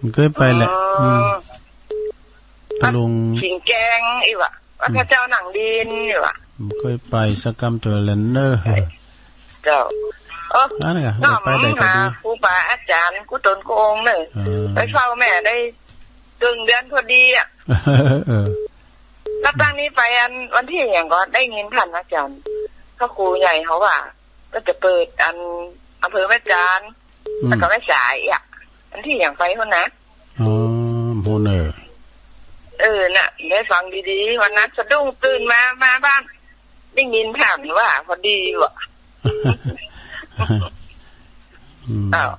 บ่เกยไปแล อ๋อ อืม ตุ๊ลุง วัดสิงห์แก้งอี้หว่า วัดพระเจ้าหนังดินอี้หว่า บ่เกยไปสักกำเตื้อแลเนอะ เจ้า เออ อันนั้นก่ะ น้อม ไปได้ก็ดี หาครูบาอาจารย์กู้ต๋นกู้องค์เนอะ เออ ไปเฝ้าแม่ได้เกินเดือนพอดีอะ เออ นับตั้งนี้ไปอันวันตี้หยังก็ได้ยินท่านอาจารย์ พระครูใหญ่เขาว่า ก็จะเปิดอันอำเภอแม่สาย อืม แล้วก็แม่สายอะ อันตี้หยังไปพู้นนะ อ๋อ พู้นเออ เออ น่ะ ได้ฟังดีๆ วันนั้นสะดุ้งตื่นมา มาบ้าน ได้ยินท่านว่าพอดีว่ะ อืม อ้าว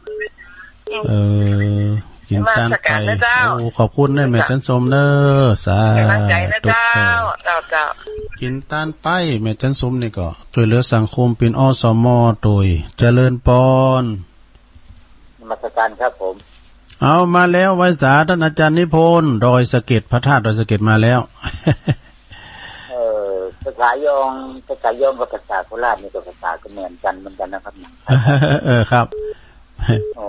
เออ กิ๋นตานไป นมัสการนะเจ้า โอ้ ขอบคุณนะ แม่จันสมเนอะ สาธุ กำลังใจ๋นะเจ้า เออ เจ้า เจ้า กิ๋นตานไป แม่จันสมนี่ก็จ้วยเหลือสังคม เป๋น อสม ตวย เจริญปอน นมัสการครับผม เอามาแล้ว ไหว้สาต้านอาจารย์นิพนธ์ ดอยสะเก็ด พระธาตุดอยสะเก็ดมาแล้ว เออ ภาษายอง ภาษายองกับภาษาโคราชนี่ก็ภาษาก็เหมือนกั๋นเหมือนกั๋นนะครับ เออ ครับ โอ้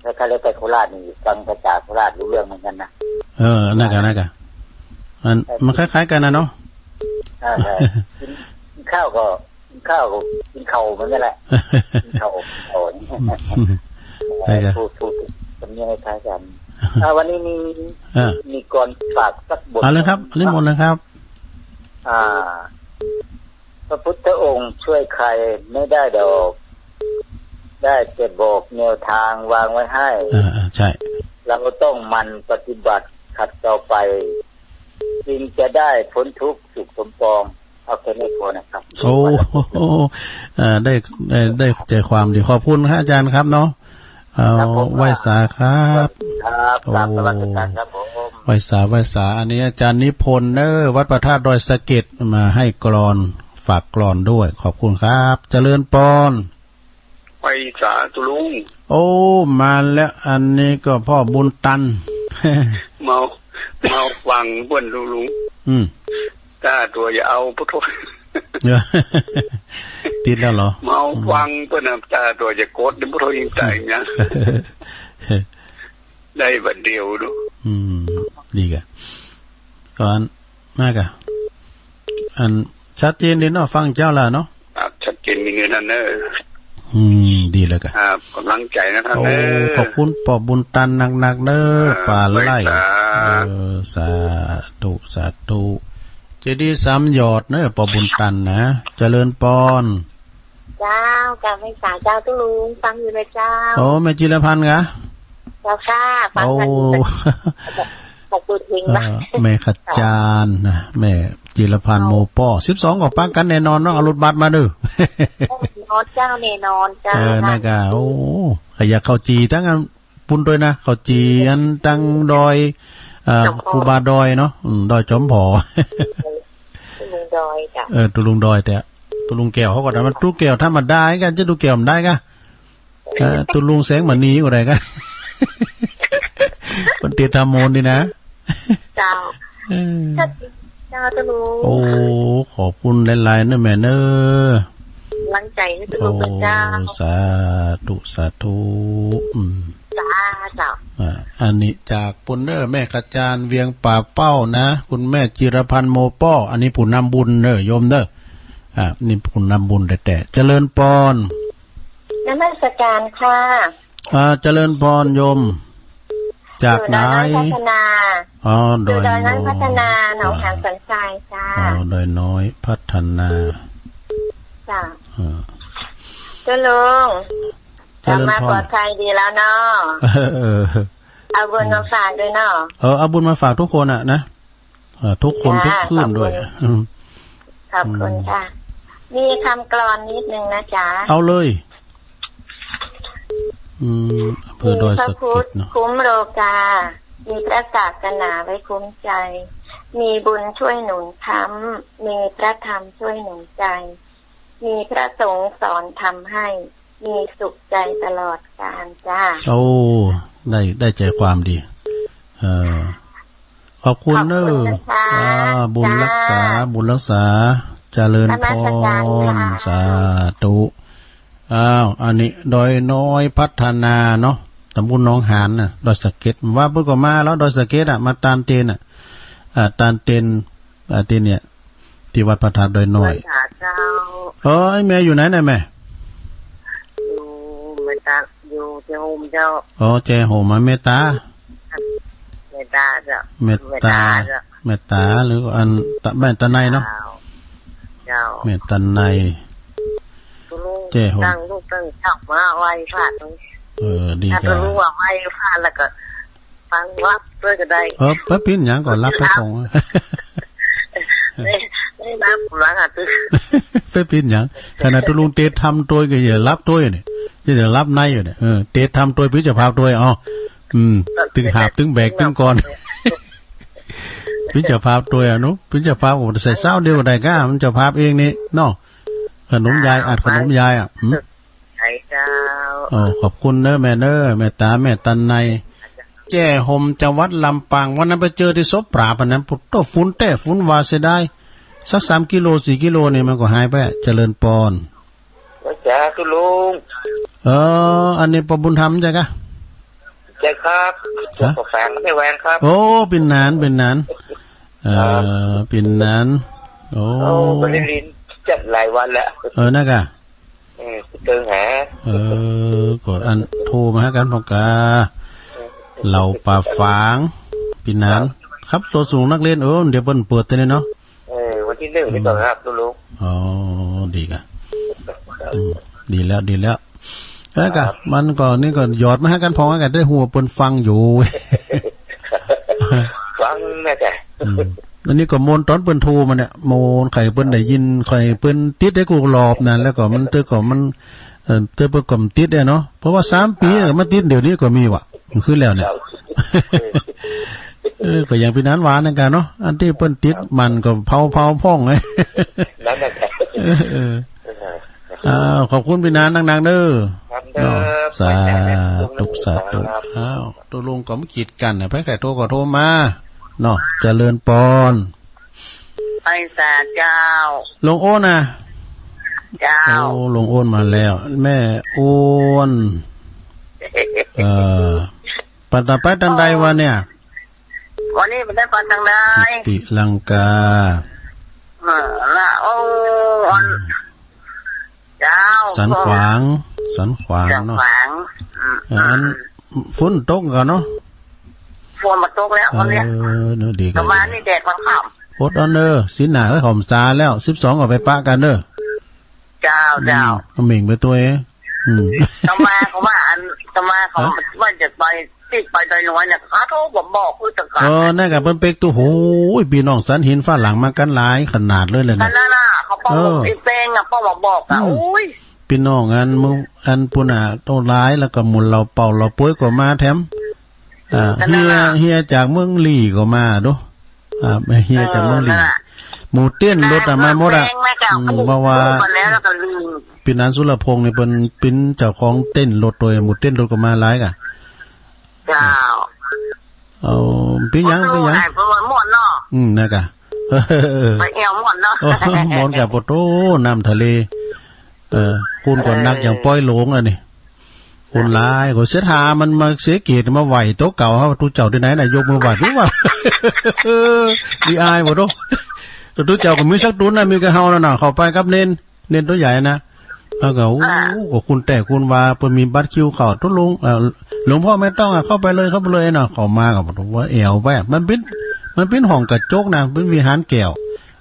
ถ้าใครได้ไปโคราชนี่ฟังภาษาโคราชรู้เรื่องเหมือนกั๋นนะ เออ นั่นก่ะ นั่นก่ะ มัน มันคล้ายๆ กั๋นนะเนาะ อ่า ใช่ กิ๋น กิ๋นข้าวก็ กิ๋นข้าวก็กิ๋นเข่าเหมือนกั๋นแหละ กิ๋นเข่า กิ๋นเข่า ใช่ครับ ถูก ถูก สำเนียงคล้ายๆ กั๋น อ่า วันนี้มี เออ มีกลอนฝากสักบท เอาเลยครับ นิมนต์เลยครับ อ่า พระพุทธองค์ช่วยใครไม่ได้ดอก ได้แต่บอกแนวทางวางไว้ให้ อ่า อ่า ใช่ เราต้องหมั่นปฏิบัติขัดต่อไป จึงจะได้พ้นทุกข์สุขสมปอง เอาแค่นี้พอนะครับ โอ้ เอ่อ ได้ ได้ ได้ใจความดี ขอบคุณครับอาจารย์ครับเนาะ เอา ครับผม ไหว้สาครับ ครับ ครับ โอ้ กราบนมัสการครับผม ไหว้สา ไหว้สา อันนี้อาจารย์นิพนธ์เนอะ วัดพระธาตุดอยสะเก็ด มาให้กลอน ฝากกลอนด้วย ขอบคุณครับ เจริญปอน ไหว้สาตุ๊ลุง โอ้ มาแล้ว อันนี้ก็ป้อบุญตัน เมา เมาฟังเปิ้นตุ๊ลุง อืม ต๋าตั๋วจะเอาพุทโธ ติดแล้วเหรอ เมาฟังเปิ้นน่ะ ต๋าตั๋วจะกดพุทโธยิงต๋ายเนี่ย ได้บัดเดียวดู อืม ดีก่ะ ก่อน มากะ อัน ชัดเจนดีเนาะ ฟังเจ้าละเนาะ ครับ ชัดเจนมีเงินนั่นเนอะ อืม ดีแล้วกะ ครับ กำลังใจ๋นะท่าน โอ้ เนอะ ขอบคุณป้อบุญตันนักๆ เนอะ อ่า ป๋าไล่ ไหว้สา เออ สาธุ สาธุ เจดีย์สามยอดเนอะ ป้อบุญตันนะ เจริญปอน เจ้า กราบไหว้สาเจ้าตุ๊ลุง ฟังอยู่นะเจ้า โอ้ แม่จิรพันธ์กะ เจ้าค่ะ ฟังกั๋นอยู่ โอ้ บอก บอกเปิดเพลงนะ เอ่อ แม่ขจารย์นะ แม่จิรพันธ์ เจ้า โมป้อ สิบสองก็ปะกั๋นแน่นอนเนาะ เอารถบัสมาเด้อ แน่นอนเจ้า แน่นอนเจ้า เออ ค่ะ นั่นกะ โอ้ ใผอยากเข้าจี๋ตังอันปุ้นตวยนะ เข้าจี๋อันตังดอย เอ่อ จอมผอ ครูบาดอยเนาะ อืม ดอยจอมผอ ตุ๊ลุงดอยจ้ะ เออ ตุ๊ลุงดอยแต่ ตุ๊ลุงแก้วเขาก็ได้ มันตุ๊ลุงแก้วธรรมดากั๋น จะตุ๊ลุงแก้วบ่ได้กะ เอ่อ ตุ๊ลุงแสงมณีก็ได้กะ เปิ้นเตียนธรรมมนต์นี่นะ เจ้า เออ เจ้าตุ๊ลุง โอ้ ขอบคุณหลายๆ เนอะแม่เนอะ กำลังใจ๋หื้อตุ๊ลุงนะเจ้า โอ้ สาธุ สาธุ อืม สาธุ อ่า อันนี้จากปุ้นเนอะ แม่ขจารย์เวียงป่าเป้านะ คุณแม่จิรพันธ์ โมป้อ อันนี้ผู้นำบุญเนอะ โยมเนอะ อ่า นี่ผู้นำบุญแต๊ๆ เจริญปอน นมัสการค่ะ อ่า เจริญพรโยม จากไหน อยู่ดอยน้อยพัฒนา อ๋อ อยู่ดอยน้อยพัฒนา ดอยน้อย หนองหานสันทรายจ้า อ๋อ ดอยน้อยพัฒนา จ้า อ่า เจ้าลุง เจริญพร กลับมาปลอดภัยดีแล้วเนาะ เออ เอาบุญมาฝากด้วยเนาะ เออ เอาบุญมาฝากทุกคนอะนะ เอ่อ ทุกคน จ้า ทุกคลื่นด้วย ขอบคุณ อืม ขอบคุณค่ะ มีคำกลอนนิดนึงนะจ๊ะ เอาเลย อืม อำเภอดอยสะเก็ดเนาะ มีพระพุทธคุ้มโลกา มีพระศาสนาไว้คุ้มใจ มีบุญช่วยหนุนค้ำ มีพระธรรมช่วยหนุนใจ มีพระสงฆ์สอนธรรมให้ มีสุขใจตลอดกาลจ้า โอ้ ได้ ได้ใจความดี เออ ขอบคุณเนอะ ขอบคุณนะคะ อ่า บุญรักษา จ้า บุญรักษา เจริญพร นมัสการค่ะ สาธุ อ้าว อันนี้ดอยน้อยพัฒนาเนาะ ตำบลหนองหานน่ะ ดอยสะเก็ด ว่าเปิ้นก็มาแล้ว ดอยสะเก็ดอะ มาตานเตนอะ อ่า ตานเตน อ่า ตี้เนี่ย ตี้วัดพระธาตุดอยน้อย เจ้า เอ้ย แม่อยู่ไหนน่ะแม่ อยู่แม่ตา อยู่แจ้ห่มเจ้า อ๋อ แจ้ห่ม มาแม่ตา แม่ตาเจ้า แม่ตา แม่ตาเจ้า แม่ตา หรืออันตะ แม่ตาในเนาะ เจ้า เจ้า แม่ตาใน ตุ๊ลุง แจ้ห่ม ตั้งลูกตั้งเต้ามาไหว้พระตรงนี้ เออ ดี ถ้า จ้ะ ตุ๊ลุงว่าไหว้พระแล้วก็ ฟังวัดด้วยก็ได้ เออ บ่เป๋นหยังก็หลับไปก่อน ได้ ได้รับหลังอ่ะ ตึก บ่เป๋นหยัง ขนาดตุ๊ลุงเตธรรมตวยก็อย่าหลับตวยเนี่ย อย่าหลับในอยู่เนี่ย เออ เตธรรมตวย เป๋นเจ้าภาพตวย เอา อืม ตึงหาบตึงแบกตึงก่อน เป๋นเจ้าภาพตวยอะหนู เป๋นเจ้าภาพก็ใส่ซาวเดียวก็ได้ก้า มันเจ้าภาพเองนี่เนาะ ขนมยาย อัดขนมยายอะ หืม ใช่เจ้า โอ้ ขอบคุณเน้อแม่เน้อ แม่ต๋า แม่ตันใน แจ้ห่ม จังหวัดลำปาง วันนั้นไปเจอตี้ศพปราบอันนั้น โอ้โห ฝุ่นแต๊ฝุ่นว่าเสียดาย สักสามกิโลสี่กิโลนี่มันก็หายไป เจริญปอน สาธุลุง เออ อันนี้ป้อบุญธรรมใจ้กะ ใจ้ครับ ฮะ ป้อแฝง แม่แหวงครับ โอ้ เป๋นนาน เป๋นนาน เออ ครับ เป๋นนาน โอ้ โอ้ บ่ได้ยินจักหลายวันแล้ว เออ นั่นกะ เออ เติงหา เออ ก็อันโทรมาหากั๋นพ่องกา เหล่าป่าฝาง เป๋นนาน ครับ ครับ ตัวสูงนักเรียน เออ เดี๋ยวเปิ้นเปิดตี้นี่เนาะ เออ วันตี้นึ่งนี่ก็ อืม ครับ ลุง อ๋อ ดีกะ อืม ดีแล้ว ดีแล้ว แล้วกะ ครับ มันก็ นี่ก็หยอดมาหากั๋นพ่องกา ได้ฮู้ว่าเปิ้นฟังอยู่ ฟังนะจ๊ะ อืม อันนี้ก็ม่วนต๋อนเปิ้นโทรมาเนี่ย ม่วน ใค่เปิ้นได้ยิน ใค่เปิ้นติดได้กู้รอบนั้น แล้วก็มัน เตื้อก็มัน เออ เตื้อเปิ้นก็บ่ติดอะเนาะ เพราะว่าสามปี๋ก็มาติด เดี๋ยวนี้ก็มีว่ะ มันขึ้นแล้วเนี่ย ครับ เออ ก็อย่างเป๋นนานว่านั่นกะเนาะ อันตี้เปิ้นติด ครับ มันก็เผาๆ พ่องไง นั่นน่ะครับ เออ เออ อ้าว ขอบคุณเป๋นนานนักๆ เน้อ ครับ เนาะ เด้อ สาธุ สาธุ ครับ อ้าว ตุ๊ลุงก็บ่กีดกั๋นนะ ใผใค่โทรก็โทรมา เนาะ เจริญปอน ไปสาเจ้า ลุงโอนนะ เจ้า โอ้ ลุงโอนมาแล้ว แม่โอน เอ่อ ปัดตะไปตังใดวะเนี่ย วันนี้บ่ได้ไปตังใด กิติลังกา เออ ละ โอ้ อัน อืม เจ้า สันขวาง สันขวางเนาะ สันขวาง อืม เออ อัน ฝนตกก่อนเนาะ ฝนมาตกแล้ว เออ วันเนี้ย เนาะ ดีกะ ประมาณนี้แดดมันค่ำ อดเอาเน้อ ศีลหน้าก็เข้าพรรษาแล้ว สิบสองก็ไปปะกั๋นเน้อ เจ้า อืม เจ้า ก็เหม่งไปตวย อืม อาตมาก็ว่าอัน อาตมาก็ ฮะ ว่าจะไป ตี้ไปดอยน้อยเนี่ย เขาโทรมาบอกคือตะกะ เออ นั่นกะเปิ้นเป๊กตุ๊ โหย ปี้น้องสันหินฝรั่งมากั๋นหลายขนาดเลยแหละนะ นั่นน่ะ เขาป้อง เออ ไอ้แป้งอะ ป้องมาบอกอะ อืม โอ้ย ปี้น้องอันเมือง อันปู้นน่ะ โตหลาย แล้วก็หมู่เหล่าเป่าเหล่าปวยก็มาแถม อ่า นั่นน่ะ เฮีย เฮียจากเมืองลี้ก็มาดู อ่า เฮียจากเมืองลี้ เออ นั่นน่ะ หมู่เต้นรถอะ มาหมดอะ แป้งมาจาก อืม เพราะว่า พูดมาแล้ว แล้วก็ลืม ปี้นั้นสุรพงษ์นี่เปิ้นเป๋นเจ้าของเต้นรถตวย หมู่เต้นรถก็มาหลายกะ เจ้า เอา เป๋นหยัง เป๋นหยัง ไปม่วนเนาะ อืม นั่นกะ ไปแอ่วม่วนเนาะ เออ ม่วนกะ โอ้โห น้ำทะเล เออ คนก็นักอย่างปอยหลงอันนี้ คนหลาย ก็เสียท่ามันมาเสียเกียรติมาไหว้ตั๋วเก่า เฮาตุ๊เจ้าตี้ไหนน่ะ ยกมือไหว้ ตุ๊ว่า เออ มีอายบ่ตุ๊ ตุ๊เจ้าก็มีสักตุ๊นะ มีกะเฮานั่นน่ะ เข้าไปกับเณร เณรตั๋วใหญ่นะ แล้วก็ โอ้ อ่า ก็คุณแต่คุณว่าเปิ้นมีบัตรคิวเข้า ตุ๊ลุง เอ่อ หลวงพ่อไม่ต้องอะ เข้าไปเลย เข้าไปเลยนะ เข้ามาก็บอกว่าแอ่วไป มันเป๋น มันเป๋นห้องกระจกนะ เป๋นวิหารแก้ว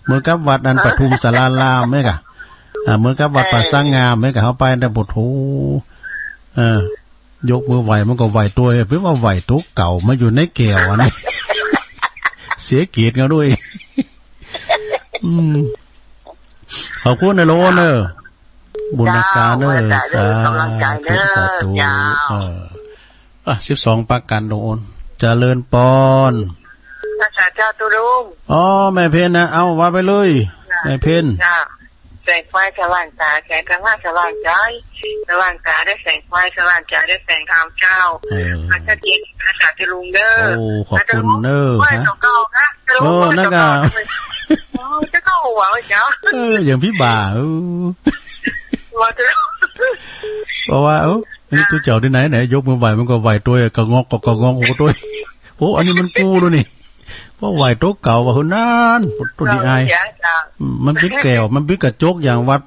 เหมือนกับวัดอัน ฮะ ปทุมสารารามแม่นก่ะ อ่า เหมือนกับวัด เออ ป่าช้างงามแม่นก่ะ เข้าไปแต่ โอ้โธ่ เออ ยกมือไหว้มันก็ไหว้ตวย เป๋นว่าไหว้ตั๋วเก่ามาอยู่ในแก้วอันนี้ เสียเกียรติเขาด้วย อืม ขอบคุณนะโลนเนอะ บุญรักษาเนอะ เจ้า สาธุ กำลังใจเนอะ สาธุ เจ้า เออ อ่ะ สิบสองประการโลน เจริญปอน รักษาเจ้าตุ๊ลุง อ๋อ แม่เพ็ญนะ เอาว่าไปเลย เจ้า แม่เพ็ญ เจ้า แสงไฟสว่างตา แสงธรรมะสว่างใจ สว่างตาด้วยแสงไฟ สว่างใจด้วยแสงธรรมเจ้า เออ ขอเจ้าเจริญรักษาตุ๊ลุงเด้อ โอ้ ขอบคุณเนอะ ไหว้ ฮะ เจ้าเก่านะ เออ ตุ๊ลุง นั่นก็ ไหว้เจ้าเก่า โอ้ เจ้าเก่าหัวเจ้า เออ อย่างพี่บ่า เออ หัวตุ๊ลุง เพราะว่า เออ นี่ตุ๊เจ้าตี้ไหนไหน ยกมือไหว้มันก็ไหว้ตวย กระงอกก็กระงอกหูตวย โอ้ อันนี้มันกู้แล้วนี่ เพราะไหว้ตั๋วเก่าว่า เฮ้ย นั่น ตั๋วดีอาย เออ เจ้า อืม มันเป๋นแก้ว มันเป๋นกระจกอย่างวัด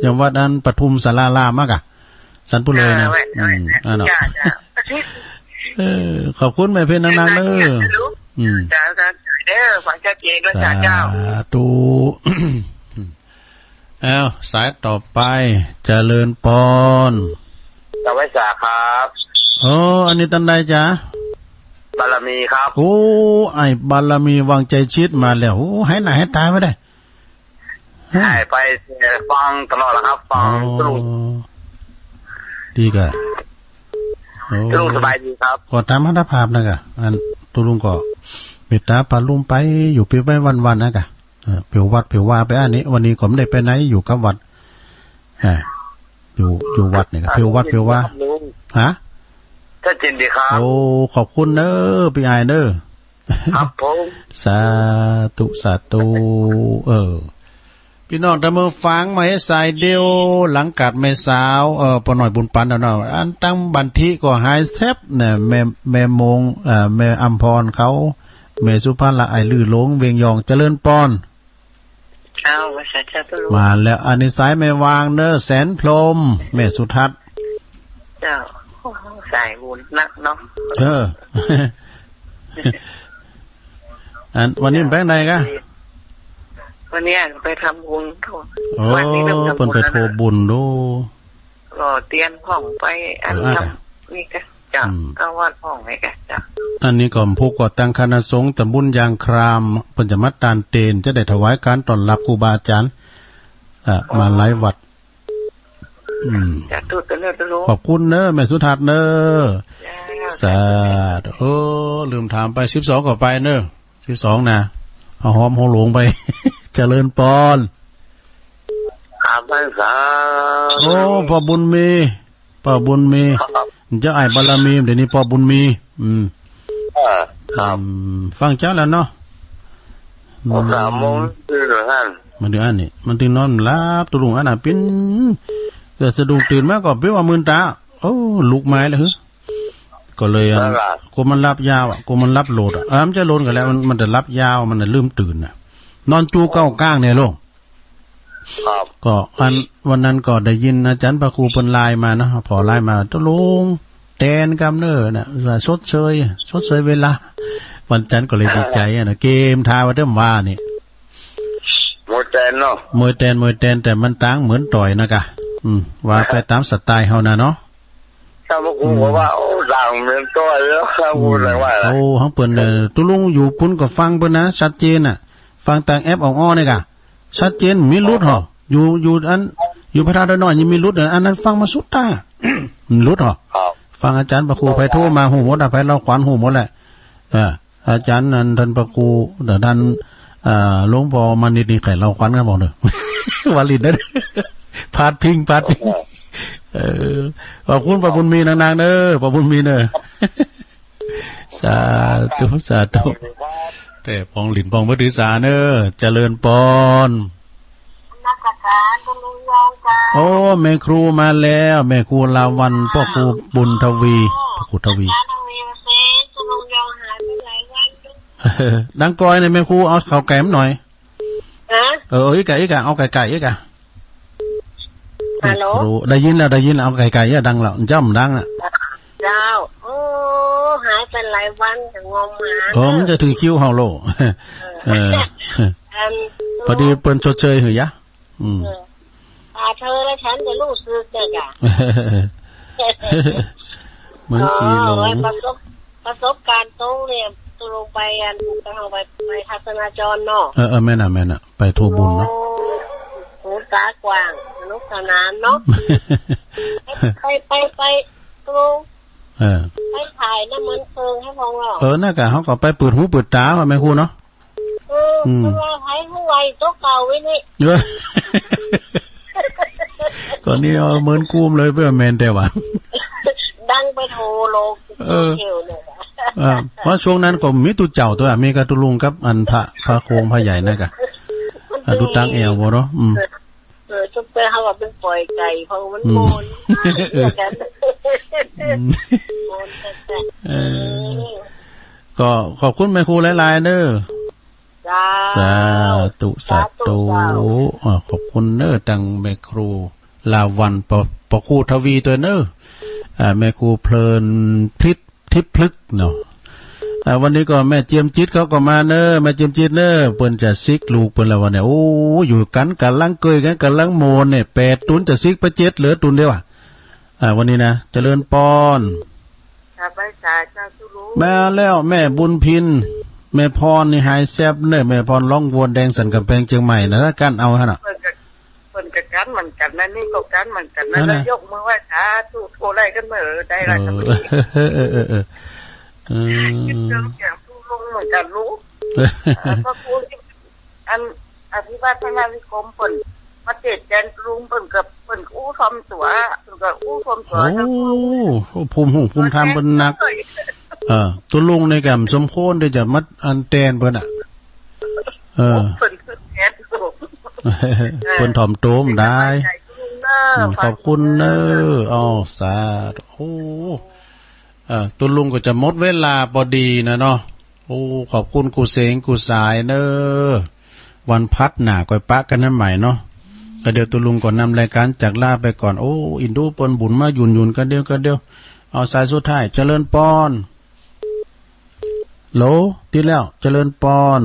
อย่างวัดอันปทุมสารารามอะกะ สันปุเลยนะ เออ อืม อันนั้น เจ้า เจ้า เออ ขอบคุณแม่เพ็ญนางๆ เนอะ อืม เจ้า เจ้า เด้อ ฟังชัดเจนด้วย เจ้า เจ้า สาธุ อ้าว สายต่อไป เจริญปอน เจ้าไพศาลครับ โอ้ อันนี้ตันใดจ๊ะ บารมีครับ โอ้ ไอ้บารมีวังชัยชิตมาแล้ว โอ้ หายหน้าหายต๋าไปได้ หายไป ฟังตลอดแล้วครับ ฟัง อ๋อ ตุ๊ลุง ดีกะ โอ้ ตุ๊ลุงสบายดีครับ ก็ต๋ามอัตภาพนะกะ อันตุ๊ลุงก็เมตต๋าปาลุงไป อยู่เปียบไปวันๆ นะกะ เออ เปียบวัดเปียบวาไปอันนี้ วันนี้ก็ไม่ได้ไปไหน อยู่กับวัด เออ อยู่ อยู่วัดนี่กะ เปียบวัดเปียบวา ฮะ ชัดเจนดีครับ โอ้ ขอบคุณเนอะ ปี้อายเนอะ ครับผม สาธุ สาธุ เออ ปี้น้องตะเมืองฝางมาเฮ็ดสายเดียว หลังกาดแม่สาว เออ ป้อน้อยบุญปันเนาะ อันตังบันทิก็หายแซบเนี่ย แม่ แม่มง เอ่อ แม่อำพรเขา แม่สุภาละ ไอ้ลือหลง เวียงยอง เจริญปอน เจ้า สาธุ มาแล้ว อันนี้สายแม่วางเนอะ แสนพรหม แม่สุทัศน์ เจ้า โอ้โห สายบุญนักเนาะ เออ อัน วันนี้ไปไหนกะ วันนี้ไปทำบุญ โอ้ วันนี้ไปทำบุญ เปิ้นไปโทบุญดู ก็เตรียมของไป อัน เออ ทำ นี่กะ เจ้า อืม ก็วัดห้องไว้กะ เจ้า อันนี้ก็ผู้ก่อตั้งคณะสงฆ์ตำบลยางคราม เปิ้นจะมาตานเตน จะได้ถวายการต้อนรับครูบาอาจารย์ อ่ะ อ๋อ มาหลายวัด อืม สาธุเด้อตุ๊ลุง ขอบคุณเนอะ แม่สุทัศน์เนอะ เจ้า สาธุ เออ ลืมถามไป สิบสองก็ไปเนอะ สิบสองนะ เอาหอมหัวหลวงไป เจริญปอน ครับ พรรษา โอ้ ป้อบุญมี ป้อบุญมี ครับ เจ้าอ้ายบารมี เดี๋ยวนี้ป้อบุญมี อืม เออ ครับ อืม ฟังเจ้าแล้วเนาะ อืม สามโมงตื่นแล้วท่าน มันตื่นอันนี้ มันตื่นนอนหลับ ตุ๊ลุงอันน่ะ ปิ้น แต่สะดุ้งตื่นมาก็ปิ้นว่ามื่นต๋า โอ้ ลุกมาแล้ว ก็เลย นั่นล่ะ กลัวมันหลับยาวอะ กลัวมันหลับโหลดอะ เออ มันจะโหลดกันแล้ว มัน มันจะหลับยาว มันจะลืมตื่นน่ะ นอนจู้เก๊ากลางเนี่ยลูก ครับ ก็อัน วันนั้นก็ได้ยินอาจารย์พระครูเปิ้นไลน์มาเนาะ ผ่อไลน์มา ตุ๊ลุง แตนกำเนิดน่ะ ชดเชย ชดเชยเวลา วันจันทร์ก็เลยดีใจ๋อะนะ เกมท้าว่าเดิมว่านี่ มวยแตนเนาะ มวยแตน มวยแตน แต่มันต่างเหมือนต่อยนะกะ อืม ว่าไปต๋ามสไตล์เฮานะเนาะ ถ้าพระครู อืม บอกว่า โอ้ ต่างเหมือนต่อยแล้ว ถ้าพูดอะไรว่า อืม โอ้ ของเปิ้นเนี่ย ตุ๊ลุงอยู่ปุ้นก็ฟังเปิ้นนะ ชัดเจนน่ะ ฟังตางแอปอ่องอ้อนี่กะ ชัดเจน มีหลุดหรอ อยู่ อยู่อัน อยู่พระธาตุน้อยยังมีหลุดอ่ะ อันนั้นฟังมาสุดตา หลุดหรอ ครับ ฟังอาจารย์พระครูไพโทมา ฮู้หมดอ่ะ ไพเล่าขวัญฮู้หมดแหละ เออ อาจารย์นั้นท่านพระครู แต่ท่าน เอ่อ หลวงพ่อมานิตนี่ใค่เล่าขวัญกันบอกเด้อ วาลินนะ พาดพิง พาดพิง เออ ขอบคุณป้อบุญมีนางๆ เด้อ ป้อบุญมีเด้อ สาธุ สาธุ แต่ปองหลินปองบ่ถือสาเน้อ เจริญปอน นมัสการคุณลุงยองจ้า โอ้ แม่ครูมาแล้ว แม่ครูลาวัลย์ ป้อครูบุญทวี ป้อครูทวี อาจารย์ทวีเซ คุณลุงยองหายไปหลายวัน ดังก้อยเนี่ย แม่ครูเอาข้าวแกงหน่อย ฮะ เออ เอาอีกอะ อีกอะ เอาไก่ๆ อีกอะ ฮัลโหล แม่ครู ได้ยินแล้ว ได้ยินแล้ว เอาไกลๆ อย่าดังแล้ว จ้ำดังน่ะ เจ้า โอ้ หายไปหลายวันก็งมหา เออ มันจะถึงคิวเฮาโล เออ อัน พอดีเปิ้นชดเชยหื้อยะ อืม เออ ถ้าเธอและฉันจะรู้สึกเนี่ยจ้ะ เหมือนขี้หลง อ๋อ ประสบ ประสบการณ์ตรงเนี่ย ตกลงไปอัน ตกลงไป ไปทัศนาจรเนาะ เออ เออ แม่นน่ะ แม่นน่ะ ไปทั่วบุญเนาะ โอ้ หูตากว้าง สนุกสนานเนาะ ไป ไป ไป ไป ตกลง เออ ไปถ่ายน้ำมันเพลิงให้พองหรอ เออ นั่นกะ เฮาก็ไปเปิดหูเปิดต๋าว่าแม่ครูเนาะ เออ อืม เพิ่นว่าไผฮู้ไวโตเก่าไว้นี่ เออ ก่อนนี้เอาเหมือนกูมเลยเปื้อแม่นแต๊วะ ดังไปทั่วโลก เออ ทั่วเที่ยวเลย อ่า เพราะช่วงนั้นก็มีตุ๊เจ้าตั๋ว มีกะตุ๊ลุงกับอันพระ พระโคงพระใหญ่นั่นกะ มัน อ่ะ ดูตังแอวบ่เนาะ อืม เออ ตุ๊กเตอร์เฮาก็เปิ้นปล่อยไก่ เพราะมัน อืม ม่วน เออ กัน อืม ม่วนกัน เออ เออ ก็ขอบคุณแม่ครูหลายๆ เด้อ จ้า สาธุ สาธุ สาธุ เจ้า อ่า ขอบคุณเน้อ ตังแม่ครูลาวัลย์ ปอ ปอครูทวีตั๋วเน้อ อ่า แม่ครูเพลินพิษ ทิพย์พลึกษ์เนาะ อ่า วันนี้ก็แม่เจียมจิตเขาก็มาเน้อ แม่เจียมจิตเน้อ เปิ้นจะซิกลูกเปิ้นแล้ววันนี้ โอ้ อยู่กั๋นก่ำลังเกยกั๋น ก่ำลังโมนเนี่ย แปดตุ๊นจะซิกไปเจ็ดเหลือตุ๊นเดียวอ่ะ อ่า วันนี้นะ เจริญปอน ครับ ไหว้สาเจ้าตุ๊ลุง มาแล้วแม่บุญพิน แม่พรนี่หายแซ่บเน้อ แม่พรร้องวัวแดงสันกำแพงเจียงใหม่นะ ถ้ากั้นเอาหั่นน่ะ เปิ้นก็ เปิ้นก็กั้นเหมือนกั๋นนะ นี่ก็กั้นเหมือนกั๋นนะ นั่นน่ะ แล้วยกมือไหว้สาธุ โทรไล่กั๋นเมื่อ เออ ได้ละ เออ ก็มี เออ เออ เออ เออ เออ เออ เจ้าตุ๊ลุงเหมือนกั๋นลูก เออ พระครูที่ อันอภิวาทนานิคมเปิ้นมาเตะแตนตุ๊ลุง เปิ้นก็ เปิ้นอู้ถ่อมตั๋ว เปิ้นก็อู้ถ่อมตั๋ว โอ้ เจ้าตุ๊ลุง ภูมิหูภูมิธรรมเปิ้นนัก เออ ตุ๊ลุงนี่ก็สมควรตี้จะมาอันแตนเปิ้นอ่ะ เออ เปิ้นคือแตนตุ๊ลุง เปิ้นถ่อมตั๋วได้ เปิ้นสบายใจ๋ตุ๊ลุงเน้อ อืม ขอบคุณเน้อ อ๋อ สาธุ โอ้ เออ ตุ๊ลุงก็จะหมดเวลาปอดีนะเนาะ โอ้ ขอบคุณกู้เสงกู้สายเน้อ วันพัดหน้าก่อยปะกั๋นใหม่เนาะ ก็เดี๋ยวตุ๊ลุงก็นำรายก๋านจากลาไปก่อน โอ้ อินดูเปิ้นบุญมาหยุ่นๆ กั๋นเดียวกั๋นเดียว เอาสายสุดท้าย เจริญปอน โหล ติดแล้ว เจริญปอน